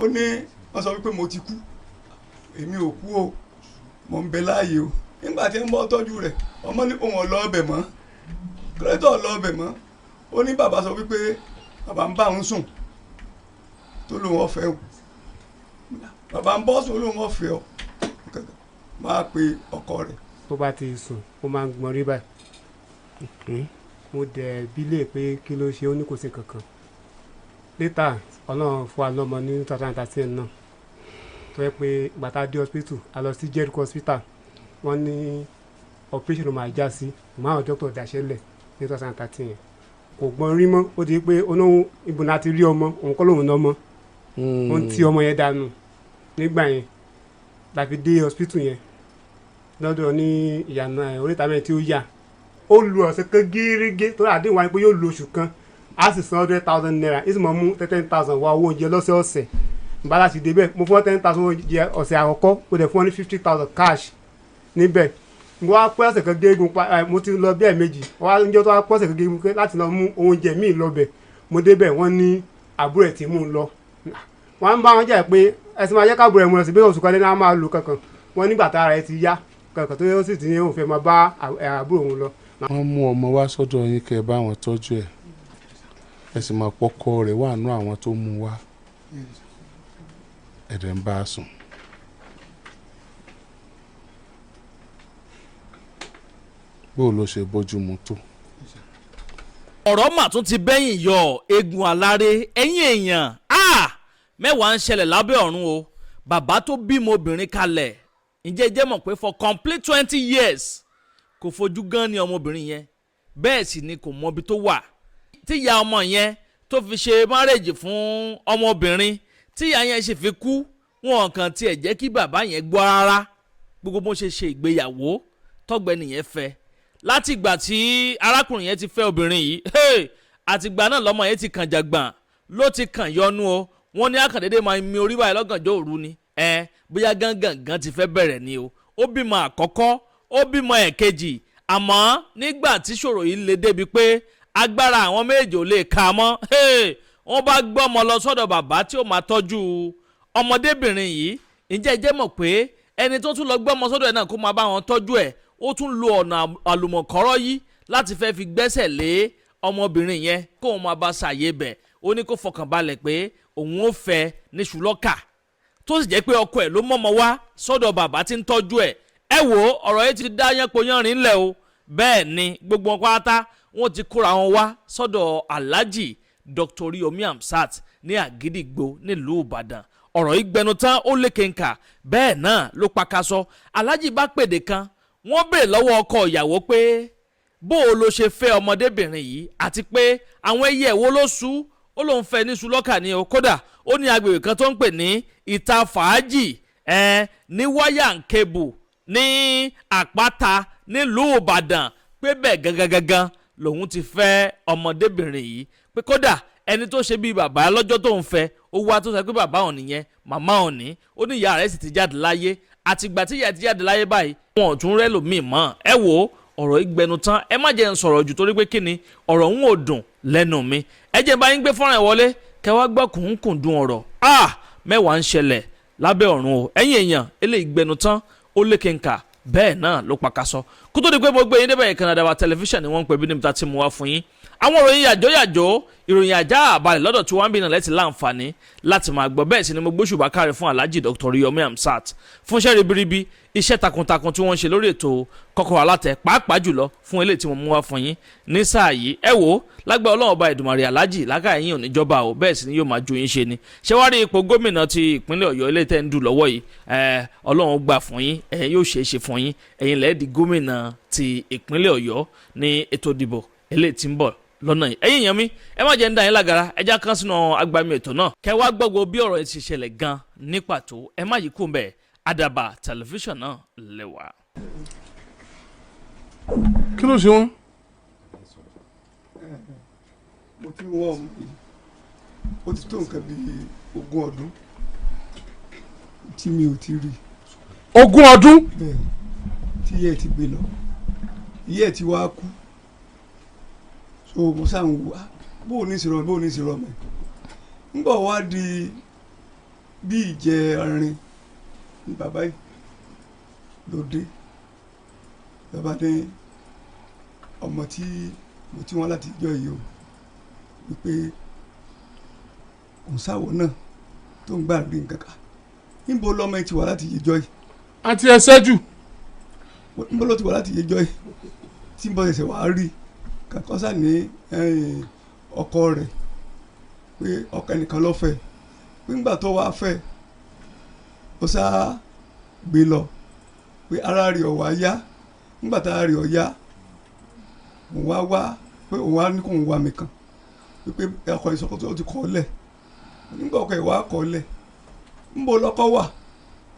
Ó ní wọ́n sọ wípé mo ti kú, èmi ò kú o, mo ń bẹ láàyè o. Nígbà tí ń bọ́ tọ́jú rẹ̀, ọmọ ní òun ọ̀lọ́ ọbẹ̀ mọ́, kírẹ́tọ̀ ọ̀lọ́ ọbẹ̀ mọ́. Ó ní bàbá sọ wípé bàbá ń bá òun sùn tó lóun ọ̀fẹ́ o, bàbá ń bọ́ sùn lóun ọ̀fẹ́ o, máa pe ọkọ rẹ̀. Tó bá ti sùn ó máa ń gbọ́n rí báyìí. Mo dẹ̀ bílẹ̀ pé kí ló ṣe, ó ní kò sí kankan. Later Ọlọ́run fún wa lọ́mọ ní 2013 náà, tó yẹ pé ìgbà tá a dé hospital, a lọ sí Jericho hospital, wọ́n ní operation ló máa já sí, ìmọ̀ àwọn doctor daṣẹ́ lẹ̀ ní 2013 yẹn. Kò gbọ́n rí mọ́, ó di pé olóhùn ibùn láti rí ọmọ, òun kọ́ lòun lọ́mọ, ó ń ti ọmọ yẹn dànù nígbà yẹn. La fi dé hospital yẹn lọ́dọ̀ ní ìyànà oríta mẹ́rin tí ó yà. Ó lu ọ̀sẹ̀ kan gírígé, tó àdéhùn wa ni pé yóò lu oṣù kan, a sì san 100,000 naira, ìsì mọ̀ mú 10,000 wá owó oúnjẹ lọ́sẹ̀ọ̀sẹ̀. Bá láti débẹ̀ mo fún 10,000 oúnjẹ ọ̀sẹ̀ àkọ́kọ́, mo dẹ̀ fún ọ ní 50,000 cash níbẹ̀. Mo wá pẹ́ ọ̀sẹ̀ kan gírígún pa, mo ti lọ bí ẹ̀ẹ̀mejì, wọ́n á ń jẹ́ tó wá pẹ́ ọ̀sẹ̀ kan gírígún láti lọ mú oúnjẹ míì lọ́bẹ̀. Mo débẹ̀ wọ́n ní àbúrò ẹ̀ tí mú un lọ. Wọ́n ń bá wọn jà pé ẹ̀sìn máa jẹ́ káàbùrò ẹ̀ mú lọ sí bí oṣù kan lẹ́nu á máa lò kankan. Wọ́n nígbà tá ara ẹ̀ ti yá kankan tó yẹ sì ti ní òun fẹ́ máa bá àbúrò òun lọ. Wọ́n mú ọmọ wá sọ́dọ̀ yín kẹ́ ẹ bá wọn tọ́jú ẹ̀, ẹ sì máa pọ́kọ rẹ̀ wà nú àwọn tó mú wá, ẹ̀dẹ̀ ń bá a sùn. Bó ló ṣe bójú mu tó. Ọ̀rọ̀ mà tún ti bẹ́yìn yọ eegun aláré. Ẹ̀yin èèyàn, mẹ́wàá ń ṣẹlẹ̀ lábẹ́ ọ̀run o. Bàbá tó bímọ obìnrin kalẹ̀, ǹjẹ́ jẹ́ mọ̀ pé for complete 20 years kò fojú gan ni ọmọbìnrin yẹn, bẹ́ẹ̀ sì ni kò mọbi tó wà. Tí ìyá ọmọ yẹn tó fi ṣe márèjì fún ọmọbìnrin, tí ìyá yẹn sì fi kú, wọn kàn tiẹ̀ jẹ́ kí bàbá yẹn gbọ́ rárá gbogbo bó ṣe ṣe ìgbéyàwó tọ́gbẹ́ni yẹn fẹ́. Láti ìgbà tí arákùnrin yẹn ti fẹ́ obìnrin yìí, àtìgbà náà lọ́mọ yẹn ti kàn jàgbọ̀n, ló ti kàn yọnu o. Wọ́n ní àkàndédé máa mi orí báyìí lọ́gànjọ́ òru ni, bóyá gángan ti fẹ́ bẹ̀rẹ̀ ni o. Ó bímọ àkọ́kọ́, ó bímọ ẹ̀kejì, àmọ́ nígbà tí ṣòro yìí le débi pé agbára àwọn méjì ò lè kà mọ́, wọ́n bá gbọ́mọ lọ sọ́dọ̀ bàbá tí ó máa tọ́jú ọmọdébìnrin yìí. Ǹjẹ́ jẹ́ mọ̀ pé ẹni tó tún lọ gbọ́mọ sọ́dọ̀ ẹ̀ náà kó máa bá wọn tọ́jú ẹ̀, ó tún lo ọ̀nà àlùmọ̀kọ́rọ́ yìí láti fẹ́ fi gbẹ́sẹ̀ lé ọmọbìnrin yẹn kóun máa bá ṣàyè bẹ̀. Ó ní kó fọkàn balẹ̀ pé òun ó fẹ́ ní ṣùlọ́kà, tó sì jẹ́ pé ọkọ ẹ̀ ló mọ̀mọ́ wá sọ́dọ̀ bàbá tí ń tọ́jú ẹ̀. Ẹ wo ọ̀rọ̀ yìí ti dá yánpọnyánrin ńlẹ̀ o. Bẹ́ẹ̀ ni gbogbo wọn pátá wọ́n ti kóra wọn wá sọ́dọ̀ Alhaji Dr. Oriyomi Hamzat ní Àgídìgbò nílùú Ìbàdàn. Ọ̀rọ̀ yìí gbẹnu tán, ó lékenkà, bẹ́ẹ̀ náà ló pakasọ. Alhaji bá pèdè kan, wọ́n béèrè lọ́wọ́ ọkọ ìyàwó pé bó o lo ṣe fẹ́ ọmọdébìnrin yìí, àti pé àwọn ẹyẹ wo ló sú. Ó lóun fẹ́ ní Ṣùlọ́kà ni o. Kódà ó ní agbègbè kan tó ń pè ní Ìta Fàájì ní wáyà nkebù ní Àpáta nílùú Ìbàdàn, pé bẹ́ẹ̀ gangan gangan lòun ti fẹ́ ọmọdébìnrin yìí, pé kódà ẹni tó ṣe bíi bàbá lọ́jọ́ tó ń fẹ́ ó wá tó sọ pé bàbá òun nìyẹn, màmá òun ní, ó ní ìyá rẹ̀ sì ti jáde láyé. Àtìgbà tí ìyá ti jáde láyé báyìí, wọn ò tún rẹ́lòmíì mọ́. Ẹ wo ọ̀rọ̀ ìgbẹnu tán, ẹ má jẹ́ ń sọ̀rọ̀ jù torí pé kí ni ọ̀rọ̀ ń ò dùn lẹ́nu mi. Ẹ jẹ́ bá yín gbé fọ́nrán ẹ̀ wọlé kẹ́ wá gbọ́ kùnkùndùn ọ̀rọ̀. Mẹ́wàá ń ṣẹlẹ̀ lábẹ́ ọ̀run o. Ẹ̀yin èèyàn, eléyìí gbẹnu tán, ó lékenkà, bẹ́ẹ̀ náà ló pakasọ. Kó tó di pé mo gbé yín débẹ̀, ìkànnì Àdàbà tẹlifíṣàn ni wọ́n ń pè bí níbi tá a ti mú wá fún yín. Àwọn ìròyìn yàjóyàjó, ìròyìn àjá àbálẹ̀ lọ́dọ̀ tí wọ́n ń bí náà lẹ́tì láǹfààní láti máa gbọ́. Bẹ́ẹ̀ sì ni mo gbóṣùbà káre fún Alhaji Dr. Oriyomi Hamzat fún iṣẹ́ ribiribi, iṣẹ́ takuntakun tí wọ́n ń ṣe lórí ètò Kọ́kọ́rọ́ Alátẹ, pàápàá jùlọ fún eléyìí tí mo mú wá fún yín ní sáà yìí. Ẹ wò ó, lágbára Ọlọ́run Ọba Èdùmàrè, Alhaji lákàá yín ò ní jọba o, bẹ́ẹ̀ sì ni yóò máa ju yín ṣe ni. Ṣé wàá rí ipò gómìnà ti ìpínlẹ̀ Ọ̀yọ́ eléyìí tẹ́ ń dù lọ́wọ́ yìí, Ọlọ́run gbà fún yín, yóò ṣeé ṣe fún yín, ẹ̀yin lẹ́ẹ̀ di gómìnà ti ìpínlẹ̀ Ọ̀yọ́ ní ètò ìdìbò eléyìí tí ń bọ̀ lọ́nà yìí. Ẹ̀yin èèyàn mi, ẹ má jẹ́ ń dá yín lágara, ẹ já kán sínú agbami ètò náà kẹ́ wá gbọ́gbọ́ bí ọ̀rọ̀ yìí ti ṣẹlẹ̀ gan ní pàtó. Ẹ má yí kú mbẹ̀, Àdàbà tẹlifíṣàn náà lẹ́wà. Kí ló ṣe wọ́n? Mo ti wọ́n ọmọ yìí, ó ti tó nǹkan bíi 20 ọdún tí mi ò ti rí. 20 ọdún? Bẹ́ẹ̀, tí ìyá ẹ̀ ti gbé lọ, ìyá ẹ̀ ti wá kú. So mo sáà ń wá bó o ní ìṣòro, bó o ní ìṣòro mẹ́. Ń bọ̀ wá di Bí ìjẹrin ní bàbá yìí ló dé, bàbá ní ọmọ tí mo tí wọn láti jọ yìí o, wípé òun sáwọ náà tó ń gbà rí nǹkan ká, níbo lọmọ ẹ ti wà láti yíjọ yìí. Àti ẹ ṣẹ́jú. Níbo ló ti wà láti yíjọ yìí tí n bọ ṣẹ̀ṣẹ̀ wàá rí kàkọ́sà ní ọkọ rẹ̀, pé ọkọ ẹnìkan ló fẹ́, pé ńgbà tó wàá fẹ́ ó sá gbé lọ, pé ara rẹ̀ ò wá yá. Ńgbà tá ara rẹ̀ ò yá, òun wá wá pé òun wá ní kóun wá mi kàn, wípé ọkọ ìsọkọtò ó ti kọ́ lẹ̀. Nígbà ọkọ ìwà kọ́ lẹ̀, ńbo lọkọ wà?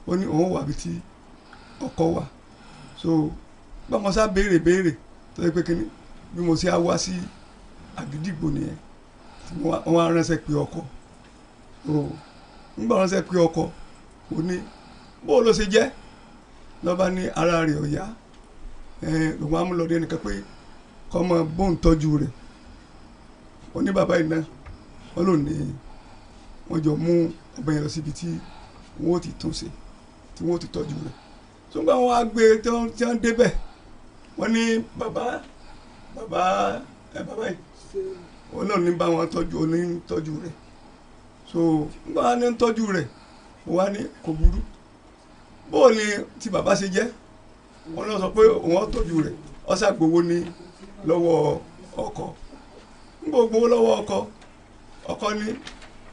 Ó ní òun wà bí tí ọkọ wà. So bá mo sá béèrè béèrè tó yẹ pé kíní bí mo ṣe á wá sí Àgídìgbò nìyẹn, tí wọ́n wá ránṣẹ́ pé ọkọ. So nígbà ránṣẹ́ pé ọkọ, ó ní bó ló ṣe jẹ́, lọ́ba ní ara rẹ̀ ò yá, lòun á mú lọ dé ẹnìkan pé kọ́ mọ bóun tọ́jú rẹ̀. Ó ní bàbá yìí náà wọ́n lò ní wọ́n jọ mú ọbẹ̀ yẹn lọ síbi tí wọ́n ó ti tún ṣe, tí wọ́n ó ti tọ́jú rẹ̀. Ṣùgbọ́n wọ́n á gbé tí wọ́n débẹ̀, wọ́n ní bàbá bàbá ẹ bàbá yìí wọ́n náà ní bá wọn tọ́jú, ó ní tọ́jú rẹ̀. So nígbà wọn ní tọ́jú rẹ̀, wọ́n wá ní kò burú, bóò ni tí bàbá ṣe jẹ́? Wọ́n lọ sọ pé òun ó tọ́jú rẹ̀, ó ṣàgbowó ní lọ́wọ́ ọkọ. Nígbà gbowó lọ́wọ́ ọkọ, ọkọ ní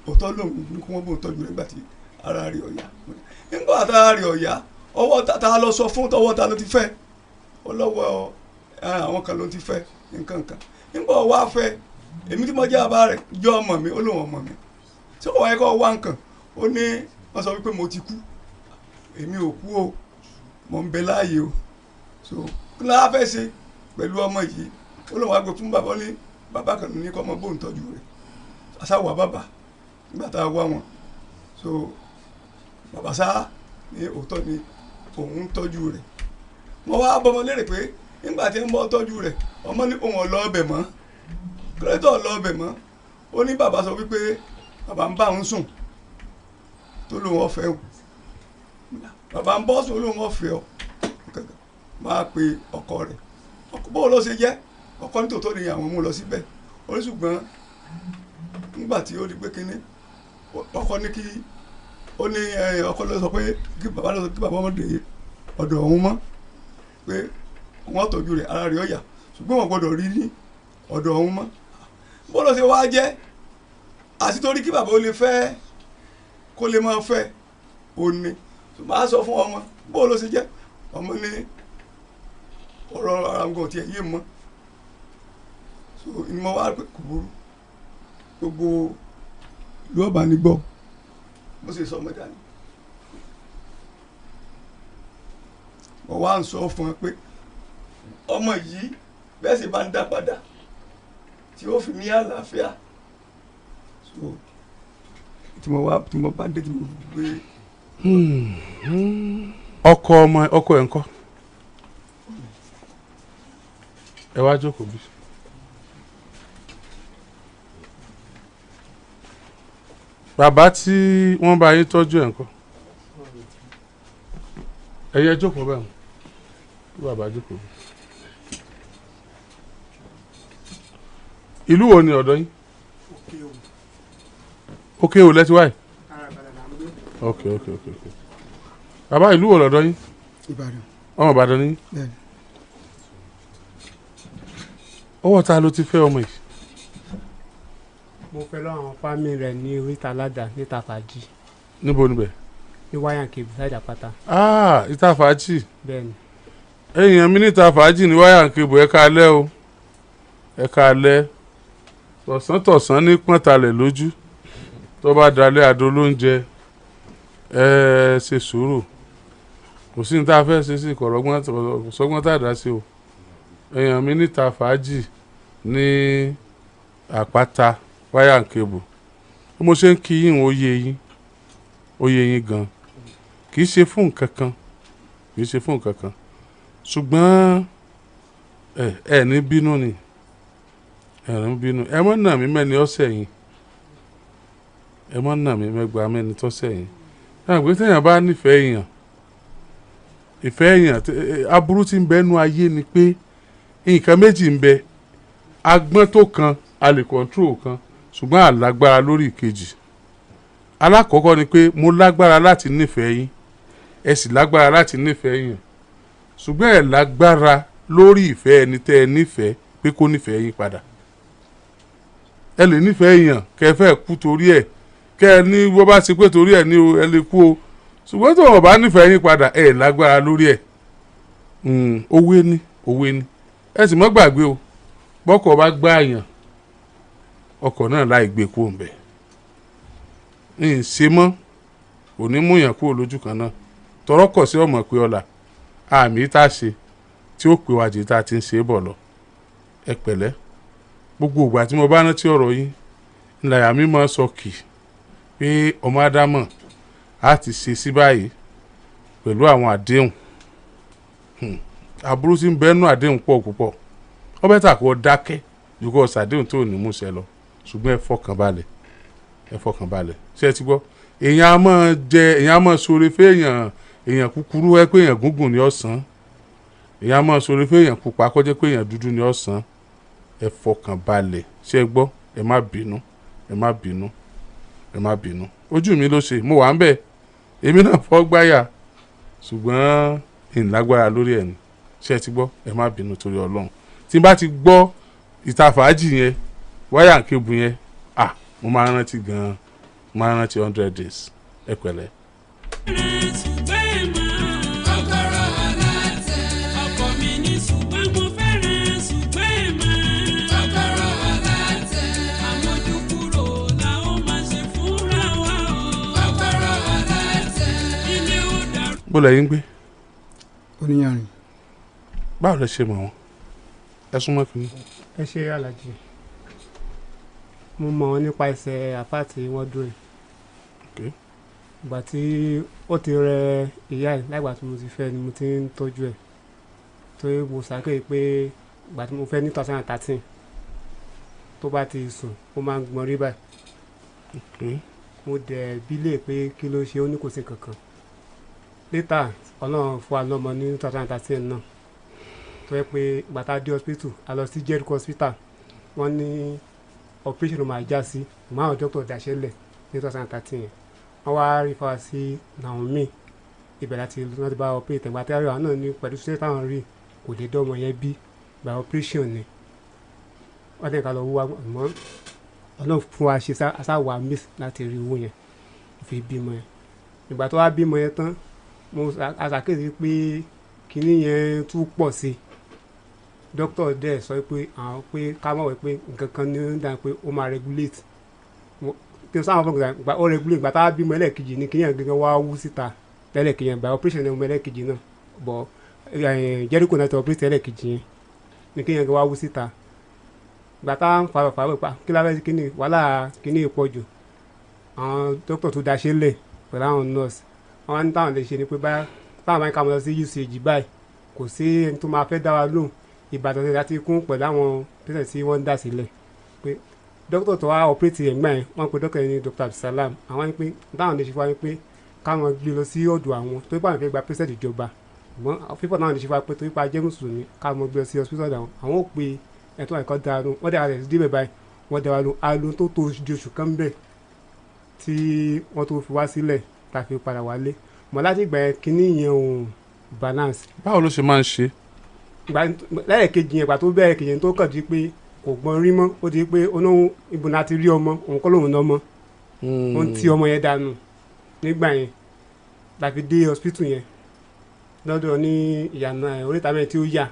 òótọ́ lòun ní kí wọ́n bóun tọ́jú rẹ̀ nígbà tí ara rẹ̀ ò yá. Nígbà tí ara rẹ̀ ò yá, ọwọ́ ta lọ sọ fún, tọwọ́ ta ló ti fẹ́? Ọlọ́wọ́ àwọn kan ló ti fẹ́ nǹkan kan. Nígbà wọ́n wá fẹ́, èmi tí mo jẹ́ bàbá rẹ̀ jọ ọmọ mi, ó lóun ọmọ mi ṣé kò wáyé kọ́ wá nǹkan? Ó ní wọ́n sọ wípé mo ti kú. Èmi ò kú o, mo ń bẹ láàyè o. So kí ló wá fẹ́ ṣe pẹ̀lú ọmọ yìí? Ó lóun wá gbé fún bàbá, ó ní bàbá kan ní kọ́ ọmọ bóun tọ́jú rẹ̀. Àṣà wà bàbá nígbà tá a wá wọn. So bàbá sá ní òótọ́ ni òun ń tọ́jú rẹ̀. Wọ́n wá bọ́mọ lérè pé nígbà tí ń bọ́ tọ́jú rẹ̀, ọmọ ní òun ọ̀lọ́ ọbẹ̀ mọ́, kírẹ́tọ̀ ọ̀lọ́ ọbẹ̀ mọ́. Ó ní bàbá sọ wípé bàbá ń bá òun sùn tó lóun ọ̀fẹ́ o, bàbá ń bọ́ sùn lóun ọ̀fẹ́ o. Máa pe ọkọ rẹ̀, bó ló ṣe jẹ́? Ọkọ ní tòótọ́ ni àwọn mú lọ síbẹ̀. Ó ní ṣùgbọ́n nígbà tí ó di pé kínní, ọkọ ní kí ó ní ọkọ ló sọ pé kí bàbá lọ, kí bàbá ọmọdé ọ̀dọ̀ òun mọ́, pé wọ́n tọ́jú rẹ̀, ara rẹ̀ ó yá, ṣùgbọ́n wọ́n gbọ́dọ̀ rí ní ọ̀dọ̀ òun mọ́. Bó ló ṣe wá jẹ́? Àti torí kí bàbá ó lè fẹ́, kó lè máa fẹ́ òní. Máa sọ fún ọmọ bó ló ṣe jẹ́, ọmọ ní ọ̀rọ̀ ara nǹkan tiẹ̀ yé mọ́. So ni mo wá pé kò burú, gbogbo ìlú ọba ní gbọ́ bó ṣe sọ ọmọ dání. Mo wá ń sọ fún ẹ pé ọmọ yìí bẹ́ẹ̀ sì bá ń dá padà tí ó fi ní àlàáfíà. So tí mo wá, tí mo bá dé, tí mo gbé. Ọkọ ọmọ, ọkọ ẹ̀ ńkọ́? Ẹ wá jókòó bí. Bàbá tí wọ́n bá yín tọ́jú ẹ̀ ńkọ́? Ẹ yẹ jókòó bẹ́ẹ̀ mọ́. Kí bàbá jókòó bí. Ìlú wo ni ọ̀dọ̀ yín? Òkè Òwò lẹ́tí wáyé. Ok. Bàbá, ìlú wo lọ̀dọ̀ yín? Ìbàdàn. Ọmọ Ìbàdàn ni yín? Bẹ́ẹ̀ni. Ọwọ́ ta ló ti fẹ́ ọmọ yìí? Mo fẹ́ lọ àwọn family rẹ̀ ní oríta aládàá níta fàájì. Níbo níbẹ̀? Ní wáyà kébù sáìdì àpáta. Ah, ìta fàájì. Bẹ́ẹ̀ni. Èèyàn mi níta fàájì ní wáyà kébù, ẹ káalẹ́ o, ẹ káalẹ́. Tọ̀sán tọ̀sán ní pọ́ntalẹ̀ lójú, tó bá dalẹ̀ àdó lóúnjẹ. Ẹ ṣe sùúrù, kò sí ní tá a fẹ́ ṣe sí kọ̀rọ̀gbọ́n, kò sọ́gbọ́n tá a dá sí o. Èèyàn mi níta fàájì ní àpáta wáyà kébù, bí mo ṣe ń kí yín, ó yé yín, ó yé yín gan. Kì í ṣe fún nǹkan kan, kì í ṣe fún nǹkan kan, ṣùgbọ́n ẹ ẹ ní bínú ni, ẹ ní bínú. Ẹ mọ́ nà mí mẹ́ni ọ̀sẹ̀ yín, ẹ mọ́ nà mí mẹ́gbàá mẹ́ni tọ́sẹ̀ yín. Ẹ pé téèyàn bá nífẹ̀ẹ́ èèyàn, ìfẹ́ èèyàn, aburú tí ń bẹ nú ayé ni pé nǹkan méjì ń bẹ: agbọ́n tó kan, a lè control kan, ṣùgbọ́n àlágbára lórí ìkejì. Alákọ̀ọ́kọ́ ni pé mo lágbára láti nífẹ̀ẹ́ yín, ẹ sì lágbára láti nífẹ̀ẹ́ yín, ṣùgbọ́n ẹ lágbára lórí ìfẹ́ ẹni tẹ́ ẹ nífẹ̀ẹ́ pé kó nífẹ̀ẹ́ yín padà. Ẹ lè nífẹ̀ẹ́ èèyàn kẹ́ ẹ fẹ́ kú torí ẹ̀, kẹ́ ẹ ní bó bá ṣe pé torí ẹ̀ ní o, ẹ lè kú o, ṣùgbọ́n tó o bá nífẹ̀ẹ́ yín padà, ẹ lágbára lórí ẹ̀. Òwe ni, òwe ni. Ẹ sì mọ́ gbàgbé o, bọ́kọ̀ bá gbá èèyàn, ọkọ̀ náà láì gbé kúrò ńbẹ̀ ń ṣe mọ́, kò ní mú yàn kúrò lójú kan náà. Tọrọ kọ̀ sí ọmọ pé ọ̀la àmì tá a ṣe tí ó pè wájú tá a ti ń ṣe é bọ̀ lọ. Ẹ pẹ̀lẹ́. Gbogbo ìgbà tí mo bá rántí ọ̀rọ̀ yín, ńláyà mi máa sọ kì pé ọmọ ádámọ̀ á ti ṣe sí báyìí pẹ̀lú àwọn àdéhùn. Aburú tí ń bẹ́nu àdéhùn pọ̀ púpọ̀. Ó bẹ́tà kó o dákẹ́ ju kó o ṣàdéhùn tó ní múṣẹ lọ. Ṣùgbọ́n ẹ fọkàn balẹ̀, ẹ fọkàn balẹ̀. Ṣé ẹ ti gbọ́? Èèyàn á máa jẹ, èèyàn á máa ṣoore fẹ́ẹ̀yàn, èèyàn kúkúrú ẹ pé èèyàn gúngùn ní ọ̀sán, èèyàn á máa ṣoore fẹ́ẹ̀yàn pupa kó jẹ́ pé èèyàn dúdú ní ọ̀sán. Ẹ fọkàn balẹ̀. Ṣé ẹ gbọ́? Ẹ má bínú, ẹ má bínú, ẹ má bínú. Ojú mi ló ṣe, mo wà ń bẹ̀, èmi náà fọ́ gbáyà, ṣùgbọ́n ìlágbára lórí ẹ̀ ni. Ṣé ẹ ti gbọ́? Ẹ má bínú torí Ọlọ́run. Tí n bá ti gbọ́ ìta fàájì yẹn, wáyà kébù yẹn, ah, mo máa rántí gan-an, mo máa rántí 100 days. Ẹ pẹ̀lẹ́. Kọ́kọ́rọ́ alátẹ. Ọkọ mi ní ṣùgbọ́n mo fẹ́ràn ṣùgbọ́n mọ́. Kọ́kọ́rọ́ alátẹ. Àmójúkúrò la ó máa ṣe fúnra wa o. Kọ́kọ́rọ́ alátẹ. Ilé ó dàrú. Bó lẹ́yìn gbé? Oníyanrìn. Báwo lẹ ṣe mọ̀ wọ́n? Ẹ súnmọ́ kínní. Ẹ ṣe, alájì. Mo mọ̀ wọ́n nípa ẹsẹ̀ àfáà tí wọ́n dúró yìí. Ìgbà tí ó ti rẹ ìyá ẹ̀, láìgbà tí mo ti fẹ́ ni mo ti ń tọ́jú ẹ̀, torí mo ṣàkíyèsí pé ìgbà tí mo fẹ́ ní 2013, tó bá ti sùn, ó máa ń gbọ́n rí báyìí. Mo dẹ̀ bí lè pé kí ló ṣe, ó ní kò sí kankan. Later, Ọlọ́run fún wa lọ́mọ ní 2013 náà, tó yẹ pé ìgbà tá a dé hospital, a lọ sí Jericho Hospital, wọ́n ní operation ló máa já sí, ìmọ̀ àwọn doctor daṣẹ́ lẹ̀ ní 2013 yẹn. Wọ́n wá rí fa sí Naomi, ibẹ̀ láti wọ́n ti bá operate. Ìgbà tí a rí àwọn náà ní pẹ̀lú ṣé táwọn rí kò lè dọ́mọ yẹn bí by operation ni. Wọ́n tẹ̀ ká lọ wá mọ́. Ọlọ́run fún wa ṣe sá wà miss láti rí owó yẹn fi bímọ yẹn. Ìgbà tó wá bímọ yẹn tán, mo ṣàkíyèsí pé kinní yẹn tún pọ̀ sí i. Dókítà dẹ̀ sọ pé àwọn pé ká mọ̀ wí pé nǹkan kan ní ń dà pé ó máa regulate. Kí n sáwọn fún ìgbà ó regulate. Ìgbà tá a bímọ ẹlẹ́ẹ̀kejì ní kinní yẹn gangan wá wú síta lẹ́lẹ́kejì yẹn. By operation ní ọmọ ẹlẹ́ẹ̀kejì náà bọ̀, Jericho náà ti operate ẹlẹ́ẹ̀kejì yẹn ní kinní yẹn gangan wá wú síta. Ìgbà tá a ń fa fa pa kí la fẹ́ sí kinní wàhálà, kinní pọ̀ jù. Àwọn dókítà tó daṣẹ́ lẹ̀ pẹ̀lú àwọn nurse, wọ́n ní táwọn lè ṣe ni pé báyà táwọn bá ń ká wọn lọ sí UCH báyìí, kò sí ẹni tó máa fẹ́ dá wa lóhùn. Ìbàdàn ti láti kún pẹ̀lú àwọn patient tí wọ́n ń dà sílẹ̀, pé dókítà tó wá operate yẹn gbà yẹn, wọ́n pe dókítà yẹn ní Dr. Abdulsalam. Àwọn ní pé táwọn lè ṣe fún wa ni pé káwọn gbé lọ sí ọ̀dọ̀ àwọn tó bá wọn fẹ́ gba patient ìjọba, ṣùgbọ́n fífọ̀ táwọn lè ṣe fún wa pé torí pa jẹ́ mùsùlùmí, káwọn gbé lọ sí hospital àwọn, àwọn ò pe ẹ̀tọ́ àìkọ́ dáa lóhùn. Wọ́n dẹ̀ rẹ̀ débẹ̀ báyìí, wọ́n dẹ̀ wá lóhùn alóhùn tó tó ju oṣù kan bẹ́ẹ̀ tí wọ́n tó fi wá sílẹ̀ tá a fi padà wálé mọ̀. Láti ìgbà yẹn, kinní yẹn ò balance. Báwo ló ṣe máa ń ṣe? Ìgbà lẹ́ẹ̀kejì yẹn, ìgbà tó bẹ̀rẹ̀ kejì yẹn, tó kàn di pé kò gbọ́n rí mọ́, ó di pé olóhùn ibùn láti rí ọmọ òun kọ́ lòun lọ́mọ, ó ń ti ọmọ yẹn dànù. Nígbà yẹn la fi dé hospital yẹn lọ́dọ̀ ní ìyànà ẹ̀ oríta mẹ́rin tí ó yà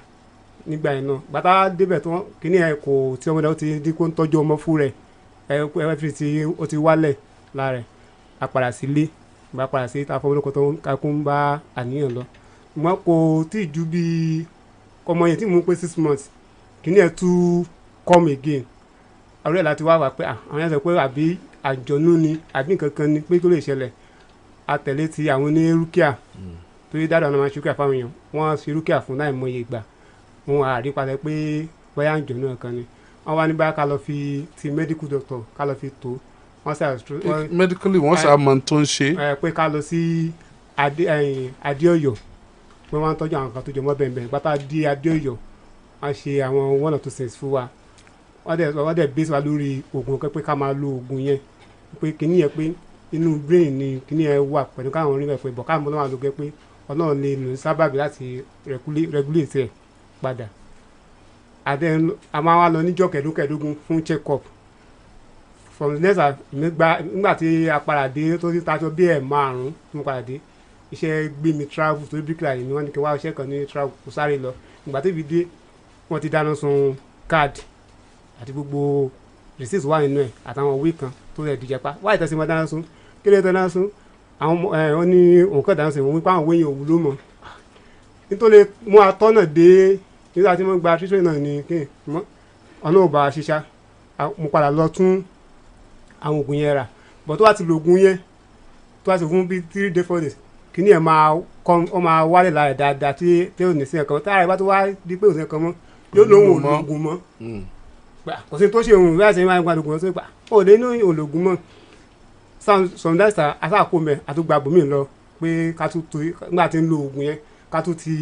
nígbà yẹn náà. Gbàtà débẹ̀ tó kíní ẹ̀ kò tí ọmọdé ó ti di kó ń tọ́jú ọmọ fún rẹ̀ ẹ̀ ẹ̀ fi ti ó ti wálẹ̀ lára ẹ̀. A padà sílé. Ìgbà padà sí ta fọwọ́ lóko tó ń kakú ń bá àníyàn lọ, ṣùgbọ́n kò tí ì ju bí ọmọ yẹn tí mò ń pé 6 months, kíní ẹ̀ tún come again. Ọ̀rẹ́ láti wá wà pé àwọn yẹn sọ pé àbí àjọ̀nú ni àbí nǹkan kan ni pé kí ló lè ṣẹlẹ̀. A tẹ̀lé ti àwọn ní rúkìá, torí dáadáa náà máa ṣe rúkìá fáwọn èèyàn. Wọ́n ṣe rúkìá fún láì mọye ìgbà, wọn àrí padà pé bóyá àjọ̀nú kan ni. Wọ́n wá ní báyà ká lọ fi ti medical doctor ká lọ fi tó. Wọ́n sà Medically, wọ́n sá mọ tó ń ṣe. Pé ká lọ sí Adéọ̀yọ́, pé wọ́n ń tọ́jú àwọn kan tó jọ mọ́ bẹ́ẹ̀ bẹ́ẹ̀. Pátá dé Adéọ̀yọ́, wọ́n ṣe àwọn one or two things fún wa. Wọ́n dẹ̀ base wa lórí oògùn kan pé ká máa lo oògùn yẹn, pé kíní yẹn, pé inú brain ni kíní yẹn wà pẹ̀lú káwọn orí bẹ̀, pé bọ̀ káwọn máa lo gẹ́, pé Ọlọ́run lè lò ní sábàbí láti regulate ẹ̀ padà. Àdé a máa wá lọ níjọ́ kẹ̀ẹ́dógún fún check up. From the next nígbà tí a padà dé, tó ti taṣọ bí ẹ̀ márùn-ún tí mo padà dé, iṣẹ́ gbé mi travel torí bíríkìlà ni wọ́n ní kí n wá iṣẹ́ kan ní travel, kò sáré lọ. Ìgbà tó fi dé, wọ́n ti dáná sun card àti gbogbo receipt wà nínú ẹ̀ àtàwọn òwe kan tó rẹ̀ dìjẹ́ pa wáyé tẹ̀sí wọn dáná sun. Kí ló dé dáná sun àwọn ọmọ ẹ̀? Wọ́n ní òun kàn dáná sun òun wípé àwọn òwe yẹn ò wúlò mọ́. Nítorí mú atọ́nà dé nígbà tí wọ́n gba treatment náà ni kí n ọ̀nà ò bá a ṣiṣá. Mo padà lọ tún àwọn oògùn yẹn rà bọ̀. Tó bá ti lo oògùn yẹn, tó bá ti fún bíi 3 days, 4 days, kíní ẹ̀ máa kọ́, ọ máa wálẹ̀ lára ẹ̀ dáadáa tí ò ní sí ẹ̀kan tára ẹ̀ bá tó wá di pé ò sí ẹ̀kan mọ́, yóò lóun ò lòògùn mọ́. Gbà, kò sí tó ṣe òun bí àṣẹ máa ń gba ògùn tó gbà ó lé ní òlògùn mọ́. Sometimes asáàkó mẹ́ àtúgbà bòmí lọ pé ká tún tó nígbà tí ń lo oògùn yẹn, ká tún ti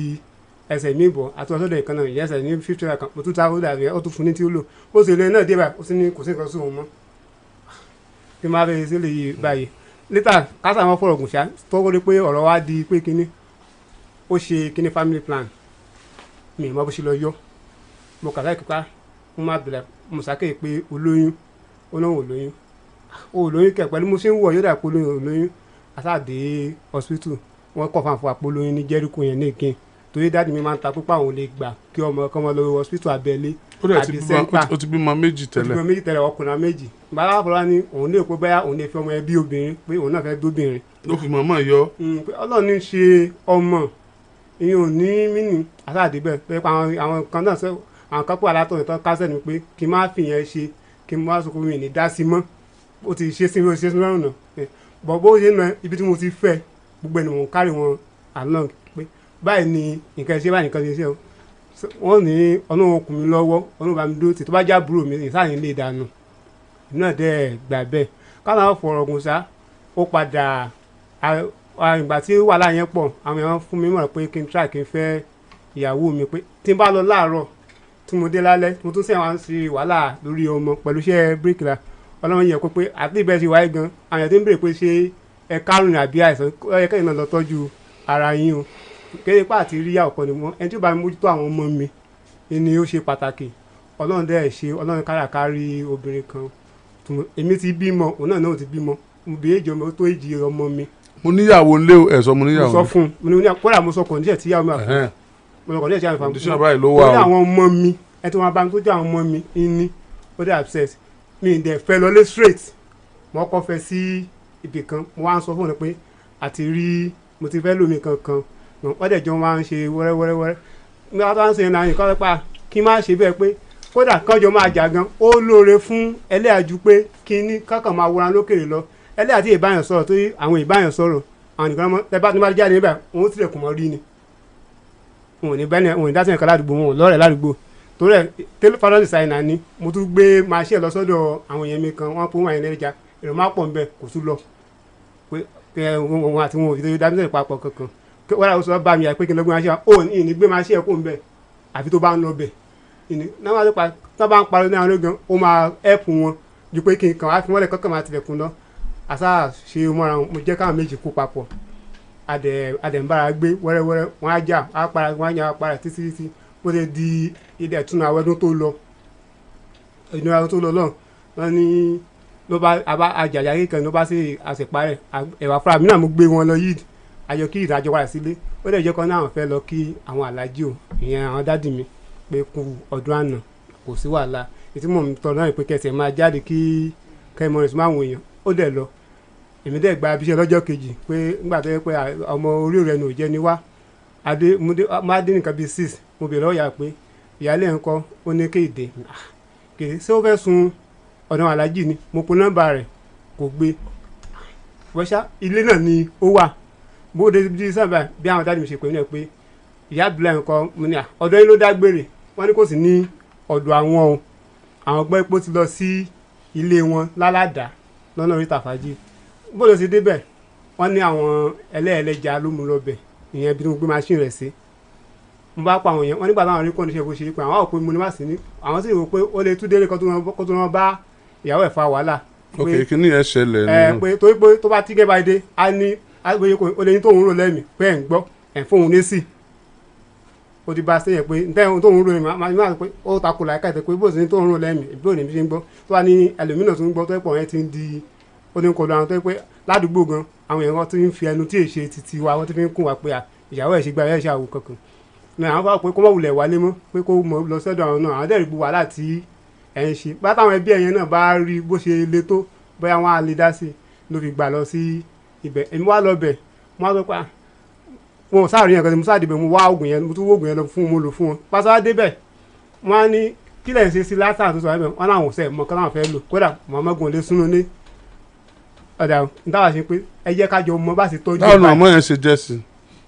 ẹsẹ̀ mi bọ̀ àtúntò ìkan náà ìyẹn ẹsẹ̀ ní 50 naira kan. Mo tún ta ó dàbí ó tún fún ní tí ó lò ó sì lè náà dé báyìí, ó sì ní kò sí nǹkan sí òun mọ́. Kí n máa fẹ́ sí lè yí báyìí later kásá àwọn fọ̀rọ̀ gùn ṣá tó wọlé pé ọ̀rọ̀ wa di pé kínní ó ṣe kínní family plan mi mọ bó ṣe lọ yọ. Mo kà láì kípa mo máa bẹ̀rẹ̀ mo ṣàkíyè pé olóyún, olóhùn olóyún, olóyún kẹ pẹ̀lú mo ṣe ń wọ̀ yóò dà pé olóyún olóyún. Àtàdé hospital, wọ́n kọ̀ fún àpò olóyún ní Jericho yẹn ní ìkín, torí daddy mi máa ń ta pípa àwọn ò lè gbà kí ọmọ kọ́mọ lọ hospital abẹ́lé. Ó dẹ̀ ti Àbí bímọ. Center. Ó ti bímọ méjì Ó ti tẹ́lẹ̀. Bímọ méjì tẹ́lẹ̀, ọkùnrin méjì. Bàbá àfọlá ní òun lè pé báyà òun lè fi ọmọ ẹbí obìnrin, pé òun náà fẹ́ bí obìnrin. Ló fi mọ̀ọ́mọ̀ yọ. Pé Ọlọ́run ní í ṣe ọmọ ìyẹn ò ní mí ní àtàdé bẹ́ẹ̀ pé àwọn kan náà sọ àwọn kan pọ̀ alátọ̀ ìtàn kásẹ̀ ni pé kí n má fi yẹn ṣe, kí n má sọ pé mi ní dá sí mọ́. Ó ti ṣe sí mi, ó ti ṣe sí lọ́rùn náà bọ̀ bó ṣe ń lọ ibi tí mo ti fẹ́ gbogbo ẹni mò ń carry wọn along pé báyìí ni nǹkan ṣe, báyìí nǹkan ṣe ṣe o. So, wọ́n ní Ọlọ́run kùn mí lọ́wọ́, Ọlọ́run bá mi dúró tì, tó bá já búrò mi ìsáyìn lè dànù. Èmi náà dẹ́ gbà bẹ́ẹ̀ káwọn fọ̀rọ̀ gùn sá. Ó padà ìgbà tí wàhálà yẹn pọ̀, àwọn èèyàn fún mi mọ̀ràn pé kí n try kí n fẹ́ ìyàwó mi, pé tí n bá lọ láàárọ̀ tí mo dé lálẹ́, mo tún sẹ́wọ̀n ń ṣe wàhálà lórí ọmọ pẹ̀lú iṣẹ́ bíríkìlà. Ọlọ́run yẹ kó pé àti ìbẹ́ ṣe wáyé gan, àwọn èèyàn tí ń béèrè pé ṣé ẹ kárùn àbí àìsàn, ó yẹ kẹ́yìn náà lọ tọ́jú ara yín o. Kéde pé àti rí ìyàwó kan ni mo ẹni tí ó bá mi mójútó àwọn ọmọ mi ni ó ṣe pàtàkì. Ọlọ́run dẹ̀ ṣe, Ọlọ́run kárakárí obìnrin kan. Èmi ti bímọ, òun náà ti bímọ. Mo bí èjì ọmọ, ó tó èjì ọmọ mi. Mo níyàwó ńlé o, ẹ̀ sọ mo Mo níyàwó sọ ńlé. Fún un mo ní kódà mo sọ condition tí ìyàwó mi wà fún. Mo sọ condition tí ìyàwó mi wà fún. Condition báyìí ló wà Mo ní o. àwọn ọmọ mi ẹ tí wọ́n bá mi tó jẹ́ àwọn ọmọ mi ní ó dẹ̀ upset mi ì dẹ̀ fẹ́ lọlé straight. Mo kọ́ fẹ́ sí ibì kan, mo wá ń sọ fún un pé àti rí mo ti fẹ́ lómi kankan. Wọ́n dẹ̀ jọ máa ń ṣe wẹ́rẹ́wẹ́rẹ́wẹ́rẹ́ nígbà tó ń ṣe náà nǹkan pa kí n má ṣe bẹ́ẹ̀, pé kódà kánjọ máa jà gan, ó lóore fún ẹlẹ́yà ju pé kí ní kákan máa wòran lókèrè lọ. Ẹlẹ́yà tí ìbáyàn sọ̀rọ̀, tó àwọn ìbáyàn sọ̀rọ̀, àwọn nìkan mọ́ ẹ bá ní bá jáde níbẹ̀, òun tilẹ̀kùn mọ́ rí ni, òun ò ní bẹ́ẹ̀ ni òun ò ní dá sí nǹkan ládùúgbò, wọn ò lọ́rẹ̀ẹ́ ládùúgbò. Torí ẹ̀ tailor fashion designer ni mo tún gbé machine lọ sọ́dọ̀ àwọn èèyàn mi kan, wọ́n pọ́n wọn yẹn lẹ́jà, èrò má pọ̀ nbẹ, kò tún lọ pé ẹ òun àti wọn ò fi dá mísẹ̀ papọ̀ kankan. Wọ́n rà sọ bá mi yà pé kí n lọ gbé machine wa, ó ní gbé machine kó nbẹ àfi tó bá ń lọ bẹ̀ ìní náà wọ́n pa tó bá ń pariwo ní àwọn ológun, ó máa help wọn ju pé kí n kàn wá fi wọ́n lẹ̀ kọ́kàn máa tilẹ̀kùn lọ. Àṣà ṣe mọ́ra wọn, mo jẹ́ káwọn méjì kó papọ̀, adẹ̀ ń bára gbé wẹ́rẹ́wẹ́rẹ́. Wọ́n á jà, á para, wọ́n á yàn, á para títí títí bó ṣe di ilẹ̀ ìtúnu àwọn ọdún tó lọ, ìnú àwọn tó lọ lọ́hùn. Wọ́n ní ló bá abá àjàjà kíkan ló bá sì àṣeparẹ́ ẹ̀wà fúnra mi náà. Mo gbé wọn lọ yìí, àjọ kí ìdájọ́ padà sílé. Ó dẹ̀ jẹ́ kan náà fẹ́ lọ kí àwọn alájí o, ìyẹn àwọn daddy mi, pé kú ọdún àná, kò sí wàhálà. Ètí mò ń tọ́ náà pé kẹsẹ̀ máa jáde kí kẹ́mọ́ rẹ̀ sí máa wọ èèyàn. Ó dẹ̀ lọ, èmi dẹ̀ gba abiṣẹ́ lọ́jọ́ kejì pé nígbà tó yẹ pé ọmọ orí rẹ̀ nù jẹ́ ni wá adé mo dé má dé nìkan bíi 6. Mo bèrè lọ́wọ́ ìyá pé ìyáálé ń kọ́, ó ní kéde kéde ṣé ó fẹ́ sun ọ̀nà alájì ni. Mo pe nọ́mbà rẹ̀, kò gbé wọ́ṣá, ilé náà ni ó wà. Bó dé bí sábà bí àwọn daddy mi ṣe pè mí náà pé ìyá àbúlé ń kọ́, mo ní à ọ̀dọ̀ yín ló dágbére. Wọ́n ní kò sí ní ọ̀dọ̀ àwọn o, àwọn gbọ́ pé ó ti lọ sí ilé wọn lálàdá. Lọ́nà oríta fàájì bó ló ṣe débẹ̀, wọ́n ní àwọn ẹlẹ́ẹ̀lẹ́jà ló mú lọ bẹ̀, ìyẹn ibi tí mo gbé machine rẹ̀ sí. Mo bá pa àwọn yẹn, wọ́n nígbà táwọn rí kọ́ni ṣe bó ṣe rí pé àwọn ò pé mo ní má sí ní, àwọn sì rò pé ó lè tún délé kó tó wọn bá ìyàwó ẹ̀ fa wàhálà. Ok, kíní yẹn ṣẹlẹ̀ Ẹ nínú. pé torí pé tó bá tígẹ́ bá dé, á ní á pé ó lè ní tóun rò lẹ́mìí pé ẹ̀ ń gbọ́ ẹ̀ ń fóun ní sí, ó ti bá a sẹ́yìn pé ntẹ́ ohun tóun rò ní máa máa pé ó takò láìka ìtẹ́ pé bó ṣe ní tóun rò lẹ́mìí bí òní ṣe ń gbọ́, tó wà ní ẹlòmíràn tó ń gbọ́, tó pọ̀ yẹn ti ń di ó ní kọlu àwọn tó pé ládùúgbò gan, àwọn èèyàn wọn ti ń fi ẹnu tí èṣe titi wa, wọ́n ti fi ń kún wa pé à, ìyàwó ẹ̀ ṣe gba ẹ̀ ṣe àwò kankan ní àwọn fáwọn pé kó má wulẹ̀ wálé mọ́, pé kó mọ̀ lọ sọ́dọ̀ àwọn náà. Àwọn dẹ́rù bu wàhálà tí ẹ̀ ń ṣe bá táwọn ẹbí ẹ̀yẹn náà bá rí bó ṣe le tó, bóyá wọ́n á lè dá sí i ló fi gbà lọ sí ibẹ̀. Èmi wá lọ bẹ̀, wọ́n á sọ pé ah, wọn ò sáà rí yẹn kan tí mo sáà débẹ̀, mo wá oògùn yẹn, mo tún wó oògùn yẹn lọ fún, mo lò fún wọn pásá wá débẹ̀. Wọ́n á ní kí lẹ̀ ń ṣe sí látà tó sọ ẹ̀bẹ̀, wọ́n láwọn ò sẹ̀ mọ̀ kán láwọn fẹ́ lò, kódà mọ̀ọ́mọ́gun ò lè súnú ní ọ̀dà n táwa ṣe pé ẹ jẹ́ ká jọ mọ bá ṣe tọ́jú Báwo ẹ̀ ni báyìí. ọmọ yẹn ṣe jẹ́ sí?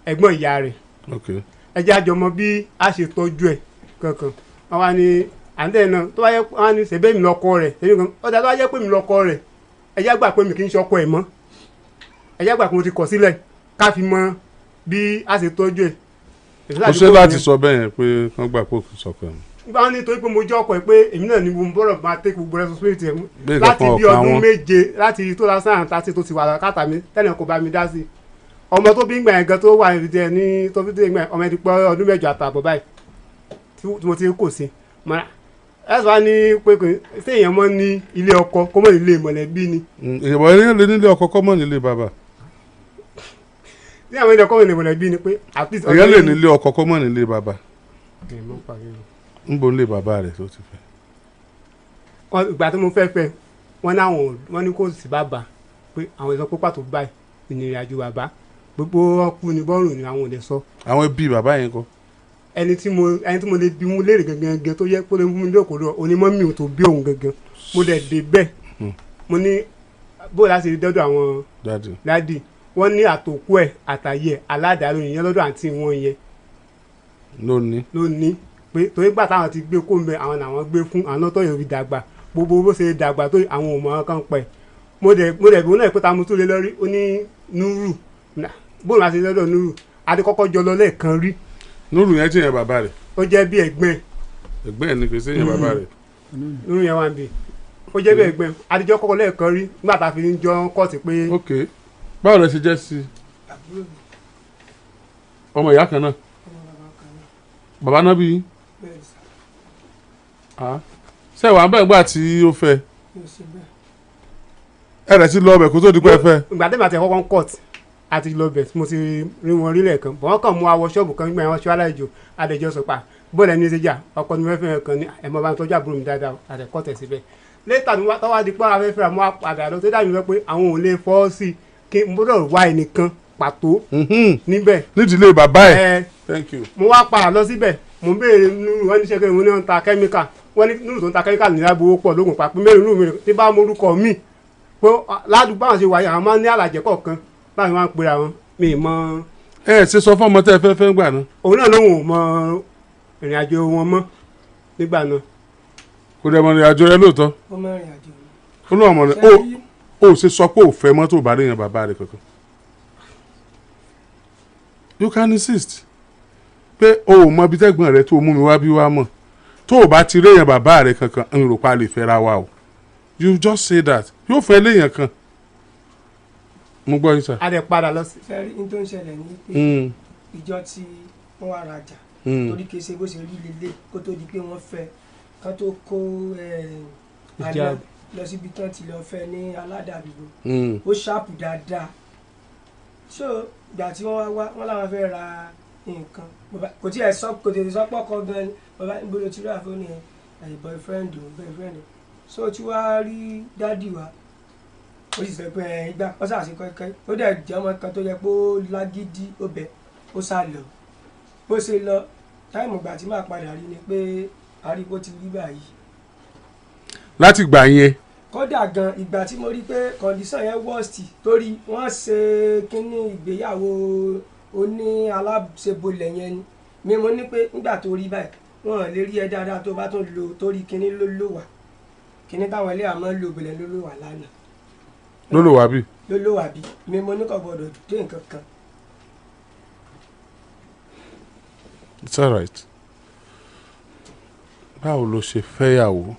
Ẹ̀gbọ́n ìyá rẹ̀. Ok. Ẹ jẹ́ àjọ mọ bí a ṣe tọ́jú ẹ̀ kankan. Wọ́n wá ní àǹtẹ̀ náà tó bá yẹ, wọ́n á ní ṣẹ̀bẹ́ mi lọ́kọ rẹ̀ ṣẹ̀bẹ́ mi kan ọ̀dà, tó bá yẹ pé mi lọ́kọ rẹ̀, ẹ jẹ́ gbà pé mi kì í ṣe ọkọ ẹ̀ mọ́, ẹ jẹ́ gbà pé mo ti kọ̀ sílẹ̀, ká fi mọ bí a ṣe tọ́jú ẹ̀. Ó ṣe láti sọ bẹ́ẹ̀ yẹn pé kán gbà pé òkú sọkọ ẹ̀ mọ́. Báwọn ní torí pé mo jẹ́ ọkọ ẹ̀, pé èmi náà ni mo bọ́rọ̀ máa take gbogbo responsibility ẹ̀ mú Bí nǹkan láti kan bí ọ̀kan ọdún wọn. 7 láti 2013 tó ti wà káàtà mi tẹ́lẹ̀ kò bá mi dá sí. Ọmọ tó bí ń gbà yẹn gan tó wà ní ẹ ní tó fi dé gbà yẹn, ọmọ ẹ ti pọ́ ọdún 8 àtààbọ̀ báyìí tí mo ti kò sí mọ́ra ẹ sọ wá ní pé kò ṣé èèyàn mọ́ ní ilé ọkọ kó mọ́ ilé mọ̀lẹ́bí ni. Ìyẹ̀bọ̀ ẹni lè nílé ọkọ kọ́ mọ́ nílé bàbá. Ní àwọn ilé ọkọ mọ́ ilé mọ̀lẹ́bí ni pé at least. Èèyàn lè nílé ọkọ kọ́ mọ́ nílé bàbá. Ẹ̀, mọ́ parí o. Ń bo nílé bàbá rẹ̀ tó ti fẹ́? Ìgbà tí mo fẹ́ fẹ́ wọ́n ní àwọn wọ́n ní kò sí bàbá, pé àwọn ìsọ pé pàtó báyìí ìrìn àjò bàbá gbogbo ọkù ní bọ́ọ̀rù ni àwọn ò lè sọ. Àwọn ẹbí bàbá yẹn kọ́? Ẹni tí mo lè bí mú léèrè gangan gan tó yẹ kó lè mú mi lóko lọ onímọ̀ mi ò tó bí òun gangan. Mo dẹ̀ dé bẹ́ẹ̀, mo ní bó láti rí dọ́dọ̀ àwọn Daddy. Daddy, wọ́n ní àtòkù ẹ̀ àtàyè ẹ̀ aládàá yẹn lọ́dọ̀ àǹtí wọn yẹn Lónìí. Ló ní pé torí gbà táwọn ti gbé kó ń bẹ, àwọn làwọn gbé fún àwọn lọ́tọ̀ yóò fi dàgbà, gbogbo bó ṣe dàgbà tó àwọn ò mọ̀ ọ́n kan pẹ̀. Mo dẹ̀ bí wọn náà pé ta mo tún lé lórí, ó ní Núrù. Bóun láti lọ́dọ̀ Núrù adé kọ́kọ́ jọ lọ lẹ́ẹ̀kan rí. Núrù yẹn ti yẹn bàbá rẹ̀? Ó jẹ́ bí ẹ̀gbẹ́. Ẹ̀gbẹ́ ẹ̀ ni, kò sí yẹn bàbá rẹ̀. Núrù yẹn wà ń bì, ó jẹ́ bí ẹ̀gbẹ́ adéjọ́ kọ́kọ́ lẹ́ẹ̀kan rí nígbà tá a fi ń jọ kọ́ọ̀tì pé. Ok, báwo lẹ ṣe jẹ́ sí i? Àbúrò mi. Ọmọ ìyá kan náà? Ọmọ bàbá kan náà. Bàbá náà bí yín? Bẹ́ẹ̀ sà. Ah. Ṣé wàá bẹ́ẹ̀ gbà tí ó fẹ́? Mi ò sí bẹ́ẹ̀. Ẹ rẹ̀ sí lọ ọbẹ̀ kó tó di pé ẹ fẹ́? Ìgbà tẹ́mi àti ẹ̀kọ́ kan court àti lọ bẹ̀ tí mo ti rí wọn rí lẹ́ẹ̀kan bọ̀, wọ́n kàn mú awọ ṣọ́ọ̀bù kan nígbà yẹn, wọ́n ṣọ́ aláìjò adẹjọ́ sọ pa bọ́ọ̀lù ẹni ṣe jà ọkọ ni wọ́n fẹ́ kan ní ẹ̀ mọ́ bá ń tọ́jú àbúrò mi dáadáa àtẹ̀kọ́ tẹ̀ síbẹ̀. Later ni wọ́n tọ́wọ́ di pé àwọn afẹ́fẹ́ mọ́ padà lọ tó dàbí lọ pé àwọn ò lè fọ́ sí i kí n gbọ́dọ̀ wá ẹnìkan pàtó níbẹ̀. Nídìílé bàbá ẹ̀. Ẹ. Thank you. Mo wá padà lọ síbẹ̀, mo ń béèrè nínú wọn níṣẹ́ kí mo ní wọn ta kẹ́míkà, wọ́n ní nínú tó ń ta kẹ́míkà ní lágbo pọ̀ lóògùn pa pé mẹ́rin nínú mi tí bá mo orúkọ mi pé ládùúgbò àwọn ṣe wáyé, àwọn máa ń ní àlàjẹ́ kọ̀ọ̀kan báwọn máa ń pera wọn, mi ì mọ. Ẹ ṣe sọ fún ọmọ tẹ́ ẹ fẹ́ fẹ́ gbà náà? Òun náà lòun ò mọ ìrìn àjò wọn mọ́ nígbà náà. Kò dẹ̀ mọ̀ ìrìn àjò rẹ lóòótọ́? Ó mọ ìrìn àjò mi. Ó lóun ọmọ rẹ Ṣé ó rí- ó ṣe sọ pé ò fẹ́ mọ́tò bá rí yẹn bàbá rẹ kankan. You can insist pé o ò mọ ibi tẹ́gbọ̀n rẹ tó mú mi wá bí wá mọ̀, tó o bá ti rí yẹn bàbá rẹ kankan, n rò pa lè fẹ́ra wa o. You just say that, yóò fẹ́ léèyàn kan. Mo gbọ́ yín sà. A dẹ̀ padà lọ sí. Ṣé rí ní tó ń ṣẹlẹ̀ ní pé ìjọ tí wọ́n wá rajà, torí kìí ṣe bó ṣe rí lélẹ̀ kó tó di pé wọ́n fẹ́ kán tó kó àná Ìjà. lọ síbi tán ti lọ fẹ́ ní aládàbígbò, ó ṣáàpù dáadáa. So ìgbà tí wọ́n wá wá, wọ́n làwọn fẹ́ ra nǹkan. Kò tí ẹ̀ sọ, kò tètè sọ pọ́kọ gan ni. Bàbá níbo ló ti rí àfọ́ ni ẹ̀ boyfriend o, boyfriend o. So tí wàá rí daddy wa, ó sì sọ pé ẹ̀ ìgbà wọ́n sàṣe kẹ́kẹ́, ó dẹ̀ jẹ́ ọmọ kan tó yẹ pé ó lágídí, ó bẹ̀ ó sá lọ. Bó ṣe lọ, time ìgbà tí màá padà rí ni pé àríwó ti rí báyìí. Láti gbà yẹn? Kódà gan, ìgbà tí mo rí pé condition yẹn worst, torí wọ́n ṣe kínní ìgbéyàwó oní aláṣebolẹ̀ yẹn ni mi mo ní pé nígbà tó rí báyìí, wọn lè rí ẹ dáadáa tó bá tún lò, torí kínní ló lò wá, kínní táwọn ilé àmọ́ lò bolẹ̀ ló lò wá lánàá. Ló lò wá bí. Ló lò wá bí mi, mo ní kò gbọdọ̀ dé nǹkan kan. It's alright. Báwo ló ṣe fẹ́yàwó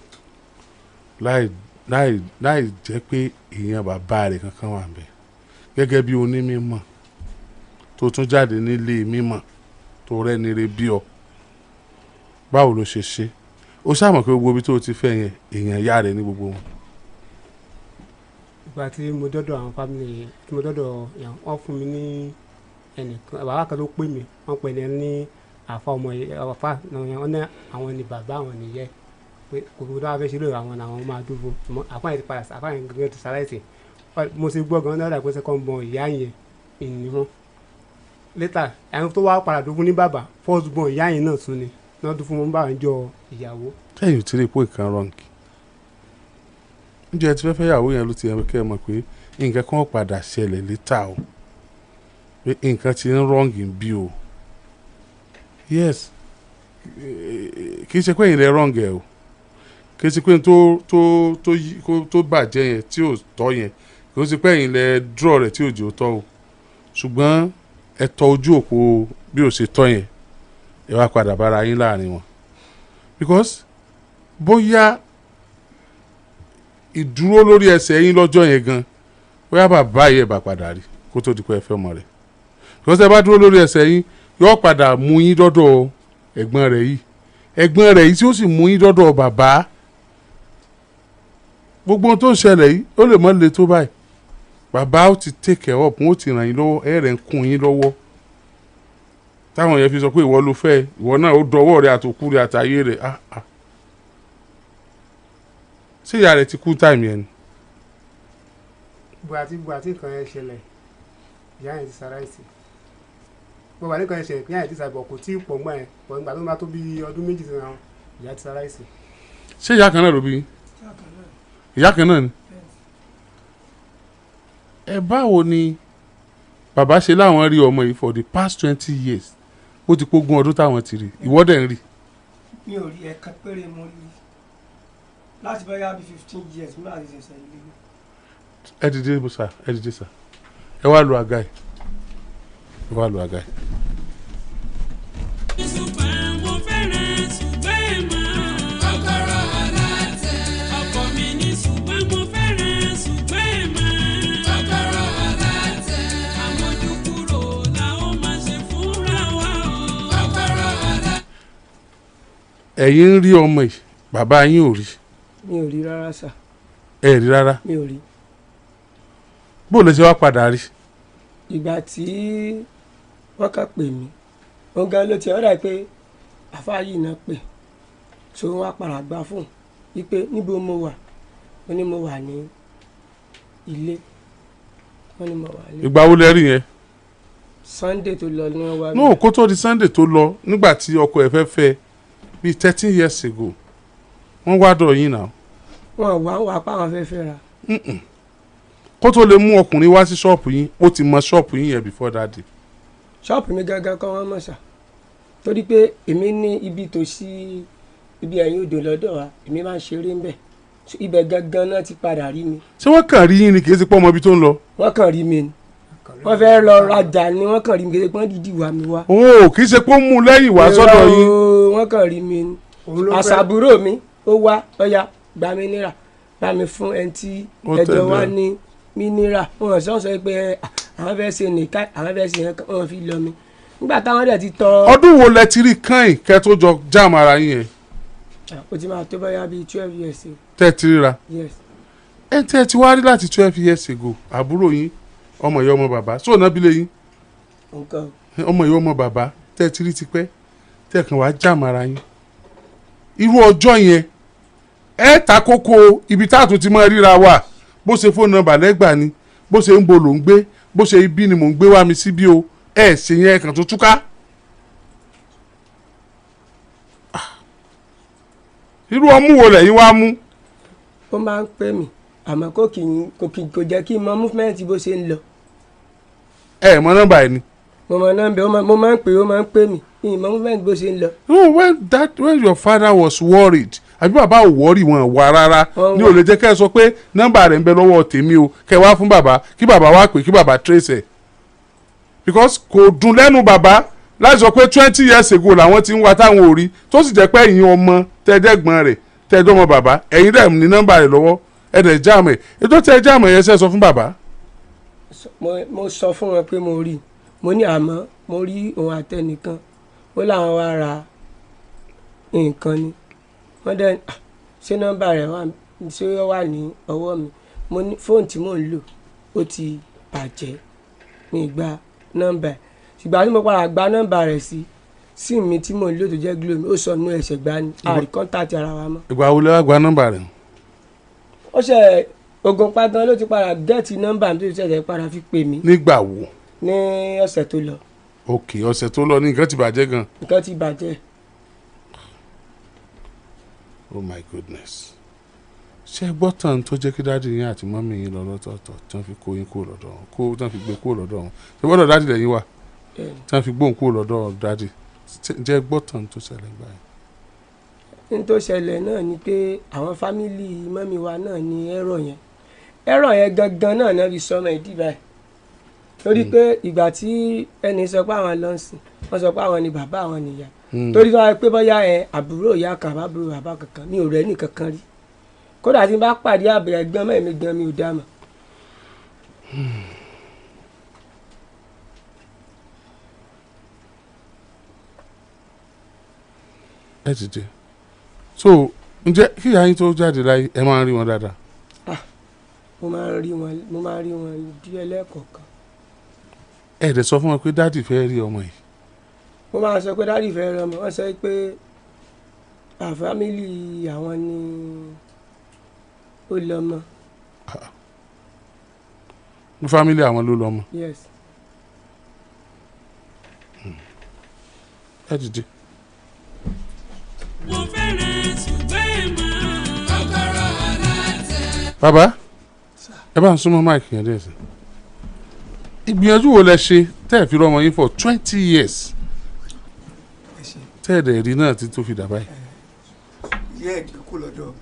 láì jẹ́ pé èèyàn bàbá rẹ̀ kankan wà ńbẹ̀, gẹ́gẹ́ bí onímọ̀ tó tún jáde nílé mímọ̀ tó rẹ́ni re bí ọ? Báwo ló ṣe ṣe? Ó ṣàmọ̀ pé gbogbo ibi tó ti fẹ́ yẹn, èèyàn ìyá rẹ̀ ní gbogbo wọn. Ìgbà tí mo dọ́dọ̀ àwọn family, tí mo dọ́dọ̀ yẹn, wọ́n fún mi ní ẹnìkan, bàbá kan ló pè mí. Wọ́n pè ní ní àfa ọmọ yìí, àfa wọ́n ní àwọn ni bàbá, àwọn nìyẹn, pé kò tó dáa fẹ́ ṣe lóore, àwọn làwọn máa dúró fún. Àfa yẹn ti padà, àfa yẹn gẹ́gẹ́ ti ṣaláìsí. Mo ṣe gbọ́ gan náírà pé second born ìyá yẹn ìní wọn. Later, ẹni tó wá padà dúró fún ní bàbá, first born ìyá yẹn náà tún ni náà dúró fún wọn bá wọn jọ ìyàwó. Sẹ́yìn ò tí ì rí pé nǹkan wrong níjẹ́ tí fẹ́ fẹ́yàwó yẹn, ló ti yẹ kẹ́ ẹ mọ̀ pé nǹkan kan padà ṣẹlẹ̀ later o, pé nǹkan ti ń wrong bí o. Yes, kì í ṣe pé ìyẹn lè wrong ẹ o, kì í ṣe pé tó yí kó tó bàjẹ́ yẹn tí ò tọ́ yẹn, kì í ṣe pé ẹ̀yin lẹ draw rẹ̀ tí ò jẹ́ ó tọ́ o, ṣùgbọ́n ẹ tọ ojú òpó bí ò ṣe tọ́ yẹn, ẹ wá padà bára yín láàrin wọn, because bóyá ìdúró lórí ẹsẹ̀ yín lọ́jọ́ yẹn gan, bóyá bàbá yẹn bá padà rí kó tó di pé ẹ fẹ́ ọmọ rẹ̀, because ẹ bá dúró lórí ẹsẹ̀ yín, yóò padà mú yín dọ́dọ̀ ẹ̀gbọ́n rẹ̀ yìí, ẹ̀gbọ́n rẹ̀ yìí tí ó sì mú yín dọ́dọ̀ bàbá. Gbogbo ohun tó ń ṣẹlẹ̀ yìí, ó lè mọ́ le tó báyìí. Bàbá ó ti take care up, wọn ó ti ràn yín lọ́wọ́, ẹ̀ rẹ̀ ń kún yín lọ́wọ́, táwọn yẹn fi sọ pé ìwọ ló fẹ́, ìwọ náà ó dọwọ́ rẹ̀ àtòkú rẹ̀ àtàyè rẹ̀. Ah ah, ṣé ìyá rẹ̀ ti kú time yẹn ni? Gbogbo àti nǹkan yẹn ṣẹlẹ̀, ìyá yẹn ti ṣaláìsí. Gbogbo àti nǹkan yẹn ṣẹlẹ̀, ìyá yẹn ti ṣàbọ̀, kò tí ì pọ̀ mọ́ ẹ̀ pọ̀. Nígbà tó máa tó bí ọdún 2 sí wọn, ìyá ti ṣaláìsí. Ṣé ìyá kan náà ló bí yín? Ìyá kan náà ni. Ẹ báwo ni bàbá ṣe láwọn rí ọmọ yìí for the past 20 years? Ó ti pógún ọdún táwọn ti rí, ìwọ dẹ̀ ń rí? Mi ò rí, ẹ̀ẹ̀kan péré mo rí láti bóyá bí 15 years mi láti ṣẹ̀ṣẹ̀ ilé. Ẹ dìde sà, ẹ dìde sà, ẹ wá lu àga yìí, ẹ wá lu àga yìí. Ṣùgbọ́n mo fẹ́ràn ṣùgbọ́n mọ́. Kọ́kọ́rọ́ alátẹ. Ọkọ mi ní ṣùgbọ́n mo fẹ́ràn ṣùgbọ́n mọ́. Kọ́kọ́rọ́ alátẹ. Àmójúkúrò la ó máa ṣe fúnra wa o. Kọ́kọ́rọ́ alátẹ. Ẹ̀yin ń rí ọmọ yìí, bàbá yín ò rí? Mi ò rí rárá sà. Ẹ rí rárá? Mi ò rí. Bó lè ṣe wá padà rí? Ìgbà tí wọ́n kàn pè mí, òun gan ló ti ọ̀rẹ́ pé àfáà yìí náà pè, so wọ́n á padà gbà fún un wípé níbo mo wà. Mo ní mo wà ní ilé, wọ́n ní mo wà ní. Ìgbà wo lẹ rí yẹn? Sunday tó lọ ni wọ́n wá. No, kó tó di Sunday tó lọ, nígbà tí ọkọ ẹ̀ fẹ́ fẹ́ bíi 13 years ago, wọ́n wá dọ̀ yín náà? Wọ́n wá wá pa àwọn fẹ́ fẹ́ ra. Kó tó lè mú ọkùnrin wá sí ṣọ́ọ̀bù yín, ó ti mọ ṣọ́ọ̀bù yín yẹn before that day? Ṣọ́ọ̀bù mi gangan kọ́ wọ́n mọ̀ sà, torí pé èmi ní ibi tó sí ibi ẹ̀yìn odò lọ́dọ̀ wa, èmi máa ń ṣeré ńbẹ̀. So, ibẹ̀ gangan náà ti padà rí mi. Ṣé wọ́n kàn rí yín ni, kì í ṣe pé ọmọ ibi tó ń lọ? Wọ́n kàn rí mi ni, wọ́n fẹ́ lọ rajà ni, wọ́n kàn rí mi, kì í ṣe pé wọ́n dìídì wá mi wá. O kì í ṣe pé ó mú un lẹ́yìn wá sọ́dọ̀ yín? Irọ́ o, wọ́n kàn rí mi ni. Òun ló fẹ́ Àṣàbúrò mi ó wá, ọ̀ya gba mineral, bá mi fún ẹni tí Ó ẹjọ́ tẹ̀lé. wá ní mineral. Wọn sọ sọ pé àwọn fẹ́ ṣe nìka, àwọn fẹ́ ṣe nǹkan, wọn fi lọ mi nígbà táwọn dẹ̀ ti tọ́. Ọdún wo lẹ ti rí kàn kẹ́ tó jọ jam ara yín yẹn? Ó ti máa tó bóyá bíi 12 years o. Tẹ́ ti ríra? Yes. Ẹ tẹ́ ti wá rí láti 12 years ago, àbúrò yín, ọmọ ìyá ọmọ bàbá sóò bílẹ̀ yín? Nǹkan. Ọmọ ìyá ọmọ bàbá tẹ́ ti rí tipẹ́, tẹ́ kàn wá jam ara yín irú ọjọ́ yẹn, ẹ ta kókó ibi tá a tún ti máa ríra wa, bó ṣe phone number lẹ́gbàá ni, bó ṣe ń bo ló ń gbé, bó ṣe ibi ni mò ń gbé wá mi síbí o, ẹ ṣe yẹn kàn tó túká. Ah. Irú ọmú wo lẹ́yìn wá mú? Ó máa ń pè mí, àmọ́ kò kì í kò jẹ́ kí n mọ movement bó ṣe ń lọ. Ẹ mọ nọ́mbà ẹ ni? Mo mọ nọ́mbà, mo máa ń pè, ó máa ń pè mí, mi ì mọ movement bó ṣe ń lọ. No, when your father was worried Àbí bàbá ò wọ́ọ̀rì wọn wá rárá? Wọ́n Ní wá. ò lè jẹ́ kẹ́ ẹ sọ pé nọ́mbà rẹ̀ ń bẹ lọ́wọ́ tèmi o, kẹ́ ẹ wá fún bàbá, kí bàbá wá pè, kí bàbá trace ẹ̀, because kò dùn lẹ́nu bàbá láti sọ pé 20 years ago làwọn ti ń wá táwọn ò rí, tó sì jẹ́ pé ẹ̀yin ọmọ tẹ́jẹ́gbọ́n rẹ̀, tẹ́jọ́mọ bàbá, ẹ̀yin dẹ̀ ní nọ́mbà rẹ̀ lọ́wọ́, ẹ̀ dẹ̀ jam ẹ̀. Ètò tẹ́ jam ẹ̀ yẹn, ṣe sọ fún bàbá? Mo sọ fún wọn pé mo rí i. Mo ní àmọ́ mo rí òun àtẹnìkan, ó láwọn wá ra nǹkan ni. Wọ́n dẹ̀, "Ah, ṣé nọ́mbà rẹ̀ wà, ṣé ó wà ní ọwọ́ mi?" Mo ní fóònù tí mò ń lò, ó ti bàjẹ́, mi gba nọ́mbà ẹ̀. Ṣùgbọ́n tí mo padà gba nọ́mbà rẹ̀ sí SIM mi tí mò ń lò tó jẹ́ Glo mi, ó sọ nú ẹsẹ̀ gbá ni àrí contact ara wa mọ́. Ìgbà wo lẹ wá gba nọ́mbà rẹ̀? Ó ṣe ogun pagan ló ti padà get nọ́mbà mi tó ti ṣẹ̀ṣẹ̀ padà fi pè mí. Nígbà wo? Ní ọ̀sẹ̀ tó lọ. Ok, ọ̀sẹ̀ tó lọ ní nǹkan ti bàjẹ́ gan. Nǹkan ti bàjẹ́. Oh my goodness. Ṣé ẹ gbọ́ tán tó jẹ́ kí daddy yín àti mummy yín lọ lọ́tọ̀ọ̀tọ̀, tí wọ́n fi kó yín kúrò lọ́dọ̀ wọn, kó tí wọ́n fi gbé kúrò lọ́dọ̀ wọn? Ṣé gbọ́dọ̀ daddy lẹ́yìn wà? Bẹ́ẹ̀ni. Tí wọ́n fi gbóhùn kúrò lọ́dọ̀ daddy. Ǹjẹ́ ẹ gbọ́ tán tó ṣẹlẹ̀ gbà yẹn? Ní tó ṣẹlẹ̀ náà ni pé àwọn family mummy wa náà ní ẹ̀rọ yẹn, ẹ̀rọ yẹn gangan náà náà fi sọmọ ìdí báyìí, torí pé ìgbà tí ẹni sọ pé àwọn lọ sìn, wọ́n sọ pé àwọn ni bàbá, àwọn nìyá, torí tó wáyé pé bóyá ẹ àbúrò ìyá kan àbábúrò bàbá kankan, mi ò rẹ́ nìkankan rí. Kódà tí n bá pàdé àbẹ̀rẹ̀ ẹ̀gbọ́n mẹ́rin gan, mi ò dá mọ̀. Ẹ dìde. So ǹjẹ́ kí ìyá yín tó jáde láyé, ẹ máa ń rí wọn dáadáa? Mo máa ń rí wọn, mo máa ń rí wọn díẹ̀ lẹ́ẹ̀kọ̀ọ̀kan. Ẹ dẹ̀ sọ fún wọn pé daddy fẹ́ rí ọmọ yìí? Mo máa sọ pé daddy fẹ́ rẹ ọmọ. Wọ́n sọ pé family àwọn ni ó lọ́mọ. Ní family àwọn ló lọ́mọ? Yes. Ẹ dìde. Mo fẹ́ràn ṣùgbọ́n ẹ̀ máa. Kọ́kọ́rọ́ alátẹ. Bàbá, ẹ bá ń súnmọ́ mic yẹn díẹ̀ sí. Ìgbìyànjú wo lẹ ṣe tẹ́ ẹ fi rọ́mọ yín for 20 years, Ẹ ṣe. tẹ́ ẹ dẹ̀ rí náà tí tó fi dà báyìí? Ìyá ẹ̀ gbé kó lọ́dọ̀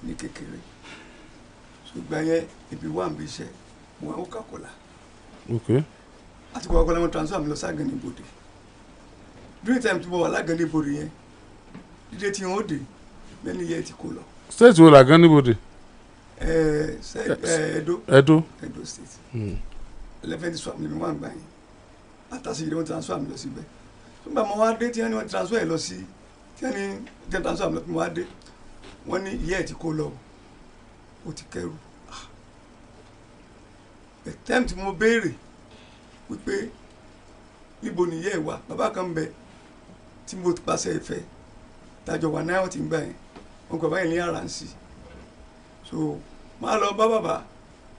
mi ní kékeré, ṣùgbọ́n yẹn ibi wà ń bí iṣẹ́ mo wà Coca-Cola. Àti Coca-Cola, mo transfer mi lọ ságànnì ibodè. During time tí mo wà lágànnì ibodè yẹn, dídé tí wọ́n dé mẹ́ni yẹn ti kó lọ. State wo làgán níbodè? Ẹ ẹ Edo. Edo. Edo State. 11 swam ni mi wà ń gbà yẹn. Àtàsí yìí, wọ́n transfer mi lọ síbẹ̀. Nígbà mo wá dé, tí wọ́n ní wọ́n transfer ẹ̀ lọ sí, tí wọ́n ní tí wọ́n transfer mi lọ, tí mo wá dé, wọ́n ní ìyá ẹ̀ ti kó lọ, ó ti kẹ́rù. Ah. The time tí mo béèrè wípé níbo ni ìyá ẹ̀ wà, bàbá kan ń bẹ tí mo pàṣẹ ìfẹ́ tàjọ wà náà ti ń gbà yẹn, wọn kò báyìí ní àràǹsì. So máa lọ bá bàbá.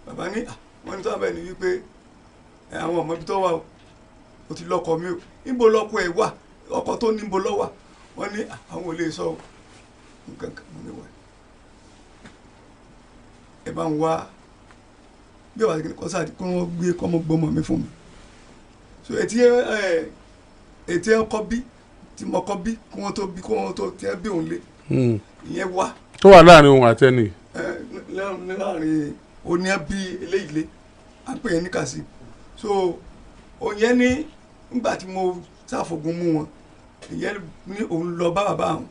Bàbá ní, "Ah," wọ́n ní tó wà bẹ́ẹ̀ ni wípé ẹ, àwọn ọmọ ibi tó wà o, o ti lọ́kọ mi o. Níbo lọ́kọ ẹ̀ wà? Ọkọ tó níbo lọ́ wà? Wọ́n ní, "Ah, àwọn ò lè sọ o." Nǹkan kan mo ní wà, ẹ bá ń wá bí ọba kọ́ sáà kí wọ́n gbé kọ́mọ gbọ́mọ mi fún mi. So etí ẹ etí ẹ kọ́ bí tí mo kọ́ bí kí wọ́n tó bí, kí wọ́n tó tí ẹ bí òun lé, ìyẹn wá. Tó wà láàrin òun àtẹnì? Ẹ láàrin oní bí eléyìí lé, à ń pè yẹn ní kàsí. So òyìn ní nígbà tí mo ṣàfògùn mú wọn, ìyẹn ní òun lọ bá bàbá àwọn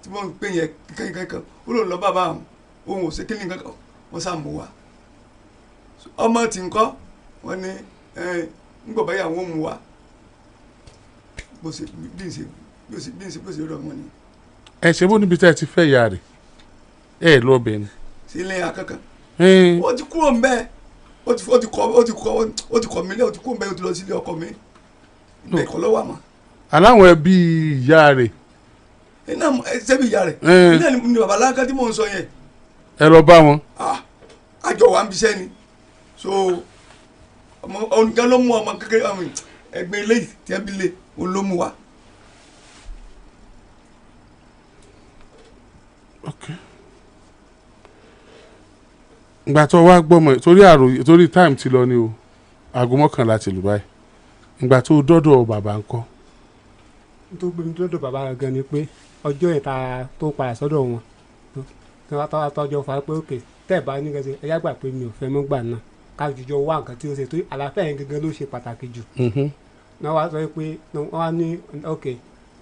tí wọ́n ń pè yẹn kankan, ó lóun lọ bá bàbá àwọn, òun ò ṣe kí ni kankan, wọ́n sá mú wa. So, ọmọ tí ń kọ́ wọ́n ní ẹ ńgbọ̀ báyà wọ́n mú wa. Bó ṣe bí n ṣe bí ó ṣe bí n ṣe bó ṣe rọ̀ mọ́ ni. Ẹ ṣe bó níbi tẹ́ ẹ ti fẹ́ ìyá rẹ̀, ẹ lọ bẹ̀ ni? Sí ilé akẹ́kọ̀ọ́. Ẹ́n, Ó ti kúrò ń bẹ́ẹ̀, ó ti kọ mí lé, ó ti kúrò ń bẹ́ẹ̀, ó ti lọ sílé ọkọ mi. Ibẹ̀ kọ́ ló wà mọ́. Aláwọn ẹbí ìyá rẹ̀? Iná ṣẹ́bi ìyá rẹ̀. Ẹ́n. Iná ni bàbá aláǹkà tí mò ń sọ yẹn. Ẹ lọ bá wọn? Ah, àjọ wà ń bíṣẹ́ ni. So ọmọ ọ̀nìkan ló mú ọmọ kékeré, ọmọ ẹgbẹ́ eléyìí tí ẹ bí lé, òun ló mú wa. Ok, ìgbà tó wá gbọ́mọ, torí àròyé, torí time ti lọ ni o, aago 11 ti lù báyìí. Ìgbà tó dọ́dọ̀ bàbá ńkọ́? Tó gbé mi lọ́dọ̀ bàbá gan ni pé Ọjọ́ yẹn ta tó padà sọ́dọ̀ wọn tí wọ́n tọ́ tọ́jọ́ fa pé òkè tẹ́ ẹ̀ bá ní kẹsẹ̀ ẹ̀yà gbà pé mi ò fẹ́ mọ́ gbà náà, ká jùjọ wá nǹkan tí ó ṣe tó àlàáfíà yẹn gangan ló ṣe pàtàkì jù. Náà wá sọ pé wọ́n wá ní ok,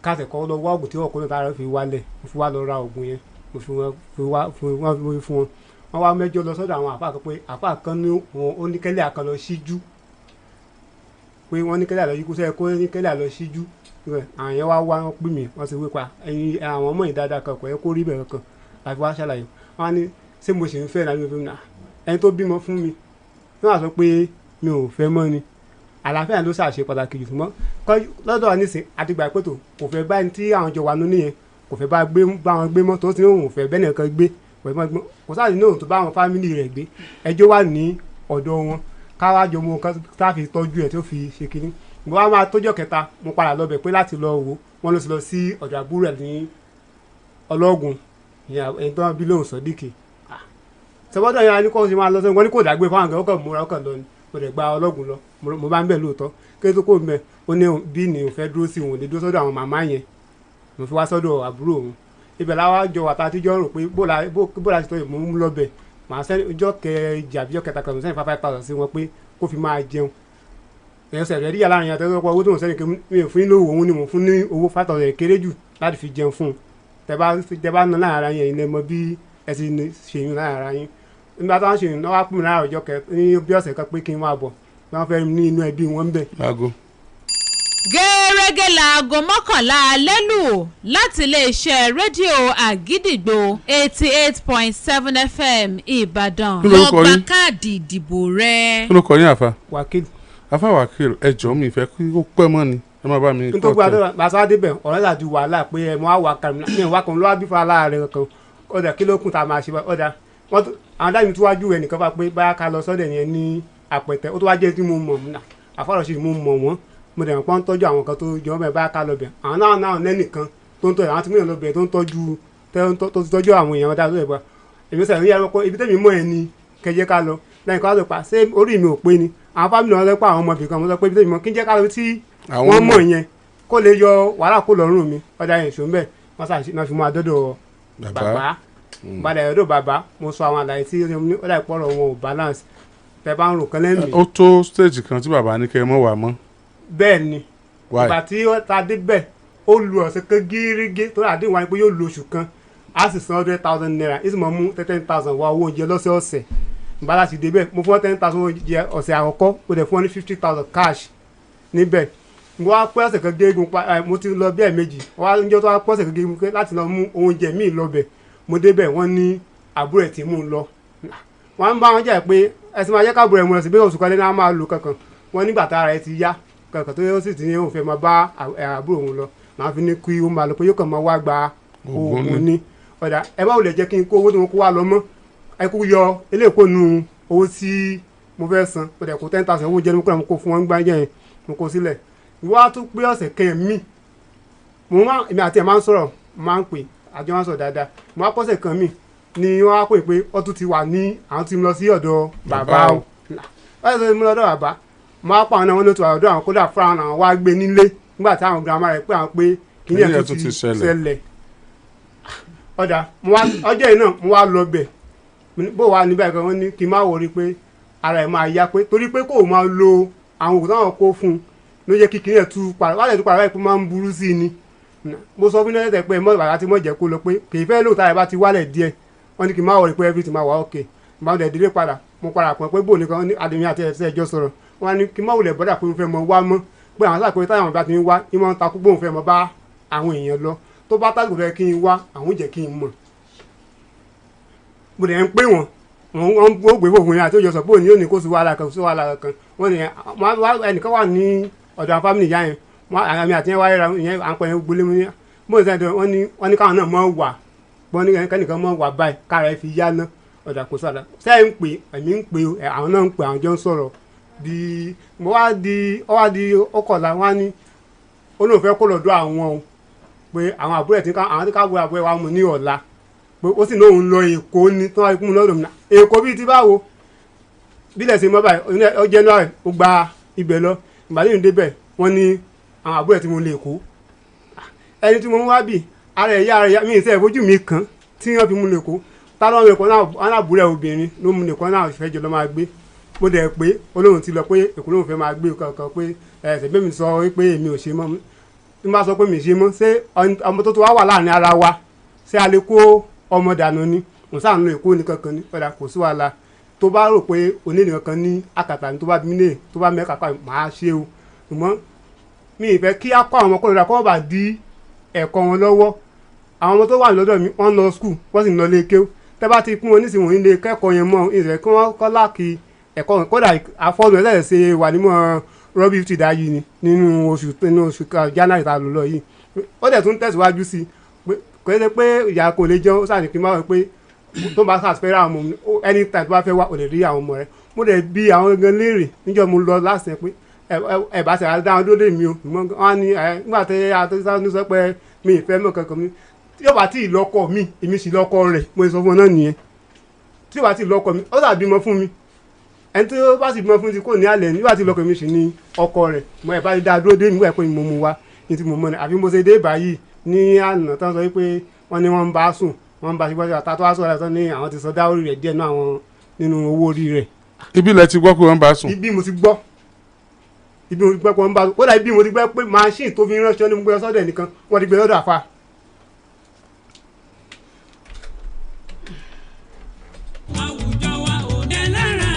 káṣẹ̀ kọ́ lọ wá oògùn tí ọkùnrin tára fi wálẹ̀. Mo fi wá lọ ra oògùn yẹn, mo fi wọn fi wá fún wọn fi fún wọn. Wọ́n wá mẹ́jọ lọ sọ́dọ̀ àwọn àfáà kan pé àfáà kan ní wọn ó ní kẹ́lẹ́ àkànlọ síjú, pé wọ́n ní kẹ́lẹ́ àlọ́ yíkú sẹ́yẹ kó ní kẹ́lẹ́ àlọ́ síjú. Àwọn yẹn wá wá, wọ́n pè mí, wọ́n sì wí pa ẹyin àwọn ọmọ yìí dáadáa kan kò yẹ kó rí bẹ́ẹ̀ kankan. Àfi wá ṣàlàyé, wọ́n á ní ṣé mo sì ń fẹ́ nàbí mo fẹ́ nà ẹni tó bímọ fún mi. Wọ́n á sọ pé mi ò fẹ́ mọ́ ni àlàáfíà ló ṣàṣe pàtàkì jù. Ṣùgbọ́n lọ́dọ̀ wa nísìn àti gbà pé tó kò fẹ́ bá ẹni tí àwọn jọ wà nínú yẹn, kò fẹ́ bá gbé bá wọn gbé mọ́, tó ti ní òun ò fẹ́ bẹ́ẹ̀ nìkan gbé, kò fẹ́ gbé, kò sáà ní òun tó bá àwọn fámìlì rẹ̀ gbé. Ẹjọ́ wà ní ọ̀dọ̀ wọn, káwá jọ mọ nǹkan tá a fi tọ́jú ẹ̀ tó fi ṣe kínní. Mo wá máa tójọ́ kẹta, mo padà lọ bẹ̀ pé láti lọ wò wọ́n, ló ti lọ sí ọ̀dọ̀ àbúrò ẹ̀ ní ọlọ́gun, ẹni tó ń bí lóhùn sọ́díkì sọ́bọ́dọ̀ yẹn. A ní kó ṣe máa lọ sọ́dọ̀ wọn ní kò dágbé fáwọn kan, ó kàn múra, ó kàn lọ ni. Mo dẹ̀ gba ọlọ́gun lọ, mo bá ń bẹ̀ lóòótọ́ kí tó kó mẹ́. Ó ní bí ni òun fẹ́ dúró sí, òun lè dúró sọ́dọ̀ àwọn màmá yẹn. Mo fi wá sọ́dọ̀ àbúrò òun, ibẹ̀ láwa jọ wà tá a ti jọ rò pé bó la ṣe tọ́. Mo mú lọ bẹ̀, màá sẹ́ni ọjọ́ kẹjì àbíjọ́ kẹta kan, mo sẹ́ni 5,000 sí wọn pé kó fi máa jẹun. Ẹ̀yọ́ rẹ̀ díyà láàrin àtẹ́wọ́ owó tó ń sẹ́ni mi ò fún ní owó, òun ni mo fún ní owó 5,000 kéré jù láti fi jẹun fún un. Tẹ bá ná láàrin ara yín, ẹ̀yin lẹ mọ bí ẹ ti ṣe yún láàrin ara yín. Nígbà tó ń ṣe yún náà, wá pè mí láàrin ọjọ́ kẹ ní bí ọ̀sẹ̀ kan pé kí n máa bọ̀, wọ́n fẹ́ ní inú ẹbí wọn ń bẹ̀. Láago. Gẹ́rẹ́gẹ́ láago 11 alẹ́ lù láti iléeṣẹ́ rédíò Àgídìgbò 88.7 FM, Ìbàdàn. Kí Lọ lorúkọ gba yín? káàdì ìdìbò rẹ. Kí ló kọ yín, àfa? Wákìlì. Àfa Wákìlì, ẹ jọ̀ọ́, mi ìfẹ́ kí ó pẹ́ mọ́ ni, ẹ má bá mi n tó gbé tọ́. adọ́rọ̀ bàtà débẹ̀, ọ̀rọ̀ yà di wàhálà pé ẹ mọ àwà kan mi ò wá kan lọ́wọ́ bí fún aláàárẹ̀ kan. Ọ̀dà kí ló kún tá a máa ṣe báyìí? Ọ̀dà wọ́n tún àwọn dáàbì tó wájú ẹ̀ nìkan bá pé báyà ká lọ sọ́dẹ̀ yẹn ní àpẹtẹ, ó tó wá jẹ́ tí mo mọ̀ nà àfọ̀rọ̀ṣe, mo mọ̀ wọ́n, mo dẹ̀ mọ̀ pé wọ́n ń tọ́jú àwọn kan tó jọ bẹ́ẹ̀, báyà ká lọ bẹ̀. Àwọn náà lẹ́nìkan tó ń tọ́jú àwọn tí mo yàn lọ bẹ̀, tó ń tọ́jú tó ti tọ́jú àwọn èèyàn dáadáa tó yẹ bá èmi sọ̀rọ̀ ní yàrá pé ibi tẹ́mi mọ̀ ẹ́ ni kẹjẹ́ ká lọ lẹ́yìn kan. Wá sọ pa ṣé orí mi ò pé ni àwọn fámìlì wọn sọ pé àwọn ọmọbìnrin kan, mo sọ pé ibi tẹ́mi mọ̀ kí n jẹ́ ká lọ tí Àwọn wọ́n mọ̀. mọ̀ yẹn kó lè yọ wàhálà kó lọ́rùn mi. Ọ̀dà yẹn ṣòun bẹ́ẹ̀, wọ́n ṣàṣì náà fi mú adọ́dọ̀ bàbá. Bàbá padà ọ̀dọ̀ bàbá, mo sọ àwọn àlàyé tí ó dà pọ̀rọ̀ wọn ò balance, tẹ bá ń rò kán lẹ́mìí. Ó tó stage kan tí bàbá ní kẹ́ ẹ mọ́ wà mọ́? Bẹ́ẹ̀ ni. Why? Ìgbà tí ó ta débẹ̀, ó lu ọ̀sẹ̀ kan gírígé tó àdéhùn wa ni pé yóò lu oṣù kan, á sì san ₦100,000, á sì mọ̀ mú 10,000 wá owó oúnjẹ lọ́sẹ̀ọ̀sẹ̀. Ìgbà láti débẹ̀, mo fún ọ 10,000 oúnjẹ ọ̀sẹ̀ àkọ́kọ́, mo dẹ̀ fún ọ ní 50,000 cash níbẹ̀. Mo wá pẹ́ ọ̀sẹ̀ kan gírígún pa ẹ, mo ti lọ bí ẹ̀ẹ̀mejì wá níjọ́ tó wá pẹ́ ọ̀sẹ̀ kan gírígún pé láti lọ mú oúnjẹ míì lọ bẹ̀. Mo débẹ̀, wọ́n ní àbúrò ẹ̀ tí mú un lọ. Wọ́n ń bá wọn jà pé ẹ̀sìn máa jẹ́ káàbùrò ẹ̀ mú lọ sí bí oṣù kan lé náà máa lò kankan. Wọ́n nígbà tára ẹ̀ ti yá kankan tó yẹ, ó sì ti ní òun fẹ́ máa bá àbúrò òun lọ, màá fi ní kí ó máa lọ pé yóò kàn máa wá gba Oògùn oògùn ni. Ọ̀dà ẹ bá wò lè jẹ́ kí n kó owó tí mo kó wá lọ mọ́, ẹ kú yọ eléyìí kó nu owó tí mo fẹ́ san. Ó dẹ̀ kó 10,000 owó jẹ́ ní mo kó náà, mo kó fún wọn gbá yẹn, mo kó sílẹ̀. Wọ́n á tún pé ọ̀sẹ̀ kẹyìn míì, mo máa èmi àti ẹ̀ máa ń sọ̀rọ̀, máa ń pè, àjọ máa ń sọ̀rọ̀ dáadáa. Mo wá pọ́sẹ̀ kan míì ni wọ́n á pè pé ó tún ti wà ní àwọn tí mo lọ sí ọ̀dọ̀ bàbá Bàbá o. Wọ́n ti mú lọ́dọ̀ bàbá, mo wá pa àwọn náà, wọ́n ló ti wà lọ́dọ̀ àwọn, kódà fúnra wọn àwọn wá gbé nílé nígbà tí àwọn girama rẹ̀ pé àwọn pé kíní ẹ̀ tún ti ṣẹlẹ̀. Ọ̀dà mo wá ọjọ́ yìí náà, mo wá lọ bẹ̀. Mo ní, bó wà níbẹ̀ kan, wọ́n ní kí n má wọrí pé ara ẹ̀ máa yá, pé torí pé kò máa lo àwọn òògùn táwọn kó fún un ló jẹ́ kí kíní ẹ̀ tú padà wálẹ̀, tú padà báyìí pé máa ń burú sí i ni. Mo sọ fún ní ẹ̀sẹ̀ pé mọ́ bàbá tí mo jẹ́ kó lọ pé kì í fẹ́ lóòótọ́, ara ẹ̀ bá ti wálẹ̀ díẹ̀. Wọ́n ní kí n má wọrí pé everything máa wà okay. Báwọn dẹ̀ délé padà, mo padà pọ̀ pé bóun nìkan ní àdèmí àti ẹ̀sẹ̀ ẹjọ́ sọ̀rọ̀. Wọ́n ní kí n má wulẹ̀ bọ́dà pé mo fẹ́ mọ wá mọ́, pé àwọn sáà pé táwọn bá ti ń wá ìmọ̀ ń takú, bóun fẹ́ mọ bá àwọn èèyàn lọ, tó bá tásìkò fẹ́ kí n wá, àwọn ò jẹ́ kí n mọ̀. Mo dẹ̀ ń pè wọ́n, wọ́n ó gbé fòfin àti òjò sọ pé òní yóò ní kó sí wàhálà kan, sí wàhálà kan. Wọ́n ní ẹnìkan wà ní ọ̀dọ̀ àwọn fámìlì ìyá yẹn, wọ́n àmì àti yẹn wáyé ra ìyẹn à ń pẹ́ yẹn gbolé mu ní bó ṣe dẹ̀. Wọ́n ní káwọn náà mọ̀ wà, wọ́n ní kẹ́nìkan mọ̀ wà báyìí kára ẹ fi yá ná. Ọ̀dà kò sọ̀dà sẹ́yìn ń pè, ẹ̀mí ń pè ẹ̀, àwọn náà ń pè, àwọn jọ ń sọ̀rọ̀ di mo wá di ó wá di ọkọ̀ọ̀la. Wọ́n á ní ó lóun fẹ́ kó lọ́dọ̀ àwọn o, pé àwọn àbúrò ẹ̀ tí àwọn tí ká wo àbúrò ẹ̀ wá mu ní ọ̀la, pé ó sì lóun lọ Èkó ní tí wọ́n á kún un lọ́dọ̀ mi náà. Èkó bíi ti báwo bílẹ̀ ṣe mọ́ báyìí? Ó January ó gba ibẹ̀ lọ. Ìgbà tí mo débẹ̀, wọ́n ní àwọn àbúrò ẹ̀ tí mo lè kó ẹni tí mo mú wá bì. Ara ẹ̀yà mi ìṣe ìfojú mi kàn tí wọ́n fi mú lè kó tá ló ń kó aláàbúrẹ́ obìnrin ló mú nìkan náà fẹ́ jọ lọ́ máa gbé. Mo dẹ̀ pé olóhùn ti lọ pé èkó lóhùn fẹ́ máa gbé kankan pé ẹ̀sẹ̀ bẹ́ẹ̀ mi sọ pé èmi ò ṣe mọ́. Tí mo bá sọ pé mi ṣe mọ́, ṣé ọmọ tó tó wá wà láàrin ara wa, ṣé a lè kó ọmọ dànù ni? Mo sáà ń lo èkó ní kankan ní ọ̀dà, kò sí wàhálà. Tó bá rò pé onílé kankan ní àkàtà ni, tó bá bí mi tó bá mẹ́ka pa màá ṣe o. Ṣùgbọ́n mi ì fẹ́ kí á kó àwọn ọmọ kọ́lọ́dà kó bá di ẹ̀kọ́ wọn lọ́wọ́. Àwọn ọmọ tó wà lọ́dọ̀ mi, wọ́n lọ skul, wọ́n sì ń lọ ilé kéwú. Tẹ́ bá ti kún wọn nísìnyí, wọ́n lè kẹ́kọ̀ọ́ yẹn mọ́ ìrẹ̀ kí wọ́n kọ́ láàkì ẹ̀kọ́ wọn. Kódà àfọ́nù ẹ̀sẹ̀ ṣe wà nímọ̀ rọ́bì ti dá yìí ni nínú oṣù January tá a lò lọ yìí. Ó dẹ̀ tún tẹ̀síwájú sí i pé kò ṣe pé ìyá kò lè jẹun. Ó sàní kí n máa wọ pé tó bá sàfẹ́rẹ́ àwọn ọmọ mi, anytime tó bá fẹ́ wá, ò lè rí àwọn ọmọ rẹ̀. Mo dẹ̀ bi àwọn gangan léèrè níjọ́ mo lọ last yẹn pé ẹ bá ṣe àdá àwọn dóde mi o. Wọ́n á ní ẹ nígbà tẹ àtúnṣe sọ pé mi ì fẹ́ mọ̀ kankan mi, tí yóò bá tí ì lọ́kọ mi, èmi sì lọ́kọ rẹ̀. Mo sọ fún ọ náà nìyẹn, tí yóò bá tí ì lọ́kọ mi, ó sà bímọ fún mi. Ẹni tó bá sì bímọ fún ti kò ní àlẹ́, nígbà tí lọ́kọ mi sì ní ọkọ rẹ̀. Mo ẹ̀ bá ti dá dúró dé nígbà pé mo mú wa ní ti mo mọ̀ ní. Àbí mo ṣe dé báyìí ní àná tán sọ pé wọ́n ní wọ́n ń bá sùn, wọ́n ń bá ṣe gbọ́dọ̀ àtàtọ́ wá sọ̀rọ̀ tán ní àwọn ti sọ dáwọ́rì rẹ̀ díẹ̀ náà àwọn nínú owó orí rẹ̀. Ibi lẹ ti gbọ́ pé wọ́n bá sùn? Ibi mo ti gbọ́, ibi mo ti gbọ́ pé wọ́n bá sùn. Kódà ibi mo ti gbọ́ pé machine tó fi ránṣẹ́ ní mo gbé sọ́dọ̀ ẹnìkan, wọ́n ti gbé lọ́dọ̀ àfa. Àwùjọ wa ò dé lára.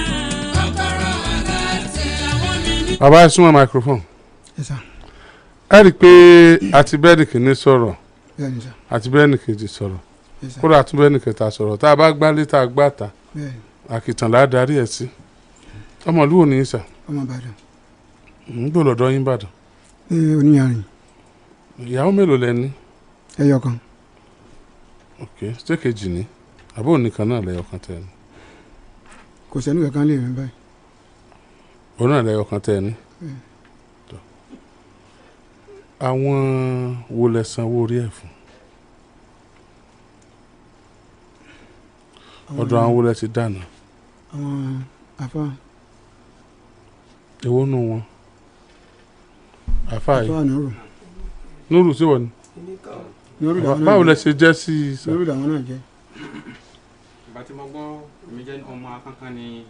Kọ́kọ́rọ́ alátẹ. Ìyàwó mi ní. Bàbá, ẹ súnmọ́ microphone. Yes, sir. Ẹ rí i pé àti bẹ́ẹ̀ni kìíní sọ̀rọ̀, Bẹ́ẹ̀ ni sir. àti bẹ́ẹ̀ni kejì sọ̀rọ̀, Yes, sir. kódà àti bẹ́ẹ̀ni kẹta sọ̀rọ̀. Tá a bá gbálé tá a gbá ta, Bẹ́ẹ̀ ni. àkìtàn là á darí ẹ̀ sí. Ọmọlúwo ní í sà? Ọmọ Ìbàdàn. Ń gbò lọ́dọ̀ yín Ìbàdàn? Ní Oníyanrìn. Ìyàwó mélòó lẹ ní? Ẹyọ kan. Ok, ṣé kejì ní àbó nìkan náà lẹ́yọ kan tẹ́ ẹ ní? Kò sẹ́ni kankan lè rìn báyìí. Òun náà lẹ́yọ kan tẹ́ ẹ ní? Tọ́. Àwọn wo lẹ sanwó orí ẹ̀ fún? Ọ̀dọ̀ àwọn wo lẹ ti dáná? Àwọn afa. Èwo nù wọn, àfáà yìí? Afa Nuru. Nuru sí wọn ni? Nuru làwọn náà. Báwo lẹ ṣe jẹ́ sí i sà? Nuru làwọn náà jẹ́. Ìgbà tí mo gbọ́, èmi jẹ́ ọmọ akánkan ni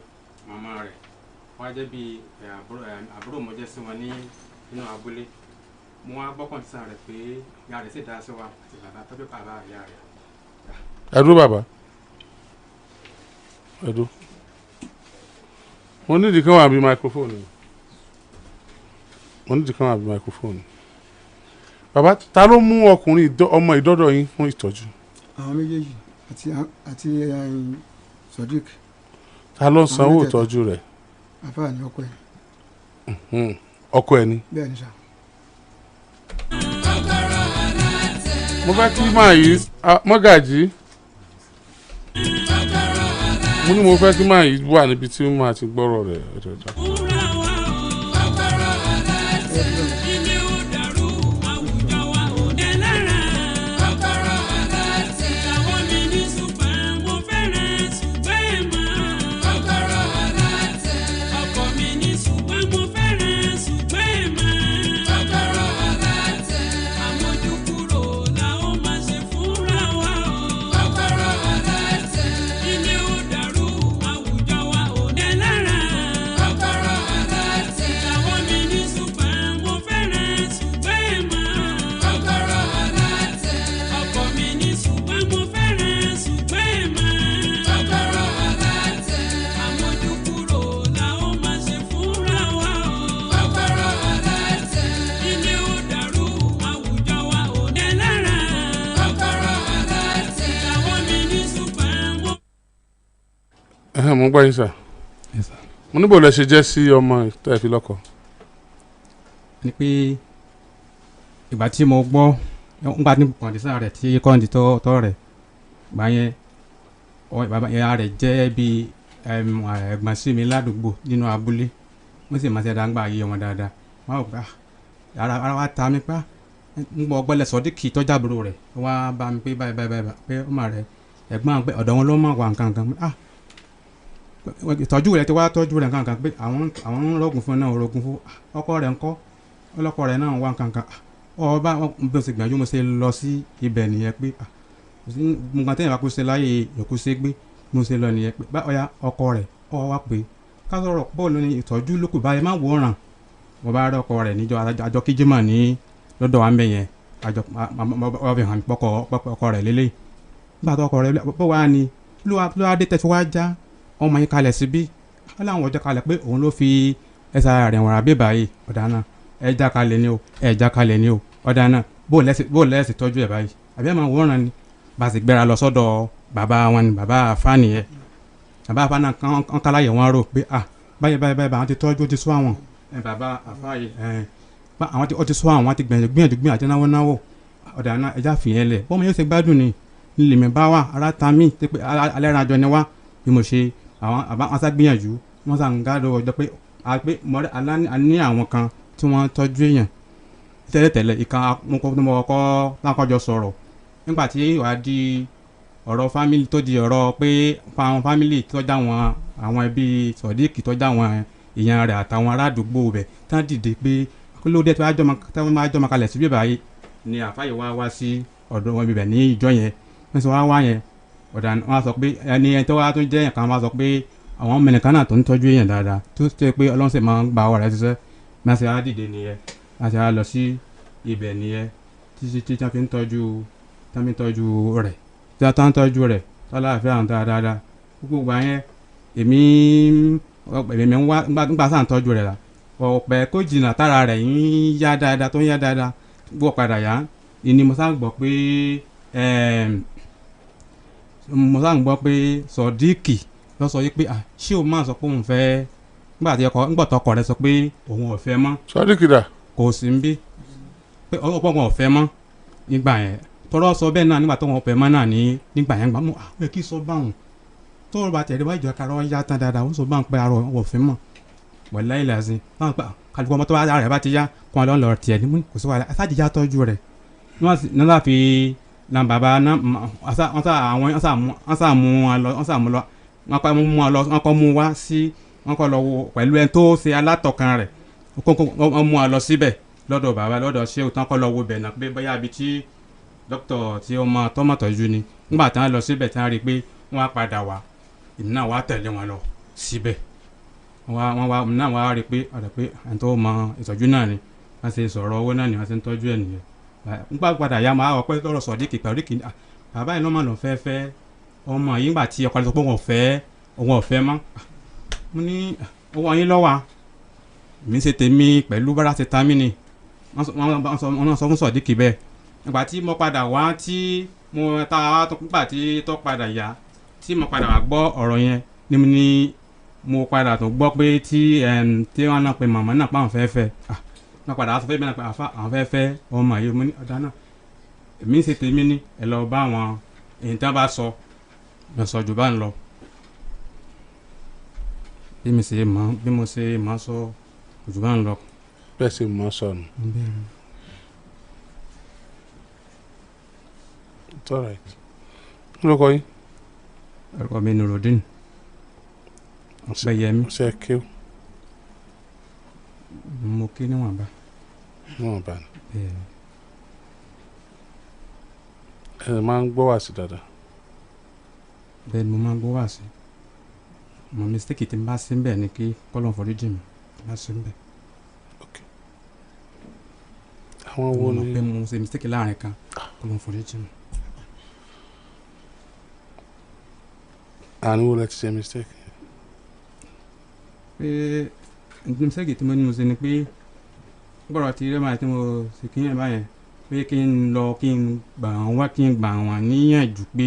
màmá rẹ̀ wọ́n á jẹ́ bí àbúrò mo jẹ́ sí wọn ní inú abúlé. Mo wá gbọ́ kọ̀ǹtísà rẹ̀ pé ìyá rẹ̀ sì dá sí wa àti bàbá tọ́jú bàbá ìyá rẹ̀. Ẹ dúró, bàbá, ẹ dúró. Mo nídìí kan wà bí microphone mi. Mo nídìí kan wà bí microphone. Bàbá, ta ló mú ọkùnrin ọmọ ìdọ́dọ̀ yín fún ìtọ́jú? Àwọn méjèèjì àti Sodiq. Ta ló ń sanwó mẹ́tẹ̀ẹ̀ta. ìtọ́jú rẹ̀? Afa ni ọkọ ẹ̀. Ọkọ ẹ̀ ni? Bẹ́ẹ̀ ni sà. Kọ́kọ́rọ́ alátẹ. Mo fẹ́ kí máa yí mọ́gàjí. Kọ́kọ́rọ́ alátẹ. Mo ní mo fẹ́ kí máa yí wà níbi tí màá ti gbọ́rọ̀ rẹ̀ ẹ̀dọ̀dọ̀. Fúnra wa o. Kọ́kọ́rọ́ alátẹ. Ilé ò dàrú, àwùjọ wa ò dé lára. Kọ́kọ́rọ́ alátẹ. Ìyàwó mi ní ṣùgbọ́n mo fẹ́ràn ṣùgbọ́n ẹ̀ mọ́. Kọ́kọ́rọ́ alátẹ. Ọkọ mi ní ṣùgbọ́n mo fẹ́ràn ṣùgbọ́n ẹ̀ mọ́. Kọ́kọ́rọ́ alátẹ. Àmójúkúrò la ó máa ṣe fúnra wa o. Kọ́kọ́rọ́ alátẹ. Ilé ò dàrú, àwùjọ wa ò dé lára. Kọ́kọ́rọ́ alátẹ. Ìyàwó mi ní ṣùgbọ́n mo fẹ́ràn ṣùgbọ́n ẹ̀ mọ́. Kọ́kọ́rọ́ alátẹ. Ọkọ mi ní ṣùgbọ́n mo fẹ́ràn ṣùgbọ́n ẹ̀ mọ́. Kọ́kọ́rọ́ alátẹ. Àmójúkúrò la ó máa ṣe fúnra wa o. Kọ́kọ́rọ́ alátẹ. Ilé ò dàrú, àwùjọ wa ò dé lára. Kọ́kọ́rọ́ alátẹ. Ìyàwó mi ní ṣùgbọ́n mo. Ẹhẹ́n, mo ń gbọ́ yín sà. Yes, sir. Mo níbo lẹ ṣe jẹ́ sí ọmọ tẹ́ ẹ fi lọ́kọ? Ni pé ìgbà tí mo gbọ́ ńgbà tí kọ̀ǹdísà rẹ̀ tí kọ́ǹdì tọ́ rẹ̀ gbà yẹn, bàbá ìyá rẹ̀ jẹ́ bí ẹ̀gbọ́n sí mi ládùúgbò nínú abúlé. Wọ́n sì máa ṣe dáńgbà ayé wọn dáadáa. Wọ́n á gbà ara wa ta mi pa ń gbọ́ ọgbẹ́lẹ̀ Sọ́díkì tọ́jà àbúrò rẹ̀ wọ́n á bá mi pé báyìí báyìí báyìí pé ọmọ rẹ̀ ẹ̀gbọ́n pé ọ̀dọ̀ wọn ló mọ̀ wà nǹkan kan, ah, ìtọ́jú rẹ̀ ti wá tọ́jú rẹ̀ nǹkan kan pé àwọn ń rọ́gùn fún náà rọ́gùn fún ọkọ rẹ̀ ńkọ́, ọlọ́kọ rẹ̀ náà wà nǹkan kan. Ọba bí mo ṣe gbìyànjú mo ṣe lọ sí ibẹ̀ nìyẹn pé nǹkan tẹ́yìn bá kó ṣe láyé yòókù ṣe gbé mo ṣe lọ nìyẹn pé bá ọya ọkọ rẹ̀ ọ wá pé ká sọ̀rọ̀ bọ́ọ̀lù ni ìtọ́jú lókù báyìí má wòran. Mo bá rí ọkọ rẹ̀ níjọ àjọ kíjímà ní lọ́dọ̀ wa ń bẹ̀ yẹn, àjọ wọ́n fi hàn pọ́kọ ọkọ rẹ̀ lélẹ̀. Nígbà tó ọkọ rẹ̀ bó wá ni ló wá dé tẹ̀sí wá já ọmọ yín kalẹ̀ síbí. Wọ́n láwọn ọjọ́ kalẹ̀ pé òun ló fi ẹsẹ̀ rẹ̀ wọ̀n àbí báyìí. Ọ̀dà náà ẹ já kalẹ̀ ni o, ẹ já kalẹ̀ ni o. Ọ̀dà náà bó lẹ́sì tọ́jú ẹ̀ báyìí àbí ẹ̀ máa wòran ni. Bá a sì gbéra lọ sọ́dọ̀ bàbá wọn ni bàbá àfa nìyẹn. Bàbá àfa náà kán káláyè wọn rò pé ah báyìí báyìí báyìí àwọn ti tọ́jú ó ti sún àwọn bàbá àfa yìí àwọn ti ó ti sún àwọn ti gbìyànjú gbìyànjú náwó náwó. Ọ̀dà náà ẹja fìyẹn lẹ̀ bọ́mọ yóò ṣe gbádùn ni nílẹ̀ mi bá wà ara ta mí pé alẹ́ ran àjọ ni wá bí mo ṣe àwọn àbá wọn sá gbìyànjú wọn sá ń gádùn ọjọ́ pé a ní àwọn kan tí wọ́n tọ́jú èèyàn tẹ́lẹ̀tẹ́lẹ̀. Ìkan mọ́kọ́ lákọ́jọ sọ̀rọ̀ nígbà tí wàá di ọ̀rọ̀ fámìlì tó di ọ̀rọ̀ pé àwọn fámìlì tọ́jà wọn àwọn ẹbí Sọ̀díkì tọ́jà wọn èèyàn rẹ̀ àtàwọn ará àdúgbò rẹ̀ tán dìde pé kí ló dé tí wọ́n máa jọmọ kalẹ̀ síbí báyìí ni àfáyè wá wá sí ọ̀dọ̀ wọn ibẹ̀ ní ìjọ yẹn. Wọ́n sọ wá wá yẹn ọ̀dà wọn sọ pé ẹni tó wá tó jẹ́ ẹ̀kan wọn sọ pé àwọn mẹnìkan náà tó ń tọ́jú èèyàn dáadáa tó ṣe pé Ọlọ́run sì máa ń gba ọ̀rẹ́ ṣiṣẹ́. Máa ṣe á dìde nìyẹn, máa ṣe á lọ sí ibẹ̀ nìyẹn títí tí wọ́n fi ń tọ́jú rẹ̀ tí wọ́n ń tọ́jú rẹ̀ tọ́láàfin àwọn dáadáa. Gbogbo ìgbà yẹn èmi ń wá nígbà sáà ń tọ́jú rẹ̀ la ọ̀pẹ kó jìnnà tára rẹ̀ ń yá dáadáa tó ń yá dáadáa. Gbọ́ padà yá ni mo sáà gbọ́ pé Sọ̀díkì lọ sọ yìí pé ṣé o máa sọ pé òun fẹ́ nígbà tí ọkọ nígbà tọkọ rẹ̀ sọ pé òun ò fẹ́ mọ́. Sọ̀díkì dà? Kò sí ń bí pé ọ̀pọ̀ òun ò fẹ́ mọ́ nígbà yẹn tọrọ sọ bẹ́ẹ̀ náà nígbà tó wọn fẹ́ mọ́ náà ní nígbà yẹn gbà mọ́ àwọn kì í sọ báwọn tọrọ bá tẹ̀lé wájú karọ́ yá tán dáadáa ó sọ báwọn pé arọ ò fẹ́ mọ́ wàláhì làzim báwọn pé kálukú ọmọ tó bá rẹ̀ bá ti yá kó wọn lọ tiẹ̀ ní kò sí wàhálà asájìjà tọ́jú rẹ̀ nígbà fi na bàbá náà wọ́n sá mú wọn lọ wọ́n kọ́ mú wá sí wọ́n kọ́ lọ pẹ̀lú ẹni tó ṣe alátọ̀kan rẹ̀ wọ́n mú wọn lọ síbẹ̀ lọ́dọ̀ bàbá lọ́dọ̀ ṣé o tán kọ́ lọ wo bẹ̀ náà pé bóyá ibi tí dókítà tí ó máa tọ́ mọ̀tọ́jú ni. Nígbà tí wọ́n lọ síbẹ̀ tí wọ́n rí i pé wọ́n á padà wá èmi náà wá tẹ̀lé wọn lọ síbẹ̀ wọ́n wá èmi náà wá rí i pé ọ̀dọ̀ pé ẹni tó mọ ìtọ́jú náà ni wọ́n ṣe sọ̀rọ̀ owó náà ni wọ́n ṣe ń tọ́jú ẹ̀ nìyẹn. Nígbà padà yá máa wọ pé lọ́rọ̀ Sọ̀díkì pẹ̀lú kìíní bàbá yìí lọ́mọ ló fẹ́ fẹ́ ọmọ yìí nígbà tí ọkọ rẹ̀ sọ pé òun ò fẹ́ mọ́. Mo ní owó yín lọ́wọ́ mi ń ṣe tèmi pẹ̀lú bára ṣe ta mí ni wọ́n sọ fún Sọ̀díkì bẹ́ẹ̀. Nígbà tí mo padà wá tí mo ta nígbà tí tó padà yá tí mo padà wá gbọ́ ọ̀rọ̀ yẹn ni mo padà tó gbọ́ pé tí wọ́n náà pe màmá náà pa àwọn fẹ́ fẹ́ wọ́n padà sọ fún mi náà pé àfa àwọn fẹ́ fẹ́ ọmọ yìí. Mo ní ọ̀dà náà èmi ń ṣe tèmi ní ẹ lọ bá àwọn èyí tí wọ́n bá sọ lọ sọ jù bá ń lọ. Bí mo ṣe mọ̀ bí mo ṣe mọ̀ sọ jù bá ń lọ. Bẹ́ẹ̀ sì mọ̀ sọ nù. It's all right. Kí ló kọ yín? Orúkọ mi Nurudeen Ọpẹ́yẹmí. Ṣé kí o? Mo kí níwọ̀nba. Níwọ̀nba ni. Ẹ máa ń gbọ́ wàásì dáadáa. Bẹ́ẹ̀ ni mo máa ń gbọ́ wàásì. Mo mistake tí n bá sí bẹ́ẹ̀ ni kí kọ́lọ́n forí jì mí tí n bá sí bẹ́ẹ̀. Àwọn wo ni? Mo mọ̀ pé mo ṣe mistake láàrin kan kọ́lọ́n forí jì mí. Àárín wo lẹ ti ṣe mistake? Pé mistake tí mo ní mo ṣe ni pé gbọ́dọ̀ tí ilé máa tí mo ṣe kí yẹn báyẹn pé kí n lọ kí n gbà wọ́n wá kí n gbà wọ́n níyànjú pé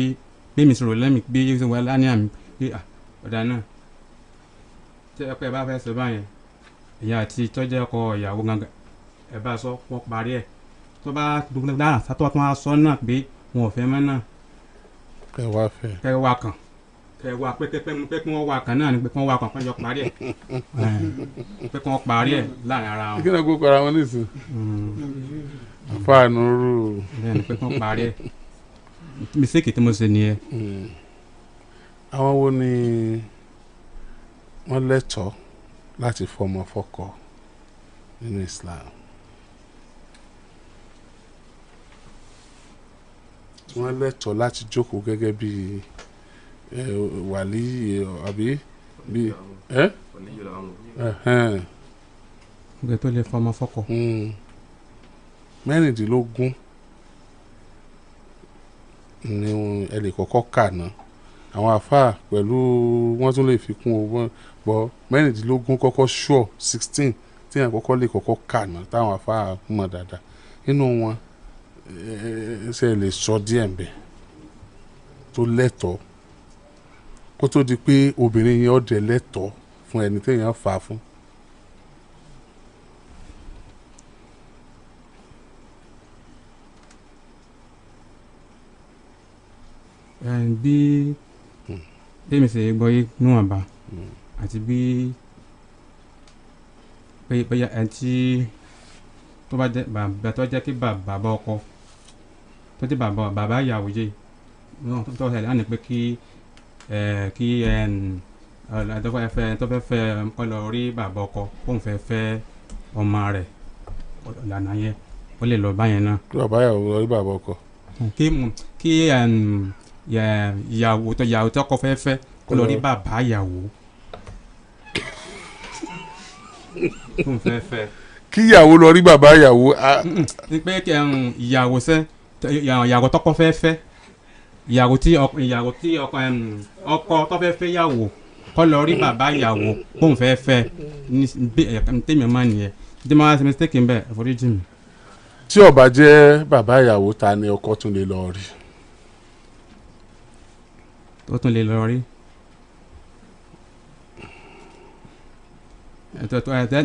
pé mi sọ̀rọ̀ lẹ́mìí pé ṣe wọ́n lá ní àmì pé ọ̀dà náà tí ẹ pé ẹ bá fẹ́ ṣe báyẹn ìyá àti tọ́jú ọkọ ìyàwó gangan ẹ bá sọ wọ́n parí ẹ̀ tó bá dára sátọ́ tó wá sọ náà pé wọn ò fẹ́ mọ́ náà. Ẹ wá fẹ́. Kẹ wá kàn kẹ wá pé pé pé kí wọ́n wá kàn náà ni pé kí wọ́n wá kàn kí wọ́n jọ parí ẹ̀ pé kí wọ́n parí ẹ̀ láàrin ara wọn. Kí ni kó para wọn nísìn? Fáànù rú. Bẹ́ẹ̀ ni pé kí wọ́n parí ẹ̀ mistake tí mo ṣe nìyẹn. Àwọn wo ni wọ́n lẹ́tọ̀ọ́ láti fọmọ fọ́kọ nínú Islam? tí wọ́n lẹ́tọ̀ọ́ láti jókòó gẹ́gẹ́ bí wàlí àbí bí ẹ́ ẹ̀hẹ́n. Gbé tó lè fọmọ fọ́kọ. 16 ni ẹ lè kọ́kọ́ kà ná. Àwọn àfáà pẹ̀lú wọ́n tún lè fi kún owó bọ́ 16 kọ́kọ́ sure 16 tí yẹn kọ́kọ́ lè kọ́kọ́ kà ná táwọn àfáà mọ̀ dáadáa nínú wọn. Ṣe lè sọ díẹ̀ ń bẹ̀ tó lẹ́tọ̀ọ́ kó tó di pé obìnrin yẹn ọ̀dẹ̀ lẹ́tọ̀ọ́ fún ẹni téèyàn fà á fún. Bí bẹ́ẹ̀ mi ṣe gbọ́ yé níwọ̀nba àti bí bóyá ẹni tí tó bá jẹ́ bàbá tó jẹ́ kí bàbá ọkọ tó jẹ́ bàbá ìyàwó yé tó ṣẹlẹ̀ á ní pé kí kí tó fẹ́ fẹ́ kó lọ rí bàbá ọkọ kóun fẹ́ fẹ́ ọmọ rẹ̀ ìlànà yẹn ó lè lọ báyẹn náà. Kí bàbá ìyàwó lọ rí bàbá ọkọ. Kí ìyàwó tó ìyàwó tọkọ fẹ́ fẹ́ kó lọ rí bàbá ìyàwó kóun fẹ́ fẹ́. Kí ìyàwó lọ rí bàbá ìyàwó. Ní pé ìyàwó sẹ́ ìyàwó tọkọ fẹ́ fẹ́ ìyàwó tí ọkọ tó fẹ́ fẹ́ yàwó kó lọ rí bàbá ìyàwó kóun fẹ́ fẹ́ tèmi máa nìyẹn tí mo bá ṣe mistake ń bẹ àforíjì mi. Tí ó bá jẹ́ bàbá ìyàwó ta ni ọkọ tún lè lọ rí. Tó tún lè lọ rí.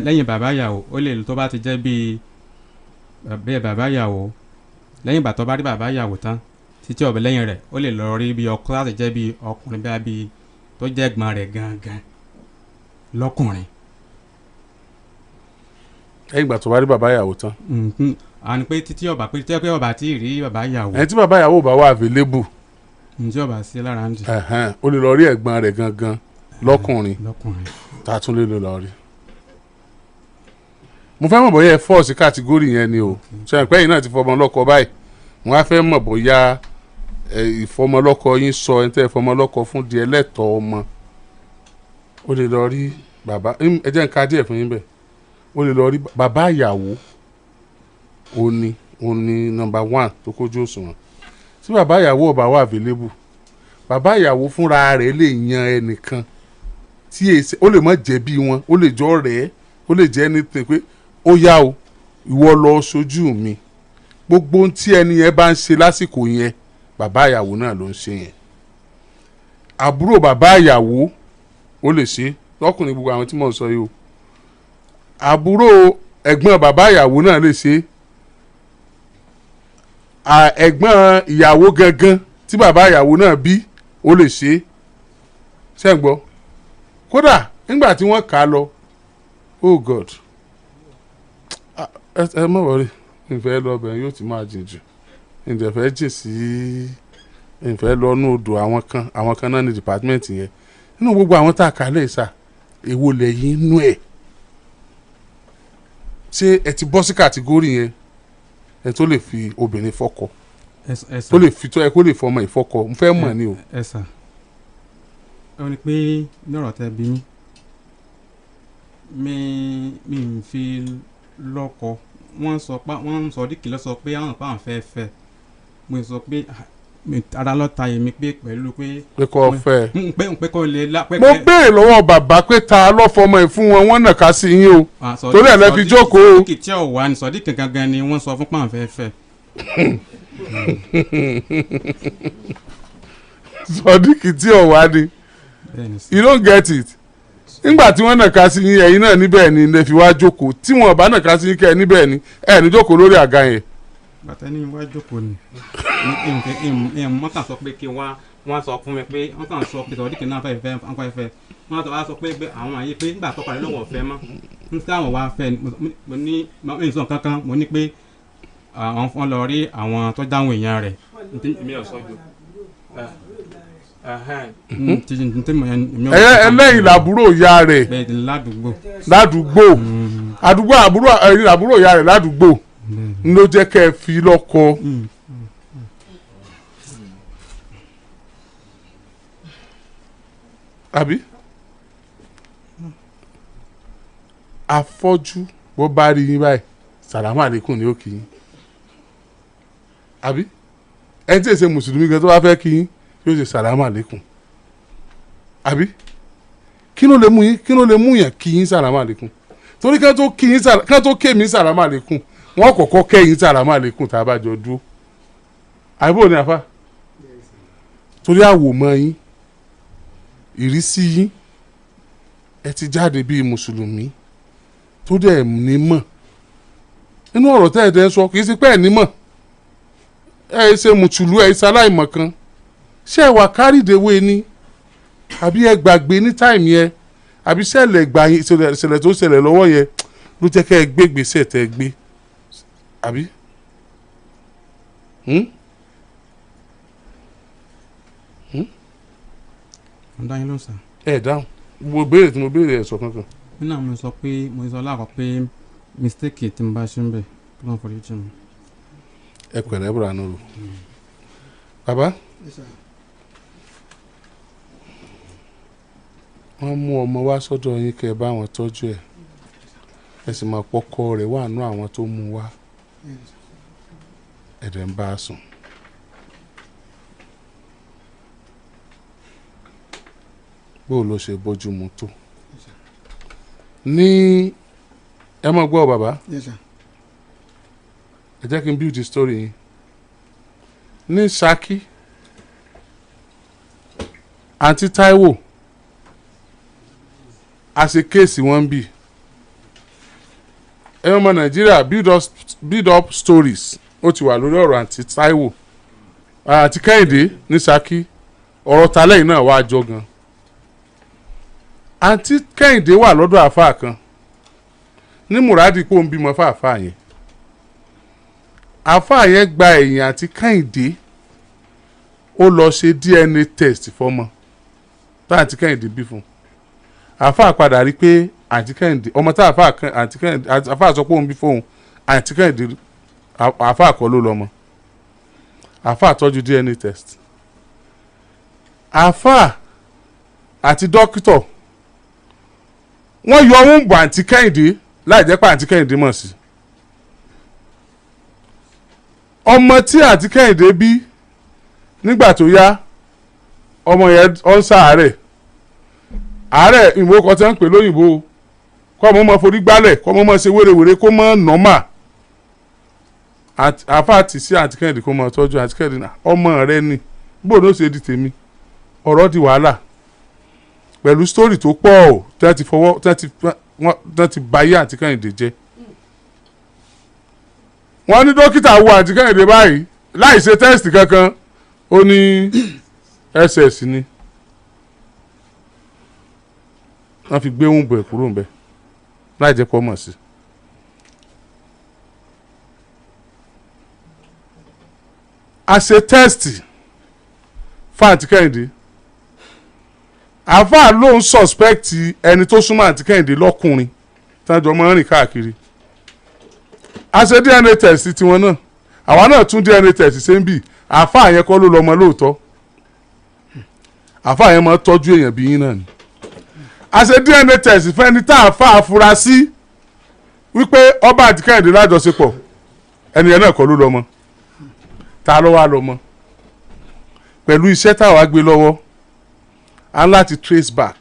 Lẹ́yìn bàbá ìyàwó ó lè tó bá ti jẹ́ bíi bàbá ìyàwó lẹ́yìn ìgbà tó bá rí bàbá ìyàwó tán títí ọ̀bẹ lẹ́yìn rẹ̀ ó lè lọ rí bí ọkọ láti jẹ́ bí ọkùnrin bá bí tó jẹ́ ẹ̀gbọ́n rẹ̀ gangan lọ́kùnrin. Lẹ́yìn ìgbà tó bá rí bàbá ìyàwó tán. Àní pé títí ọba pé títí ọba tí rí bàbá ìyàwó. Ẹni tí bàbá ìyàwó bá wà available. Ǹjẹ́ ọba sí lára ń jẹ. Ó lè lọ rí ẹ̀gbọ́n rẹ̀ gangan lọ́kùnrin tá a tún lè lọ rí. Mo fẹ́ mọ̀ bóyá ẹ fọ́ọ̀sì kàtígórì yẹn ni o. Ṣé àpẹ́ yìí náà ti fọmọ lọ́kọ báyìí? Mo á fẹ́ mọ̀ bóyá ìfọmọlọ́kọ yín sọ ẹni tẹ́ ìfọmọlọ́kọ fún di ẹlẹ́tọ̀ọ́ ọmọ. Ó lè lọ rí bàbá, ẹ jẹ́ n ka díẹ̀ fún yín bẹ́ẹ̀. Ó lè lọ rí bàbá ìyàwó, òní nọ́mbà 1 tó kójú òṣùwọ̀n. Tí bàbá ìyàwó ò bá wà available, bàbá ìyàwó fúnra rẹ̀ lè yan ẹnìkan tí èsì ó lè má jẹ́ bí wọn, ó lè jọ rẹ̀, ó lè jẹ́ anything pé ó yá o, ìwọ lọ ṣojú mi. Gbogbo ohun tí ẹni yẹn bá ń ṣe lásìkò yẹn, bàbá ìyàwó náà ló ń ṣe yẹn. Àbúrò bàbá ìyàwó ó lè ṣe lọ́kùnrin gbogbo àwọn tí mò ń sọ yìí o. Àbúrò ẹ̀gbọ́n bàbá ìyàwó náà lè ṣe. Ẹ̀gbọ́n ìyàwó gangan tí bàbá ìyàwó náà bí ó lè ṣe. Ṣé ń gbọ́? Kódà nígbà tí wọ́n kà á lọ, oh God, ẹ má wọrí, ìfẹ́ lọ bẹ̀rẹ̀ yóò ti máa jìn jù. Ǹjẹ́ fẹ́ jìn sí ìfẹ́ lọ nú odò àwọn kan náà ní dìpátímẹ́ǹtì yẹn. Nínú gbogbo àwọn tá a kà lè sà, èwo lẹ̀yìn inú ẹ̀? Ṣé ẹ ti bọ́ sí kàtígórì yẹn? Ẹ tó lè fi obìnrin fọ́kọ, tó lè fi tó ẹ kó lè fọmọ ìfọ́kọ, mo fẹ́ mọ̀ ni o. Ẹ sà, ó ní pé lọ́rọ̀ tẹ bí mi ń fi lọ́kọ. Wọ́n sọ pé wọ́n sọ díkì lọ sọ pé àwọn pa àwọn fẹ́ fẹ́. Mo sọ pé ara ló ta èmi pé pẹ̀lú pé. Pé kò fẹ́. Pé kò lè la. Mo béèrè lọ́wọ́ bàbá pé ta ló fọmọ ẹ̀ fún wọn, wọ́n nàka sí yín o. Torí ẹ̀ lẹ́ fi jókòó o. Sọdíkì tí ò wá ní sọdíkì gangan ni wọ́n sọ fún pé àwọn fẹ́ fẹ́. Sọdíkì tí ò wá ni. You don't get it. Nígbà tí wọ́n nàka sí yín, ẹ̀yin náà níbẹ̀ ni lè fi wá jókòó. Tí wọ́n bá nàka sí yín kẹ́ ẹ níbẹ̀ ni ẹ̀ ní jókòó lórí àga yẹn. Bàtà ní wá jókòó ni wọ́n kàn sọ pé kí wọ́n sọ fún mi pé wọ́n kàn sọ pé sọdíkì náà fẹ́ fẹ́ wọ́n fẹ́ wọ́n sọ wá sọ pé àwọn àyè pé nígbà tó parí lọ́wọ́ fẹ́ mọ́ n tí àwọn wá fẹ́ mo ní mo sọ kankan mo ní pé àwọn fún lọ rí àwọn tó dáhùn èèyàn rẹ̀ mi ò sọ jù. Ẹlẹ́yìn làbúrò ìyá rẹ̀ ládùúgbò àdúgbò àbúrò ẹ̀yìn làbúrò ìyá rẹ̀ ládùúgbò ló jẹ́ kẹ́ ẹ fi lọ́kọ. Àbí afọ́jú bó bá rí yín báyìí, sàlámù àlékún ni ó kì í, àbí? Ẹni tí èsè mùsùlùmí gan tó bá fẹ́ kí yín, yóò ṣe sàlámù àlékún, àbí? Kí ló lè mú yín, kí ló lè mú yàn kí yín sàlámù àlékún? Torí ká tó kí yín, ká tó ké mi sàlámù àlékún, wọn kọ́kọ́ kẹ́yìn sàlámù àlékún tá a bá jọ dúró, àbí? Ní àfa torí àwòmọ́ yín, ìrísí yín, ẹ ti jáde bíi mùsùlùmí tó dẹ̀ ní mọ̀ nínú ọ̀rọ̀ tẹ́ ẹ̀ dẹ́ sọ. Kì í ṣe pé ẹ̀ ní mọ̀, ẹ ṣe mùtùlù, ẹ ṣe aláìmọ̀ kan. Ṣé ẹ wà kárìdéwé ni, àbí ẹ gbàgbé ní time yẹn, àbí ṣẹlẹ̀ gbà yín, ṣẹlẹ̀ tó ṣẹlẹ̀ lọ́wọ́ yẹn ló jẹ́ kẹ́ ẹ gbé gbèsè tẹ́ ẹ gbé, àbí? Hmm? Hmm? Mo dá yín lóhùn, sir. Ẹ dáhùn gbogbo béèrè tí mo béèrè, ẹ sọ kankan. Nínú àwọn, mo sọ pé, mo sọ láàkọ́ pé mistake tí mo bá ṣe ń bẹ̀, kí wọ́n forí jì mí. Ẹ pẹ̀lẹ́, bùrà nù bàbá. Yes, sir. Wọ́n mú ọmọ wá sọ́dọ̀ yín kẹ́ ẹ bá wọn tọ́jú ẹ̀, ẹ sì máa pọ́kọ rẹ̀ wà nú àwọn tó mú wá. Yes. Ẹ dẹ̀ ń bá a sùn. Bó ló ṣe bójú mu tó ní? Ẹ mọ̀ gbọ́, bàbá. Yes, sir. Ẹ jẹ́ kí n build the story yín. Ní Ṣakí, àǹtí Táíwò, a ṣe case wọn bì. Ẹ ọmọ Nàìjíríà, build up stories, ó ti wà lórí ọ̀rọ̀ àǹtí Táíwò àti Kẹ́hìndé ní Ṣakí. Ọ̀rọ̀ talẹ́yìn náà wàá jọ gan. Àǹtí Kẹ́hìndé wà lọ́dọ̀ àáfàá kan ní mùràdí kó ń bímọ fáàfáà yẹn. Àáfàá yẹn gba ẹ̀yìn àǹtí Kẹ́hìndé, ó lọ ṣe DNA test fọmọ tá àǹtí Kẹ́hìndé bí fún. Àáfàá padà rí pé àǹtí Kẹ́hìndé, ọmọ tá àáfàá àǹtí Kẹ́hìndé, àáfàá sọ pé òun bí fóun àǹtí Kẹ́hìndé, àáfàá kọ́ ló lọ́mọ. Àáfàá tọ́jú DNA test, àáfàá àti dókítọ̀ wọ́n yọ ohun bọ̀ àǹtí Kẹ́hìndé láì jẹ́ pé àǹtí Kẹ́hìndé mọ̀ sí. Ọmọ tí àǹtí Kẹ́hìndé bí, nígbà tó yá, ọmọ yẹn ó ń ṣàárẹ̀, àárẹ̀ ìwé kan tí wọ́n ń pè lóyìnbó, kọ́ ọmọ mọ́ forí gbálẹ̀, kọ́ ọmọ mọ́ ṣe wérewère, kó mọ́ nọ́mà. Àáfàá tì sí àǹtí Kẹ́hìndé kó mọ́ tọ́jú. Àǹtí Kẹ́hìndé náà, ọmọ rẹ ni, bóun ló ṣe di tèmi? Ọ̀rọ̀ di wàhálà pẹ̀lú story tó pọ̀ ọ́ tí wọ́n ti fọwọ́ tí wọ́n ti bayé àǹtí Kẹ́hìndé jẹ́. Wọ́n ní dókítà wo àǹtí Kẹ́hìndé báyìí láì ṣe test kankan, ó ní SS ni. Wọ́n fi gbé womb ẹ̀ kúrò ńbẹ̀ láì jẹ́ kó mọ̀ sí. A ṣe test fún àǹtí Kẹ́hìndé. Àáfàá ló ń suspect ẹni tó súnmọ́ àǹtí Kẹ́hìndé lọ́kùnrin tí wọ́n jọ máa ń rìn káàkiri. A ṣe DNA test tiwọn náà, àwa náà tún DNA test ṣe ń bì. Àáfàá yẹn kọ́ ló lọ́mọ lóòótọ́. Àáfàá yẹn máa tọ́jú èèyàn bí yín náà ni. A ṣe DNA test fẹ́ni tá àáfàá fura sí wípé ọba àǹtí Kẹ́hìndé lájọṣepọ̀, ẹni yẹn náà kọ́ ló lọ́mọ. Ta ló wá lọ́mọ? Pẹ̀lú iṣẹ́ táwa gbé lọ́wọ́, a ń láti trace back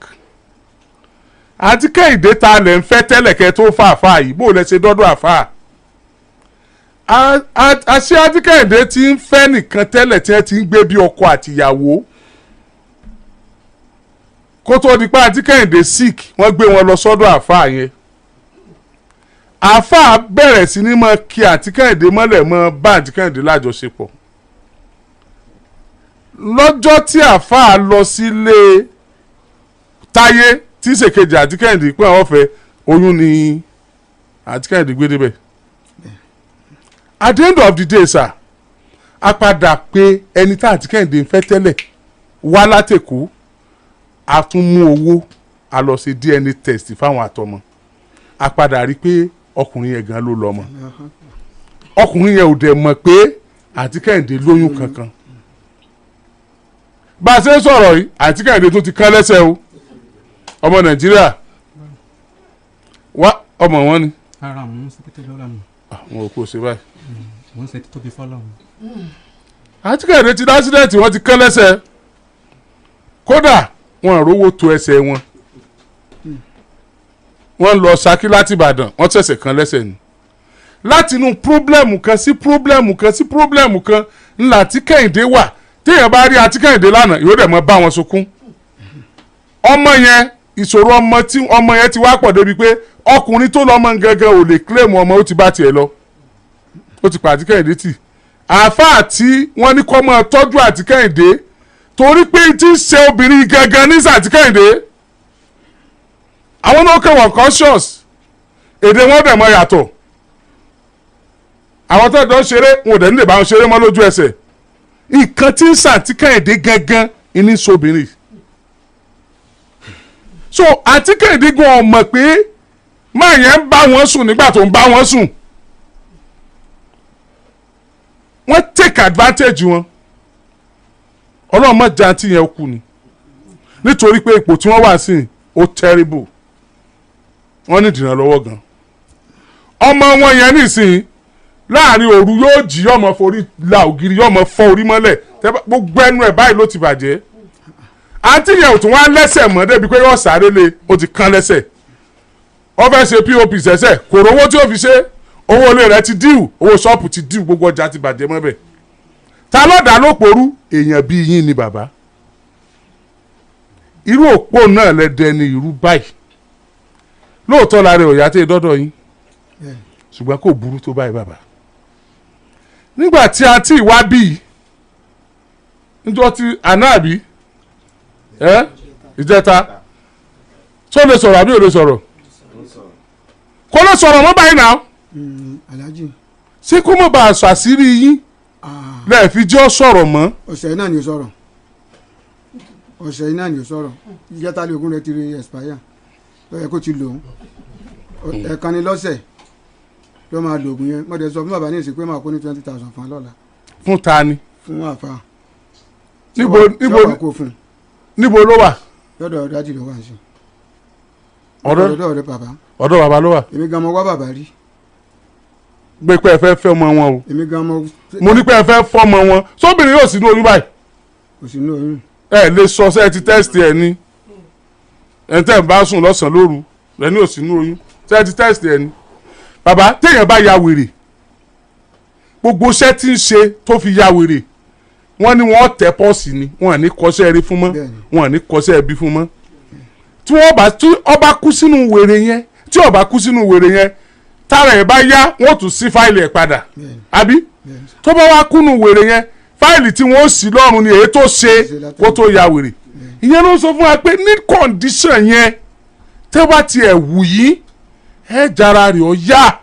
àǹtí Kẹ́hìndé. Ta lẹ̀ ń fẹ́ tẹ́lẹ̀ kẹ́ tó fà àfáà yìí? Bó lẹ ṣe dọ́dọ̀ àfáà? Àṣé àǹtí Kẹ́hìndé ti ń fẹ́ nìkan tẹ́lẹ̀ tí wọ́n ti ń gbé bí ọkọ àtìyàwó kó tó di pé àǹtí Kẹ́hìndé sick. Wọ́n gbé wọn lọ sọ́dọ̀ àfáà yẹn. Àfáà bẹ̀rẹ̀ sí ní mọ́ kí àǹtí Kẹ́hìndé mọ́lẹ̀, mọ́ bá àǹtí Kẹ́hìndé lájọṣepọ̀. Lọ́jọ́ tí àfáà lọ sílé Táyé tí ṣèkejì àǹtí Kẹ́hìndé pé àwọn fẹ́, oyún ni àǹtí Kẹ́hìndé gbé débẹ̀. At the end of the day, sir, a padà pé ẹni tá àǹtí Kẹ́hìndé ń fẹ́ tẹ́lẹ̀ wá látẹ̀kọ́. A tún mú owó, a lọ ṣe DNA test fáwọn àtọmọ. A padà rí i pé ọkùnrin yẹn gan ló lọ́mọ. Ọkùnrin yẹn ò dẹ̀ mọ̀ pé àǹtí Kẹ́hìndé lóyún kankan. Bá a ṣe ń sọ̀rọ̀ yìí, àǹtí Kẹ́hìndé tó ti kán lẹ́sẹ̀ o. Ọmọ Nàìjíríà wá ọmọ wọn ni. Ara mò ń ṣe títóbi Ọlọ́run. Àwọn òkú ò ṣe báyìí. Mò ń ṣe títóbi fọ́lọ́run. Àǹtí Kẹ́hìndé ti lásìdẹ̀ǹtì, wọ́n ti kán lẹ́sẹ̀, kódà wọn rówó tó ẹsẹ̀ wọn. Wọ́n lọ Ṣakí láti Ìbàdàn, wọ́n ṣẹ̀ṣẹ̀ kan lẹ́sẹ̀ ni. Láti inú problem kan sí problem kan sí problem kan ńlá tí Kẹ́hìndé wà. Téèyàn bá rí àǹtí Kẹ́hìndé lánàá, yóò dẹ̀ mọ́ bá wọn sunkún. Ọmọ yẹn, ìṣòro ọmọ tí ọmọ yẹn ti wá pọ̀ débi pé ọkùnrin tó lọ́mọ gangan ò lè claim ọmọ, ó ti bá tiẹ̀ lọ, ó ti pa àǹtí Kẹ́hìndé tì. Àáfàá tí wọ́n ní kó máa tọ́jú àǹtí Kẹ́hìndé, torí pé tí ń ṣe obìnrin gangan ní àǹtí Kẹ́hìndé, àwọn náà kẹwọ̀n conscious, èdè wọn dẹ̀ mọ́ yàtọ̀. Àwọn tó ń ṣeré, wọn ò dẹ̀ nílè bá wọn ṣeré mọ́ lójú ẹsẹ̀. Nǹkan tí ń ṣàǹtí Kẹ́hìndé gangan ní sóbìnrin. So àǹtí Kẹ́hìndé gan ọmọ pé máa yẹn ń bá wọn sùn. Nígbà tó ń bá wọn sùn, wọ́n take advantage wọn. Ọlọ́run má jẹ́ àǹtí yẹn kú ni, nítorí pé ipò tí wọ́n wà sí ó terrible. Wọ́n ní ìdìrànlọ́wọ́ gan. Ọmọ wọn yẹn nísìnyí, láàrin òru yóò jí, yóò mọ forí la ògiri, yóò mọ fọ́ orí mọ́lẹ̀, gbogbo ẹnu ẹ̀ báyìí ló ti bàjẹ́. Àǹtí yẹn ò tún wá lẹ́sẹ̀ mọ́ débi pé yóò sáré lé, ó ti kán lẹ́sẹ̀. Ó fẹ́ ṣe POP sẹ́sẹ̀, kò rówó tí ó fi ṣe. Owó ilé rẹ̀ ti díù, owó ṣọ́ọ̀pù ti díù, gbogbo ọjà ti bàjẹ́ mọ́ bẹ̀. Ta lọ́dà ló porú èèyàn bíi yín ni bàbá. Irú òpó náà lẹ dẹni irú báyìí. Lóòótọ́ la rẹ̀ òyà tẹ́ dọ́dọ̀ yín, ṣùgbọ́n kò burú tó báyìí bàbá. Nígbà tí a ti wá bí níjọ́ tí àná àbí ìjẹta, tó lè sọ̀rọ̀ àbí ò lè sọ̀rọ̀? Kò lè sọ̀rọ̀ mọ́ báyìí náà. Alhaji. Ṣé kó mọ̀ bá a sọ àṣírí yín lẹ́ẹ̀fi jọ́ sọ̀rọ̀ mọ́? Ọ̀sẹ̀ yìí náà ni ó sọ̀rọ̀, ọ̀sẹ̀ yìí náà ni ó sọ̀rọ̀. Ìjẹta lè ogún rẹ ti rí expire, ló yẹ kó ti lò ó. Ẹ̀ẹ̀kan ni lọ́sẹ̀ ló máa lo oògùn yẹn. Mo dẹ̀ sọ fún bàbá ní ìsìn pé máa kó ní 20,000 fún lọ́la. Fún ta ni? Fún àfa. Níbo níbo níbo ló wà? Lọ́dọ̀ dájì ló wà sí. Ọ̀dọ̀ ọ̀dọ̀ bàbá. Ọ̀dọ̀ bàbá ló wà. Èmi gan mo wá bàbá rí. Gbé pé ẹ fẹ́ fẹ́ ọmọ wọn o. Èmi gan mo. Mo ní pé ẹ fẹ́ fọ́mọ wọn, sóbìnrin yóò sí ní oyún báyìí? Kò sí ní oyún. Ẹ lè sọ ṣé ẹ ti tẹ́sítì ẹ ní ẹ tẹ́ ń bá sùn lọ́sàn-án lóru ẹ ní ò sí ní oyún, ṣé ẹ ti tẹ́sítì ẹ ní. Bàbá, téèyàn bá ya wèrè, gbogbo iṣẹ́ tí ń ṣe tó fi ya wèrè, wọ́n ní wọ́n tẹ pọ́ọ̀sì ni, wọ́n ní kọsẹ́ eré fún mọ́, wọ́n ní kọsẹ́ ẹbí fún mọ́. Tí wọ́n bá tí ọba kú sínú wèrè yẹn, tí ọba kú sínú wèrè yẹn, tára ẹ̀ bá yá, wọ́n tún sí fáìlì ẹ̀ padà, àbí tó bá wá kúnnú wèrè yẹn, fáìlì tí wọ́n sì lọ́rùn ni èyí tó ṣe kó tó ya wèrè. Ìyẹn ló sọ fún wa pé ní condition yẹn, tẹ́ bá tiẹ̀ wù yí, ẹ jára rẹ̀ ọ yá.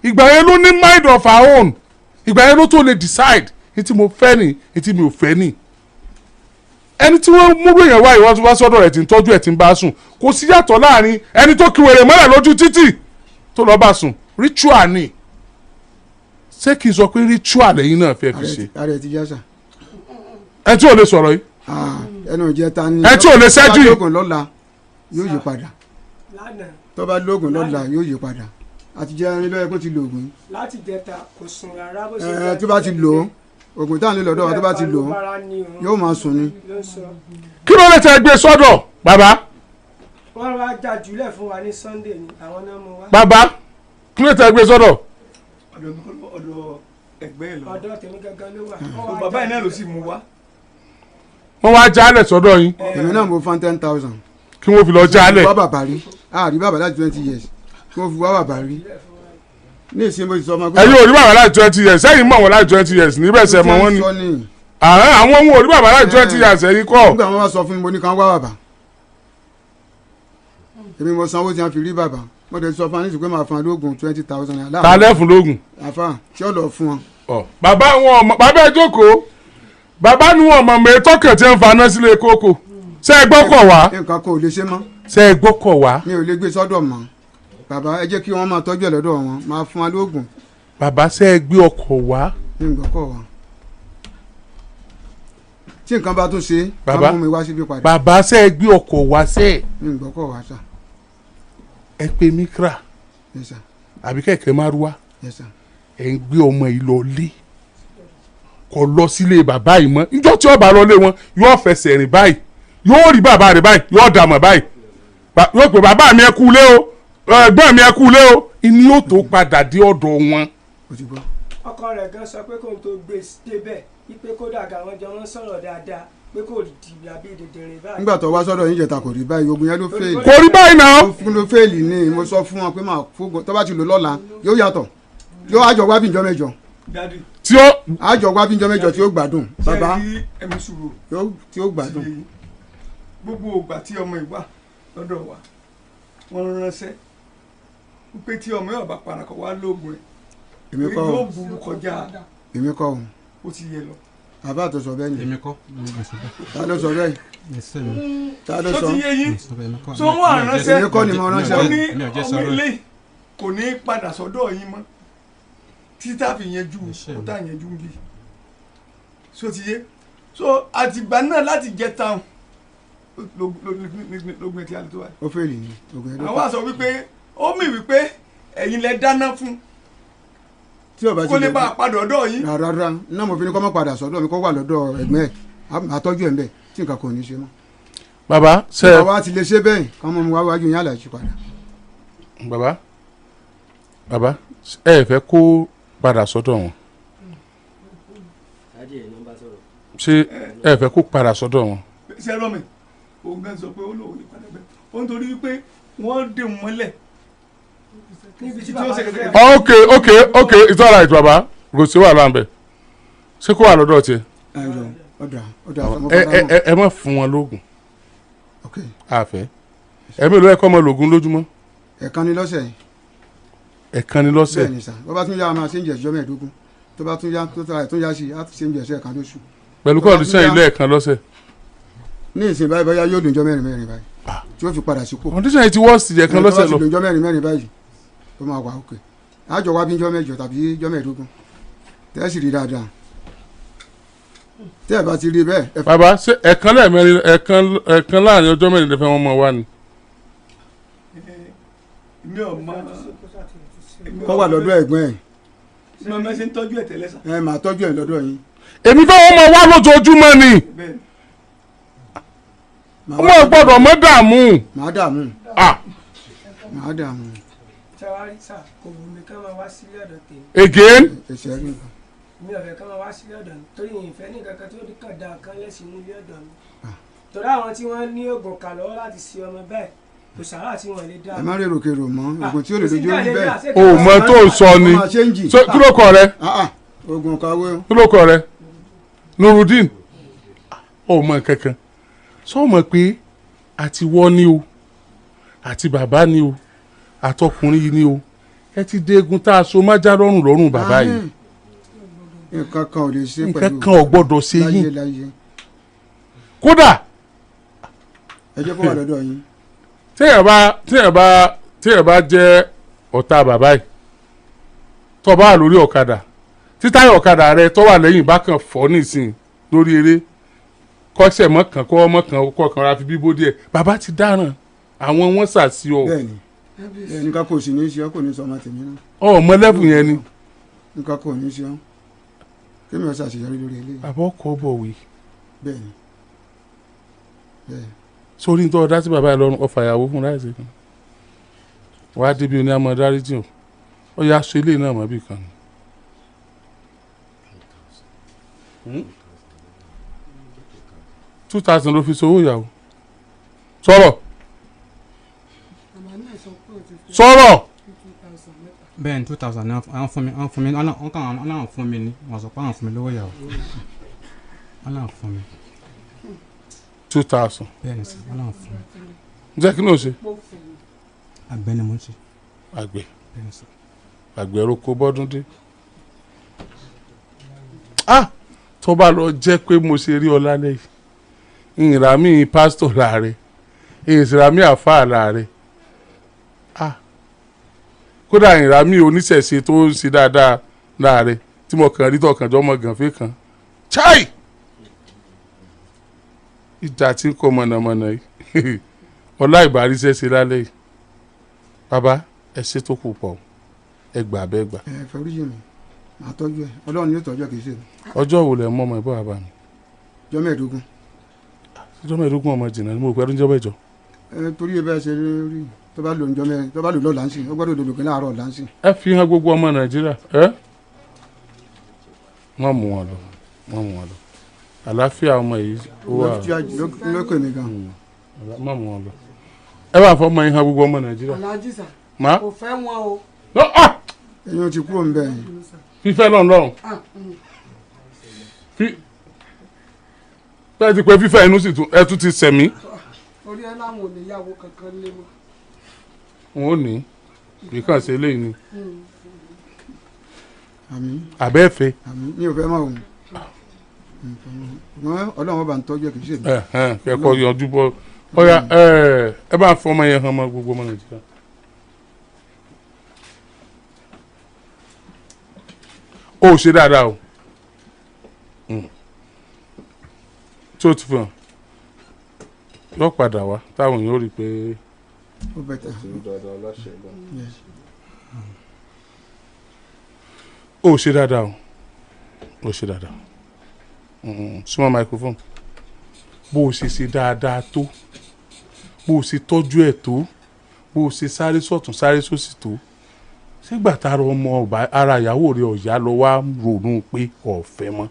Ìgbà yẹn ló ní mind of our own, ìgbà yẹn ló tó lè decide etí mo fẹ́ ni, etí mi ò fẹ́ ni. Ẹni tí wọ́n múrò èèyàn wá ìwọ́n tó bá sọ́dọ̀ rẹ̀ tí ń tọ́jú ẹ̀ tí ń bá sùn, kò sí yàtọ̀ láàrin ẹni tó kí wèrè mọ́lẹ̀ lójú títì tó lọ́ọ́ bá sùn. Ritual ni. Ṣé kí n sọ pé ritual lẹ́yìn náà fẹ́ fi ṣe? Ààrẹ ti yá sà. Ẹ tí ò lè sọ̀rọ̀ yìí. Ẹnu ìjẹta ni. Ẹ tí ò lè ṣẹ́jú yìí. Tó bá lóògùn lọ́la yóò yí padà. Tó bá lóògùn lọ́la yóò yí padà. Àti jẹ́ ẹni lọ́yẹ kó ti lòògùn. Láti jẹta kò sùn rárá bó ṣe. Ẹ tó bá ti lò ó, ògùn táwọn lè lọ́dọ̀ wa, tó bá ti lò ó yóò máa sùn ni. Kí ló lè tẹ gbé sọ́dọ̀ bàbá? Wọ́n wá já jùlẹ̀ fún wa ní Sunday ni àwọn náà mú wa. Bàbá, kí ló tẹ gbé sọ́dọ̀? Ọ̀dọ̀ mi kọ́, ọ̀dọ̀ ẹgbẹ́ ẹ̀ lọ. Ọ̀dọ̀ tèmi gangan ló wà. Bàbá yìí náà ló sì mú wa. Wọ́n wá jálẹ̀ sọ́dọ̀ yín. Èmi náà mo fún 10,000. Kí wọ́n fi lọ jálẹ̀. Wá bàbá rí, àrí bàbá láti 20 years, kí wọ́n fi wá bàbá rí. Ní ìsìn mo ti sọ ọmọ. Ẹ̀yin ò rí bàbá láti 20 years, sẹ́yìn mọ̀ wọ́n láti 20 years níbẹ̀ sẹ́ mọ̀ wọ́n ni. Àwọn ohun ò rí bàbá láti 20 years, ẹ̀yin kọ́. Nígbà wọn wá sọ fún mi, mo ní kàn wá bàbá. Èmi mo sanwó tí wọn fi rí bàbá. Mo dẹ̀ sọ fún anísù pé màá fún alóògùn 20,000 naira. Ta lẹ́fun lóògùn? Àfa tí ó lọ fún wọn. Bàbá wọn ọmọ bàbá ẹ jókòó, bàbá nu ọmọ mi tọkàn tí ń faná sílé kókó. Ṣé ẹ gbọ́kọ̀ wá? Nǹkan kò lè ṣe mọ́. Ṣé ẹ gbọ́kọ̀ wá? Mi ò lè gbé sọ́dọ̀ mọ́. Bàbá, ẹ jẹ́ kí wọ́n máa tọ́jú ẹ̀ lọ́dọ̀ wọn, máa fún wa lóògùn. Bàbá, ṣé ẹ gbé ọkọ̀ wá? Mi ò gbọ́kọ̀ wá. Tí nǹkan bá tún ṣe, Bàbá. ká mú mi wá síbí padà. Bàbá, ṣe é gbé ọkọ̀ wá ṣe é? Mi ò gbọ́kọ̀ wá sà. Ẹ pé Micra Yes sir. àbí kẹ̀kẹ́ márúwá. Yes sir. Ẹ̀ ń gbé ọmọ yìí lọ lé, kò lọ sílé bàbá yìí mọ́. Níjọ́ tí ó bá lọ lé wọn, yóò fẹsẹ̀ rìn báyìí, yóò rí bàbá rẹ̀ báyìí, yóò dààmú báyìí, yóò pè, "Bàbá mi, ẹ kú lé o. Ẹ̀gbọ́n mi, ẹ kú lé o." Ìní yóò tó padà dé ọ̀dọ̀ wọn. O ti gbọ́. Ọkọ rẹ̀ gan sọ pé kóun tó gbé débẹ̀ wípé kódà gan àwọn jọ wọ́n sọ̀rọ̀ dáadáa, pé kò dìbò àbí dèdèrè báyìí. Nígbà tó wá sọ́dọ̀ yín jẹta, kò rí báyìí. Ogun yẹn ló fail. Kò rí báyìí náà. Ó fún ló fail ni. Mo sọ fún wọn pé máa fún tó bá ti lò lọ́la, yóò yàtọ̀, yóò àjọ wá bí njọ́ mẹ́jọ. Daddy. Tí ó Àjọ wá bí njọ́ mẹ́jọ tí ó gbádùn bàbá. Ṣe rí ẹ̀mí sùúrù. Yóò tí ó gbádùn. Ti gbogbo ìgbà tí ọmọ ìwà lọ́dọ̀ wa, wọ́n ránṣẹ́ wípé tí ọmọ yóò bá parakọ̀ wá lóògùn ẹ̀, Èmi pé kọ́ o. yóò burú kọjá. Èmi kọ́ o. Ó ti yẹ lọ. Àbá tó sọ bẹ́ẹ̀ ni. Èmi kọ́, mi ò sọ bẹ́ẹ̀. Ta ló sọ bẹ́ẹ̀? Mi ò sọ bẹ́ẹ̀. Ta ló Tó sọ? ti yé yín. Mi ò sọ bẹ́ẹ̀, èmi kọ́. Tó wọ́n ránṣẹ́. Èmi kọ́ ni mo ránṣẹ́. Ó ní Mi ò jẹ́ ọmọ sọ̀rọ̀. ilé kò ní padà sọ́dọ̀ yín mọ́ títà fi yanjú. Iṣẹ́ Ó mi. tà yanjú ń bì so ti yé so àtìgbà náà láti jẹ táwọn lógun ẹtì àlè tó wáyé. Ó fail ni, ogun yẹn ló Àwọn àṣọ wípé ó mì wípé ẹ̀yin lẹ dáná fún tí ó bá ti kó lè bá a padà ọ̀dọ̀ yín. Rárá, náà mo fi ní kó má padà sọ́dọ̀ mi, kó wà lọ́dọ̀ ẹ̀gbọ́n ẹ̀, àtọ́jú ẹ̀ ń bẹ̀ tí nǹkan kò ní ṣe mọ́. Bàbá, ṣe Bàbá ti lè ṣe bẹ́ẹ̀, kọ́ mọ́ mi wá wájú yín àlàjì padà. Bàbá, bàbá, ẹ fẹ́ kó padà sọ́dọ̀ wọn? Ṣé ẹ fẹ́ kó padà sọ́dọ̀ wọn? Ṣe rọ mi, òun gan sọ pé ó lóun ní padà bẹ́ẹ̀, ó ń torí wípé wọ́n dè wọ́n mọ́lẹ̀ níbi tí tí ó bàbá ṣe ti kẹ̀kẹ́. fẹ́. Ok, it's alright bàbá, kò sí wàhálà ń bẹ. Ṣé kó wà lọ́dọ̀ tiẹ̀? Ayọ̀, ọ̀dà ọ̀dà. Ẹ má fún wọn lóògùn. Ok. Àfẹ́ ẹ̀mí ló ẹ̀kọ́ ọmọ lògùn lójúmọ́? Ẹ̀kan ni lọ́sẹ̀ yìí. Ẹ̀kan ni lọ́sẹ̀? Bẹ́ẹ̀ ni sà. Bó bá tún yá, a máa ṣe ń jẹ̀ ẹjọ́ 15. Tó bá tún yá, tó tún yá sí i, á tún ṣe ń jẹ̀ ẹsẹ̀ kan lóṣù. Pẹ̀lú condition ilé, ẹ̀kan lọ́sẹ̀? Ní ìsìn báyìí, bóyá yóò dùn jọ́ mẹ́rin mẹ́rin báyìí tí ó fi padà sípò. Condition yìí ti worst ẹ̀kan lọ́sẹ̀ Tó lọ. bá ti dùn jọ́ mẹ́rin mẹ́rin báyìí, ó máa wà òkè. Àjọ wá bí jọ́ mẹ́jọ tàbí jọ́ 15, tẹ́ sì rí dáadáa. Tẹ́ ẹ bá ti rí bẹ́ẹ̀, ẹ Bàbá, ṣé ẹ̀kan lẹ́ẹ̀mẹ́rin, ẹ̀kan láàrin ọjọ́ 4 lè fẹ́ wọn mọ̀ wá ni? Mi ò mọ. Kọ́ wà lọ́dọ̀ ẹ̀gbọ́n ẹ̀. Mi ò mọ ṣe ń tọ́jú ẹ̀ tẹ́lẹ̀ sà. Ẹ máa tọ́jú ẹ̀ lọ́dọ̀ yín. Èmi fẹ́ wọn mọ̀ wá lójoojúmọ́ ni. Bẹ́ẹ̀. Ọmọ gbọ́dọ̀ mọ́ dààmú. Màá dààmú. Ah. Màá dààmú. Ṣàwárí sà, kò wù mí ká máa wá sílé ọ̀dọ̀ tèmi. Again? Ẹsẹ̀ rí nǹkan. Mi ò fẹ́ ká máa wá sílé ọ̀dọ̀ mi torí ìfẹ́ ní kankan tó kàn dá kan lẹ́sìn ní ilé ọ̀dọ̀ mi, torí àwọn tí wọ́n ní oògùn kà lọ́wọ́ láti ṣe ọmọ bẹ́ẹ̀, kò sàrà tí wọ́n lè dá. Ẹ má rèrò kèrò mọ́ oògùn tí ó lè dojú orí bẹ́ẹ̀. O mọ tó ń sọ ni. Ó máa ṣe ń jì. So, kí ló kọ rẹ? Ah, ah, oògùn kàwé o. Kí ló kọ rẹ? Nurudeen, o mọ kankan sọ mọ pé àti wọ́ ni o, àti bàbá ni o, àtọkùnrin yìí ni o, ẹ ti dé egun tá a so májá lọ́rùn lọ́rùn bàbá yìí. Nǹkan kan ò lè ṣe pẹ̀lú. Nǹkan kan ò gbọ́dọ̀ ṣe láyé yín. Láyé. Kódà Ẹ jẹ́ kó wà lọ́dọ̀ yín. Téèyàn bá jẹ́ ọ̀tá bàbá yìí, tó bá wà lórí ọ̀kadà, tí táyà ọ̀kadà rẹ tó wà lẹ́yìn bá kàn fọ́ nísìn lórí eré, kọ́sẹ̀ mọ́kàn kọ́ mọ́kàn kọ́kàn ra fi bíbó díẹ̀, bàbá ti dáràn, àwọn wọn sàsí ọ. Bẹ́ẹ̀ni bẹ́ẹ̀ni, nǹkan kò sì ní í ṣe ọ́, kò ní sọ ọmọ tèmi náà. Ọmọ lẹ́bù yẹn ni. Nǹkan kò ní í ṣe ọ́, kí mi ò ṣàṣeyọrí lórí eléyìí. Bàbá ọkọ̀ bọ̀wé. Bẹ́ẹ̀ni bẹ́ẹ̀ni. Sórí ní tó ọdá sí bàbá yìí lọ́rùn, ọfà ìyàwó fún láìsí kan wàá débi oní àmọ́ dáríjì o, ó yà aṣọ ilé náà mọ́ bí kan ni. 2,000 ló fi sowó ìyàwó. Sọ̀rọ̀ sọ̀rọ̀. Bẹ́ẹ̀ ni, 2,000 ni wọ́n fún mi, wọ́n fún mi, wọ́n kàn wọ́n láwọn fún mi ni. Wọ́n sọ pé àwọn fún mi lówó ìyàwó, wọ́n láwọn fún mi. 2,000? Bẹ́ẹ̀ ni sir, wọ́n láwọn fún mi. Jẹ́ kí ló ń ṣe? Àgbẹ̀ ni mo ń ṣe. Àgbẹ̀? Bẹ́ẹ̀ ni sir. Àgbẹ̀ roko bọ́dún dé. Ah, tó bá lọ jẹ́ pé mo ṣe rí ọ lálẹ́ yìí, ìrà mi pásítọ̀ láàrẹ, ìrà mi àfáà láàrẹ, ah, kódà ìrà mi oníṣẹ̀ṣe tó ń ṣe dáadáa láàrẹ, tí mo kàn rí tọkànjọ́ ọmọ gànfẹ́ kan chai. Ìjà tí ń kọ mọ̀nàmọ́ná yìí, ọlá ìbáríṣẹ́ ṣe lálẹ́ yìí. Bàbá, ẹ ṣe tó kù pọ̀, ẹ gbà bẹ́ẹ̀ gbà. Ẹ foríjì mi, màá tọ́jú ẹ. Ọlọ́run yóò tọ́jú ẹ, kì í ṣe mi. Ọjọ́ wo lẹ mọ́ ọmọ ẹ bọ́ bàbá mi? Ọjọ́ 15. Ọjọ́ 15 ọmọ jìnnà ni mo pẹ́ lóúnjọ́ mẹ́jọ. Ẹ torí ẹ bẹ́ẹ̀ ṣe rí, tó bá lò ń jọ mẹ́rin, tó bá lò lọ́la ń sìn, ó gbọ́dọ̀ lò lòkè láàárọ̀ ọ̀la ń sìn. Ẹ fi hàn gbogbo ọmọ Nàìjíríà. Ẹ wọ́n mú wọn lọ, wọ́n mú wọn lọ. Àlàáfíà ọmọ yìí ó wà. Lókè mi gan. Má mú wọn lọ. Ẹ bá fọmọ yín hàn gbogbo ọmọ Nàìjíríà. Alhaji sà. Má. Kò fẹ́ wọn o. Ẹ̀yin ti kúrò ń bẹ̀ yẹn. Fífẹ́ lọ́n lọ́rùn. Bẹ́ẹ̀ ti pé fífẹ́ inú sì tún ẹ tún ti sẹ̀mí. Orí ẹ láwọn ò ní yàwó kankan lé mọ́. N ó ní kì í kàn ṣe eléyìí ni. Àmín. Àbẹ́ẹ̀fẹ́. Àmín, mi ò fẹ́ mọ́ òun. Ọlọ́run ọba ń tọ́jú ẹ, kì í ṣe mi. Kẹ́kọ̀ọ́ yanjú bọ́ ọ̀ya. Ẹ bá fọmọ yẹn hàn mọ́ gbogbo ọmọ Nàìjíríà. Ó ṣe dáadáa o, tí ó ti fi hàn yóò padà wá táwọn èèyàn ó rí i pé Ó bẹ̀tẹ̀. Ó ṣe dáadáa o, ó ṣe dáadáa. Súnmọ́ microphone. Bó o ṣe ṣe dáadáa tó, bó o ṣe tọ́jú ẹ̀ tó, bó o ṣe sáré sọ̀tún sáré sósì tó, sígbà tára ọmọ ọba ara ìyàwó rẹ ọ̀yá lọ wá ronú pé ọ̀fẹ́ mọ́?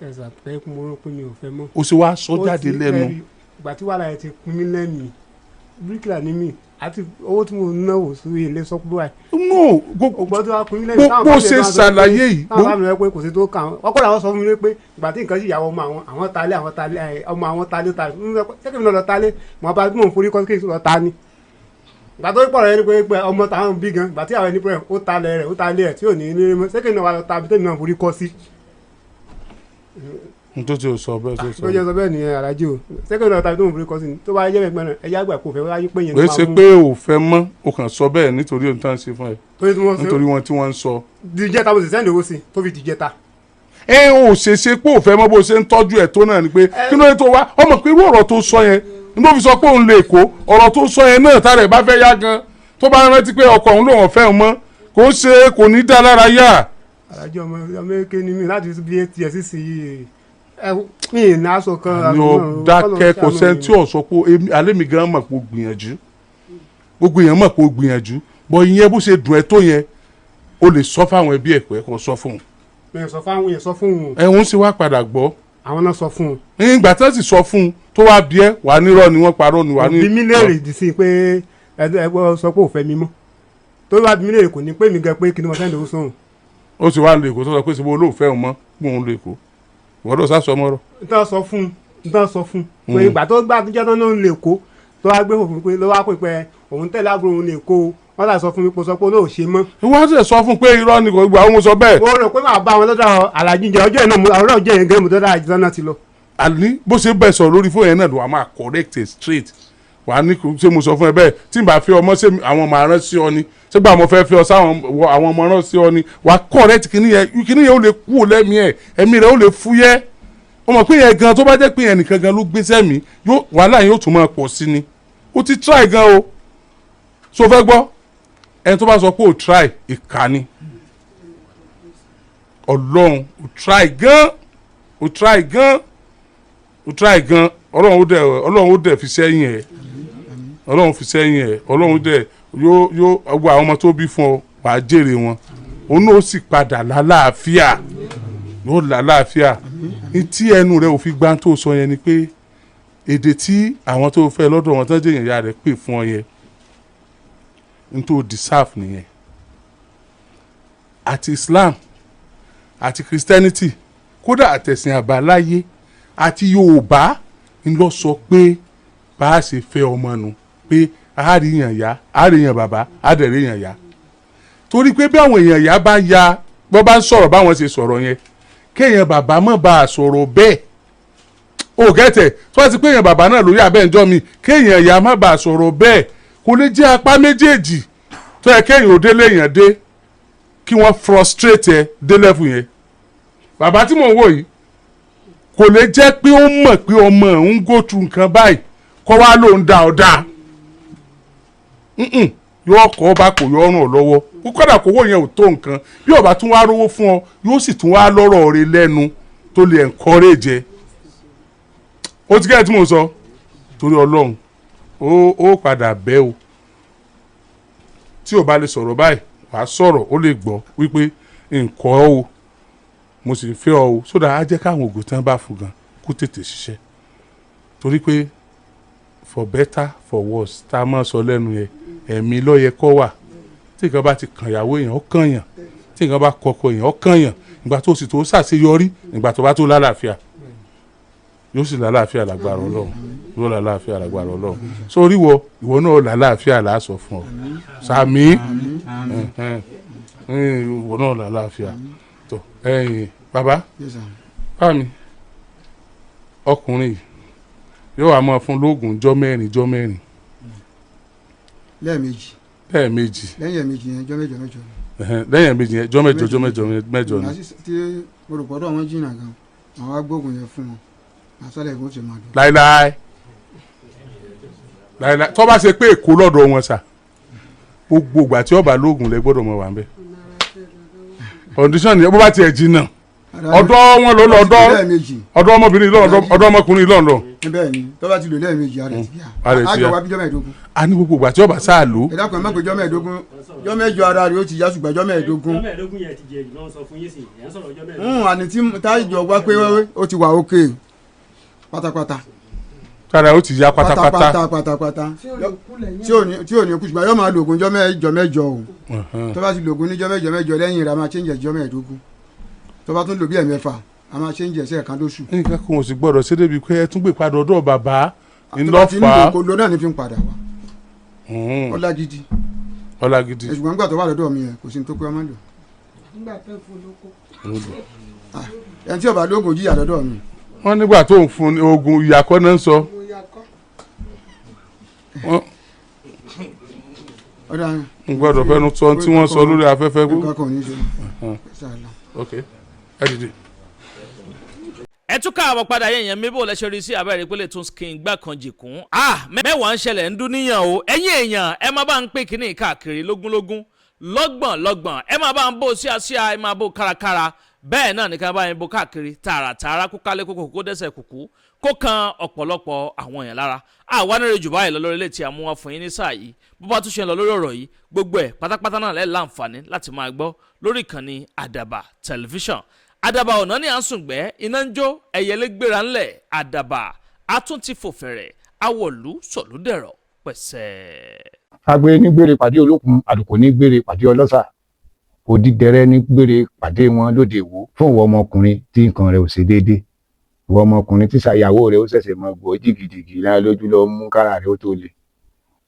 Ẹ̀sà pé mo rò pé mi ò fẹ́ mọ́. O sì wá sọ jáde lẹ́nu. Ìgbà tí wàhálà yẹn ti kún mí lẹ́mìí, bíríkìlà ní mi àti owó tí mo ná wò sí ilé sọ pé báyìí. No, gbogbo tí wàá kún mí lẹ́mìí. Bó ṣe ṣàlàyé yìí. Táwọn bá mi rẹ pé kò sí tó kàn án, ọkọ làwọn sọ fún mi pé ìgbà tí nǹkan sì yàwó ọmọ àwọn, àwọn talé, àwọn talé, ọmọ àwọn talé talé, ṣé kí mi lọ talé mo bá mò ń forí kọ́ kí n lọ ta ni. Ìgbà tó pọ̀ rẹ̀ ni pé ọmọ táwọn bí gan, ìgbà tí àwọn ẹni pé ó talẹ̀ rẹ̀, ó talé ẹ̀ tí ò ní ní mọ́, ṣé kí n lọ ta bí tèmi náà forí kọ́ sí. N tó ti sọ bẹ́ẹ̀ tó sọ. Tó jẹ́ sọ bẹ́ẹ̀ nìyẹn, Alhaji o, ṣé kí n lọ ta bí tó ń forí kọ́ sí ni tó bá yẹ bẹ́ẹ̀ gbẹ́nà ẹ̀yà àgbà kò fẹ́ wáyé pé yẹn. Kò ṣe pé ò fẹ́ mọ́, o kàn sọ bẹ́ẹ̀ nítorí ohun tí wọ́n ń ṣe fún ẹ, nítorí wọn tí wọ́n ń sọ. Dìjẹta mo sì sẹ́ndì owó sí tó fi dìjẹta. Ẹ ò ṣe ṣe pé ò fẹ́ mọ́, bó ṣe ń tọ́jú ẹ̀ tó náà ni pé kí ló dé tó wá ọmọ pé irú ọ̀rọ̀ tó sọ yẹn ní tó fi sọ pé òun lè kó ọ̀rọ̀ tó sọ yẹn náà, tára ẹ̀ bá fẹ́ yá gan, tó bá rántí pé ọkọ òun lòun ọ̀fẹ́ òun mọ́, kò ṣe kò ní dá lára yá. Alhaji, ọmọ ọmọ eke ni mi láti bí eight years sísìn mi ì ní aṣọ kan. Ni o dákẹ́, kò sẹ́ni tí ò sọ pé alẹ́ mi gan mọ̀ pé o gbìyànjú, gbogbo èèyàn mọ̀ pé o gbìyànjú bọ̀. Ìyẹn bó ṣe dùn ẹ́ tó yẹn, o lè sọ fáwọn ẹbí ẹ̀ pé kò sọ fún un. Mi ò sọ fáwọn èèyàn, sọ fún un. Ẹ ń ṣe wá padà gbọ́. Àwọn náà sọ fún un. Ìgbà tí wọ́n sì sọ fún un tó wá bí ẹ wà nírọ́ ni wọ́n parọ́ ni wà ní. Bí mi léèrè dì sí pé ẹ sọ pé ò fẹ́ mi mọ́, tó bá bí mi léèrè kò ní pé mi gan pé kí ni mo sẹ́ni owó sóhun. Ó sì wá lè kó tó sọ pé síbo olóòfẹ́ òun mọ́ pé òun lè kó ìwọ́n ló sá sọ mọ́rọ̀. N tán sọ fún un, n tán sọ fún un pé ìgbà tó gbà tó jẹ́ tán náà ń lè kó tó wá gbé òfin pé ló wá pè pé òun tẹ̀lé àbúrò òun lè kó o, wọ́n là sọ fún mi pé sọ pé olóò ṣe mọ́. Wọ́n á sì sọ fún pé irọ́ ni kò gbà ó, mo sọ bẹ́ẹ̀. Mo rò pé màá bá wọn lọ́dọ̀ Alhaji jẹ ọjọ́ ìnáwó ọ̀rọ̀ ọjọ́ yẹn gẹ́gẹ́ mo dọ́dọ̀ àjọ náà ti lọ. Àní bó ṣe bẹ̀ sọ̀rọ̀ lórí fóònù yẹn náà ló wà máa correct it straight. Wà á ní kò ṣé mo sọ fún ẹ bẹ́ẹ̀, tí n bá fi ọmọ ṣé àwọn ọmọ arán sí ọ ni, ṣé gbà mo fẹ́ fi ọ sáwọn àwọn ọmọ arán sí ọ ni, wà á correct kíní yẹn, kíní yẹn ó lè kú lẹ́mìí ẹ̀, ẹ̀mí rẹ̀ ó lè fúyẹ́. Ó mọ̀ pé yẹn gan tó bá jẹ́ pé yẹn nìkan gan ló gbé sẹ́mi, wàhálà yẹn ó tún máa pọ̀ sí ni. Ó ti try gan o. So fẹ́ gbọ́, ẹni tó bá sọ pé ó try, ìkà ni. Ọlọ́run, ó try gan, ó try gan, ó try gan. Ọlọ́run ó dẹ̀ fi sẹ́yìn ẹ̀, Ọlọ́run fi sẹ́yìn ẹ̀, Ọlọ́run dẹ̀ yóò yóò gbogbo àwọn ọmọ tó bí fún ọ, wàá jèrè wọn, òun náà ó sì padà lálàáfíà, yóò lálàáfíà. Tí ẹnu rẹ ò fi gbá tó sọ yẹn ni pé èdè tí àwọn tó fẹ́ lọ́dọ̀ wọn tó jẹ́ ìyá rẹ̀ pè fún ọ yẹn n tó deserve nìyẹn. Àti Islam àti Christianity, kódà àtẹ̀sìn àbáláyé àti Yorùbá ń lọ sọ pé bá a ṣe fẹ́ ọmọ nu pé àríyàn yá, àríyàn bàbá, àdẹ̀ríyàn yá, torí pé bí àwọn èèyàn yá bá ya bọ́ bá ń sọ̀rọ̀ báwọn ṣe sọ̀rọ̀ yẹn, kéèyàn bàbá mọ̀ bá a sọ̀rọ̀ bẹ́ẹ̀ o gẹ́tẹ̀ tó bá ti pé èèyàn bàbá náà lórí abẹ́ ìjọ mi, kéèyàn yá má bá a sọ̀rọ̀ bẹ́ẹ̀, kò lè jẹ́ apá méjèèjì tó yẹ kéèyàn ò délé èèyàn dé kí wọ́n frustrate ẹ dé level yẹn. Bàbá tí mò ń wò yìí, Kò lè jẹ́ pé ó mọ̀ pé ọmọ òun go through nǹkan báyìí, kọ́ wá ló ń da ọ̀dà. Yóò kọ́ bá kò yọ ọrùn ọ̀ lọ́wọ́. Kó kọ́dà kówó yẹn ò tó nǹkan, bí ó bá tún wá rówó fún ọ, yóò sì tún wá lọ́rọ̀ rẹ lẹ́nu tó lè encourage ẹ. Ó ti kẹ́ ẹ̀ tí mo sọ, torí Ọlọ́run, ó padà bẹ́ o. Tí o bá lè sọ̀rọ̀ báyìí, wàá sọ̀rọ̀, ó lè gbọ́ wípé nǹkan o, mo sì ń fẹ́ ọ o, sódà á jẹ́ káwọn ògùn tán bá fún gan kó tètè ṣiṣẹ́, torí pé for better for worse tá a máa sọ lẹ́nu yẹn, ẹ̀mí ló yẹ kó wà. Tí nǹkan bá ti kàn ìyàwó èèyàn, ó kàn yàn. Tí nǹkan bá kọkọ èèyàn, ó kàn yàn. Ìgbà tó sì tó ṣàṣeyọrí, ìgbà tó bá tó lálàáfíà, yóò sì lálàáfíà lágbára Ọlọ́run, yóò lálàáfíà lágbára Ọlọ́run. Sórí wọ, ìwọ náà lálàáfíà làásọ fún ọ. Sàmì, ìwọ náà lálàáfíà. Tó ẹ̀yin bàbá. Yes, sir. Bá mi, ọkùnrin yìí yóò wá máa fún lóògùn jọ́ 4, jọ́ 4. Lẹ́ẹ̀mejì. Lẹ́ẹ̀mejì. Lẹ́yìn ẹ̀mejì yẹn, jọ́ mẹ́jọ mẹ́jọ. Lẹ́yìn ẹ̀mejì yẹn, jọ́ mẹ́jọ, jọ́ mẹ́jọ mẹ́jọ ni. Màá sì tí mo rò pọ̀dọ̀ wọn jìnnà gan, màá wá gbóògùn yẹn fún wọn, màá sálẹ̀ ìgbó ti máa dùn. Láíláí, láíláí, tó bá ṣe pé Èkó lọ́dọ̀ wọn sà, gbogbo ìgbà tí ọba lóògùn lẹ gbọ́dọ̀ mọ̀ wà ń bẹ̀. Condition yẹn, bó bá tiẹ̀ jìnnà, ọ̀dọ̀ wọn ló lọ, ọ̀dọ̀ Lẹ́ẹ̀mejì. ọ̀dọ̀ ọmọbìnrin lọ, ọ̀dọ̀ ọmọkùnrin lọ lọ. Bẹ́ẹ̀ ni, tó bá ti lò lẹ́ẹ̀mejì, ara ẹ̀ ti yá. Ara ẹ̀ ti yá. Àjọ wa bí jọ́ 15. A ní gbogbo ìgbà tí ọba sáà lò. Ẹ dákun, ẹ má pé jọ́ 15, jọ́ 8 ara rẹ̀ ó ti yá, ṣùgbọ́n jọ́ 15. Ọjọ́ 15 yẹn ti jẹ jù lọ́n sọ fún yín sí ẹ̀ ń sọ̀rọ̀ ọjọ́ 15. Àní tí táyìjọ wá pé ó ti wà ókè pátápátá. Tára ó ti yá pátápátá. Pátápátá pátápátá. Tí ò ní kú lẹ́yìn. Tí ò ní kú, ṣùgbọ́n yóò máa lo ògùn jọ́ mẹ́jọ mẹ́jọ o. Tó bá ti lo ògùn níjọ́ mẹ́jọ mẹ́jọ, lẹ́yìn rẹ̀ a máa change ẹ̀ jọ́ 15. Tó bá tún lò bí ẹ̀mẹ́fà, a máa change ẹ̀ sẹ́ẹ̀kan lóṣù. Nǹkan kan ò sì gbọ́dọ̀ ṣe débi pé ẹ tún gbé padà ọ̀dọ̀ bàbá. Tó bá ti ń ńlọ́fà. lò kó lò náà ní fi ń padà wá. Ọlágídí. Ọlágídí. Ṣùgbọ́n nígbà tó wà lọ́dọ̀ mi yẹn, kò sí ní tó pé ọmọ lò. Nígbà tẹ́ fún lóko. Ẹni tí ó bá lóògùn jìyà lọ́dọ̀ mi. Wọ́n nígbà tó ń fún ní oògùn ìyàkọ́ náà ń sọ. Mo yà kọ́. Ọ̀dà. N gbọ́dọ̀ fẹ́nu sọ tí wọ́n sọ lórí afẹ́fẹ́. Nǹkan kan ò ní ṣe. Ṣáàlà. Ok, ẹ dìde. Ẹ tún káàbọ̀ padà yẹn yẹn míbò lẹ́sẹ̀ rí sí abẹ́rẹ́ ìpínlẹ̀ tún skin gbà kan jìkún. Ah, mẹ́wàá ń ṣẹlẹ̀ ń dún níyàn o. Ẹ̀yin èèyàn, ẹ má bá ń pè kíní káàkiri lógúnlógún, lọ́gbọ̀n lọ́gbọ̀n, ẹ má bá ń bó síasíà, ẹ má bó kárakára, bẹ́ẹ̀ náà nìkan bá yẹn bó káàkiri tààràtààrà, kó kálé kókò, kó dẹ́sẹ̀ kùkú, kó kan ọ̀pọ̀lọpọ̀ àwọn èèyàn lára. Àwa nílò jù báyìí lọ lórí ilé tí a mú wá fún yín ní sáà yìí. Bó bá tún ṣe ń lọ lórí ọ̀rọ̀ yìí, gbogbo ẹ̀ pátápátá náà lẹ́ẹ̀ láǹfààní láti máa gbọ́ lórí ìkànnì Àdàbà Tẹlifíṣàn. Àdàbà ọ̀nà ní à ń sùngbẹ́, iná ń jó, ẹyẹlé gbéra ńlẹ̀, Àdàbà a tún ti fò fẹ̀rẹ̀, awọ̀lú sọ̀lúdẹ̀rọ̀ pẹ̀sẹ̀. Agbe ní gbére pàdé olókun, àlùkò ní gbére pàdé ọlọ́sà, òdìdẹrẹ́ ní gbére pàdé wọn lóde Ìwó. Fún ìwọ ọmọkùnrin tí nǹkan rẹ̀ ò ṣe déédé, ìwọ ọmọkùnrin tí ṣàyàwó rẹ̀ ó ṣẹ̀ṣẹ̀ mọ gbọ́ jìgìjìgì lára lójú lọ mú kára rẹ̀ ó tó le,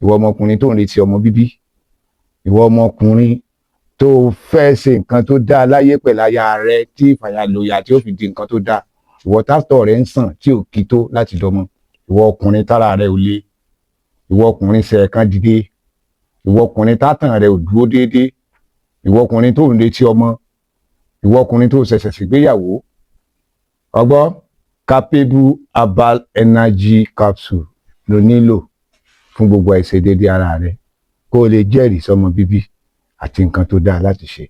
ìwọ ọmọkùnrin tó ń retí ọmọ bíbí, ìwọ ọmọkùnrin tó fẹ́ ṣe nǹkan tó dáa láyé pẹ̀lú aya rẹ tí ìfàyàlòyà tí ó fi di nǹkan tó dáa, ìwọ tátọ̀ rẹ̀ ń sàn tí ò kí tó láti dọmọ, ìwọ ọkùnrin tára rẹ̀ ò le, ìwọ ọkùnrin ṣẹ̀ẹ̀kan dìde, ìwọ ọkùnrin tátàn rẹ̀ ò dúró déédéé, ìwọ ọkùnrin tó ń retí ọmọ, ìwọ ọkùnrin tó ṣẹ̀ṣẹ̀ ṣègbéyàwó, ọgbọ́ Capable Herbal Energy Capsule ló nílò fún gbogbo àìṣedéédéé ara rẹ, kó o lè jẹ́rìí sọmọ bíbí àti nǹkan tó dáa láti ṣe.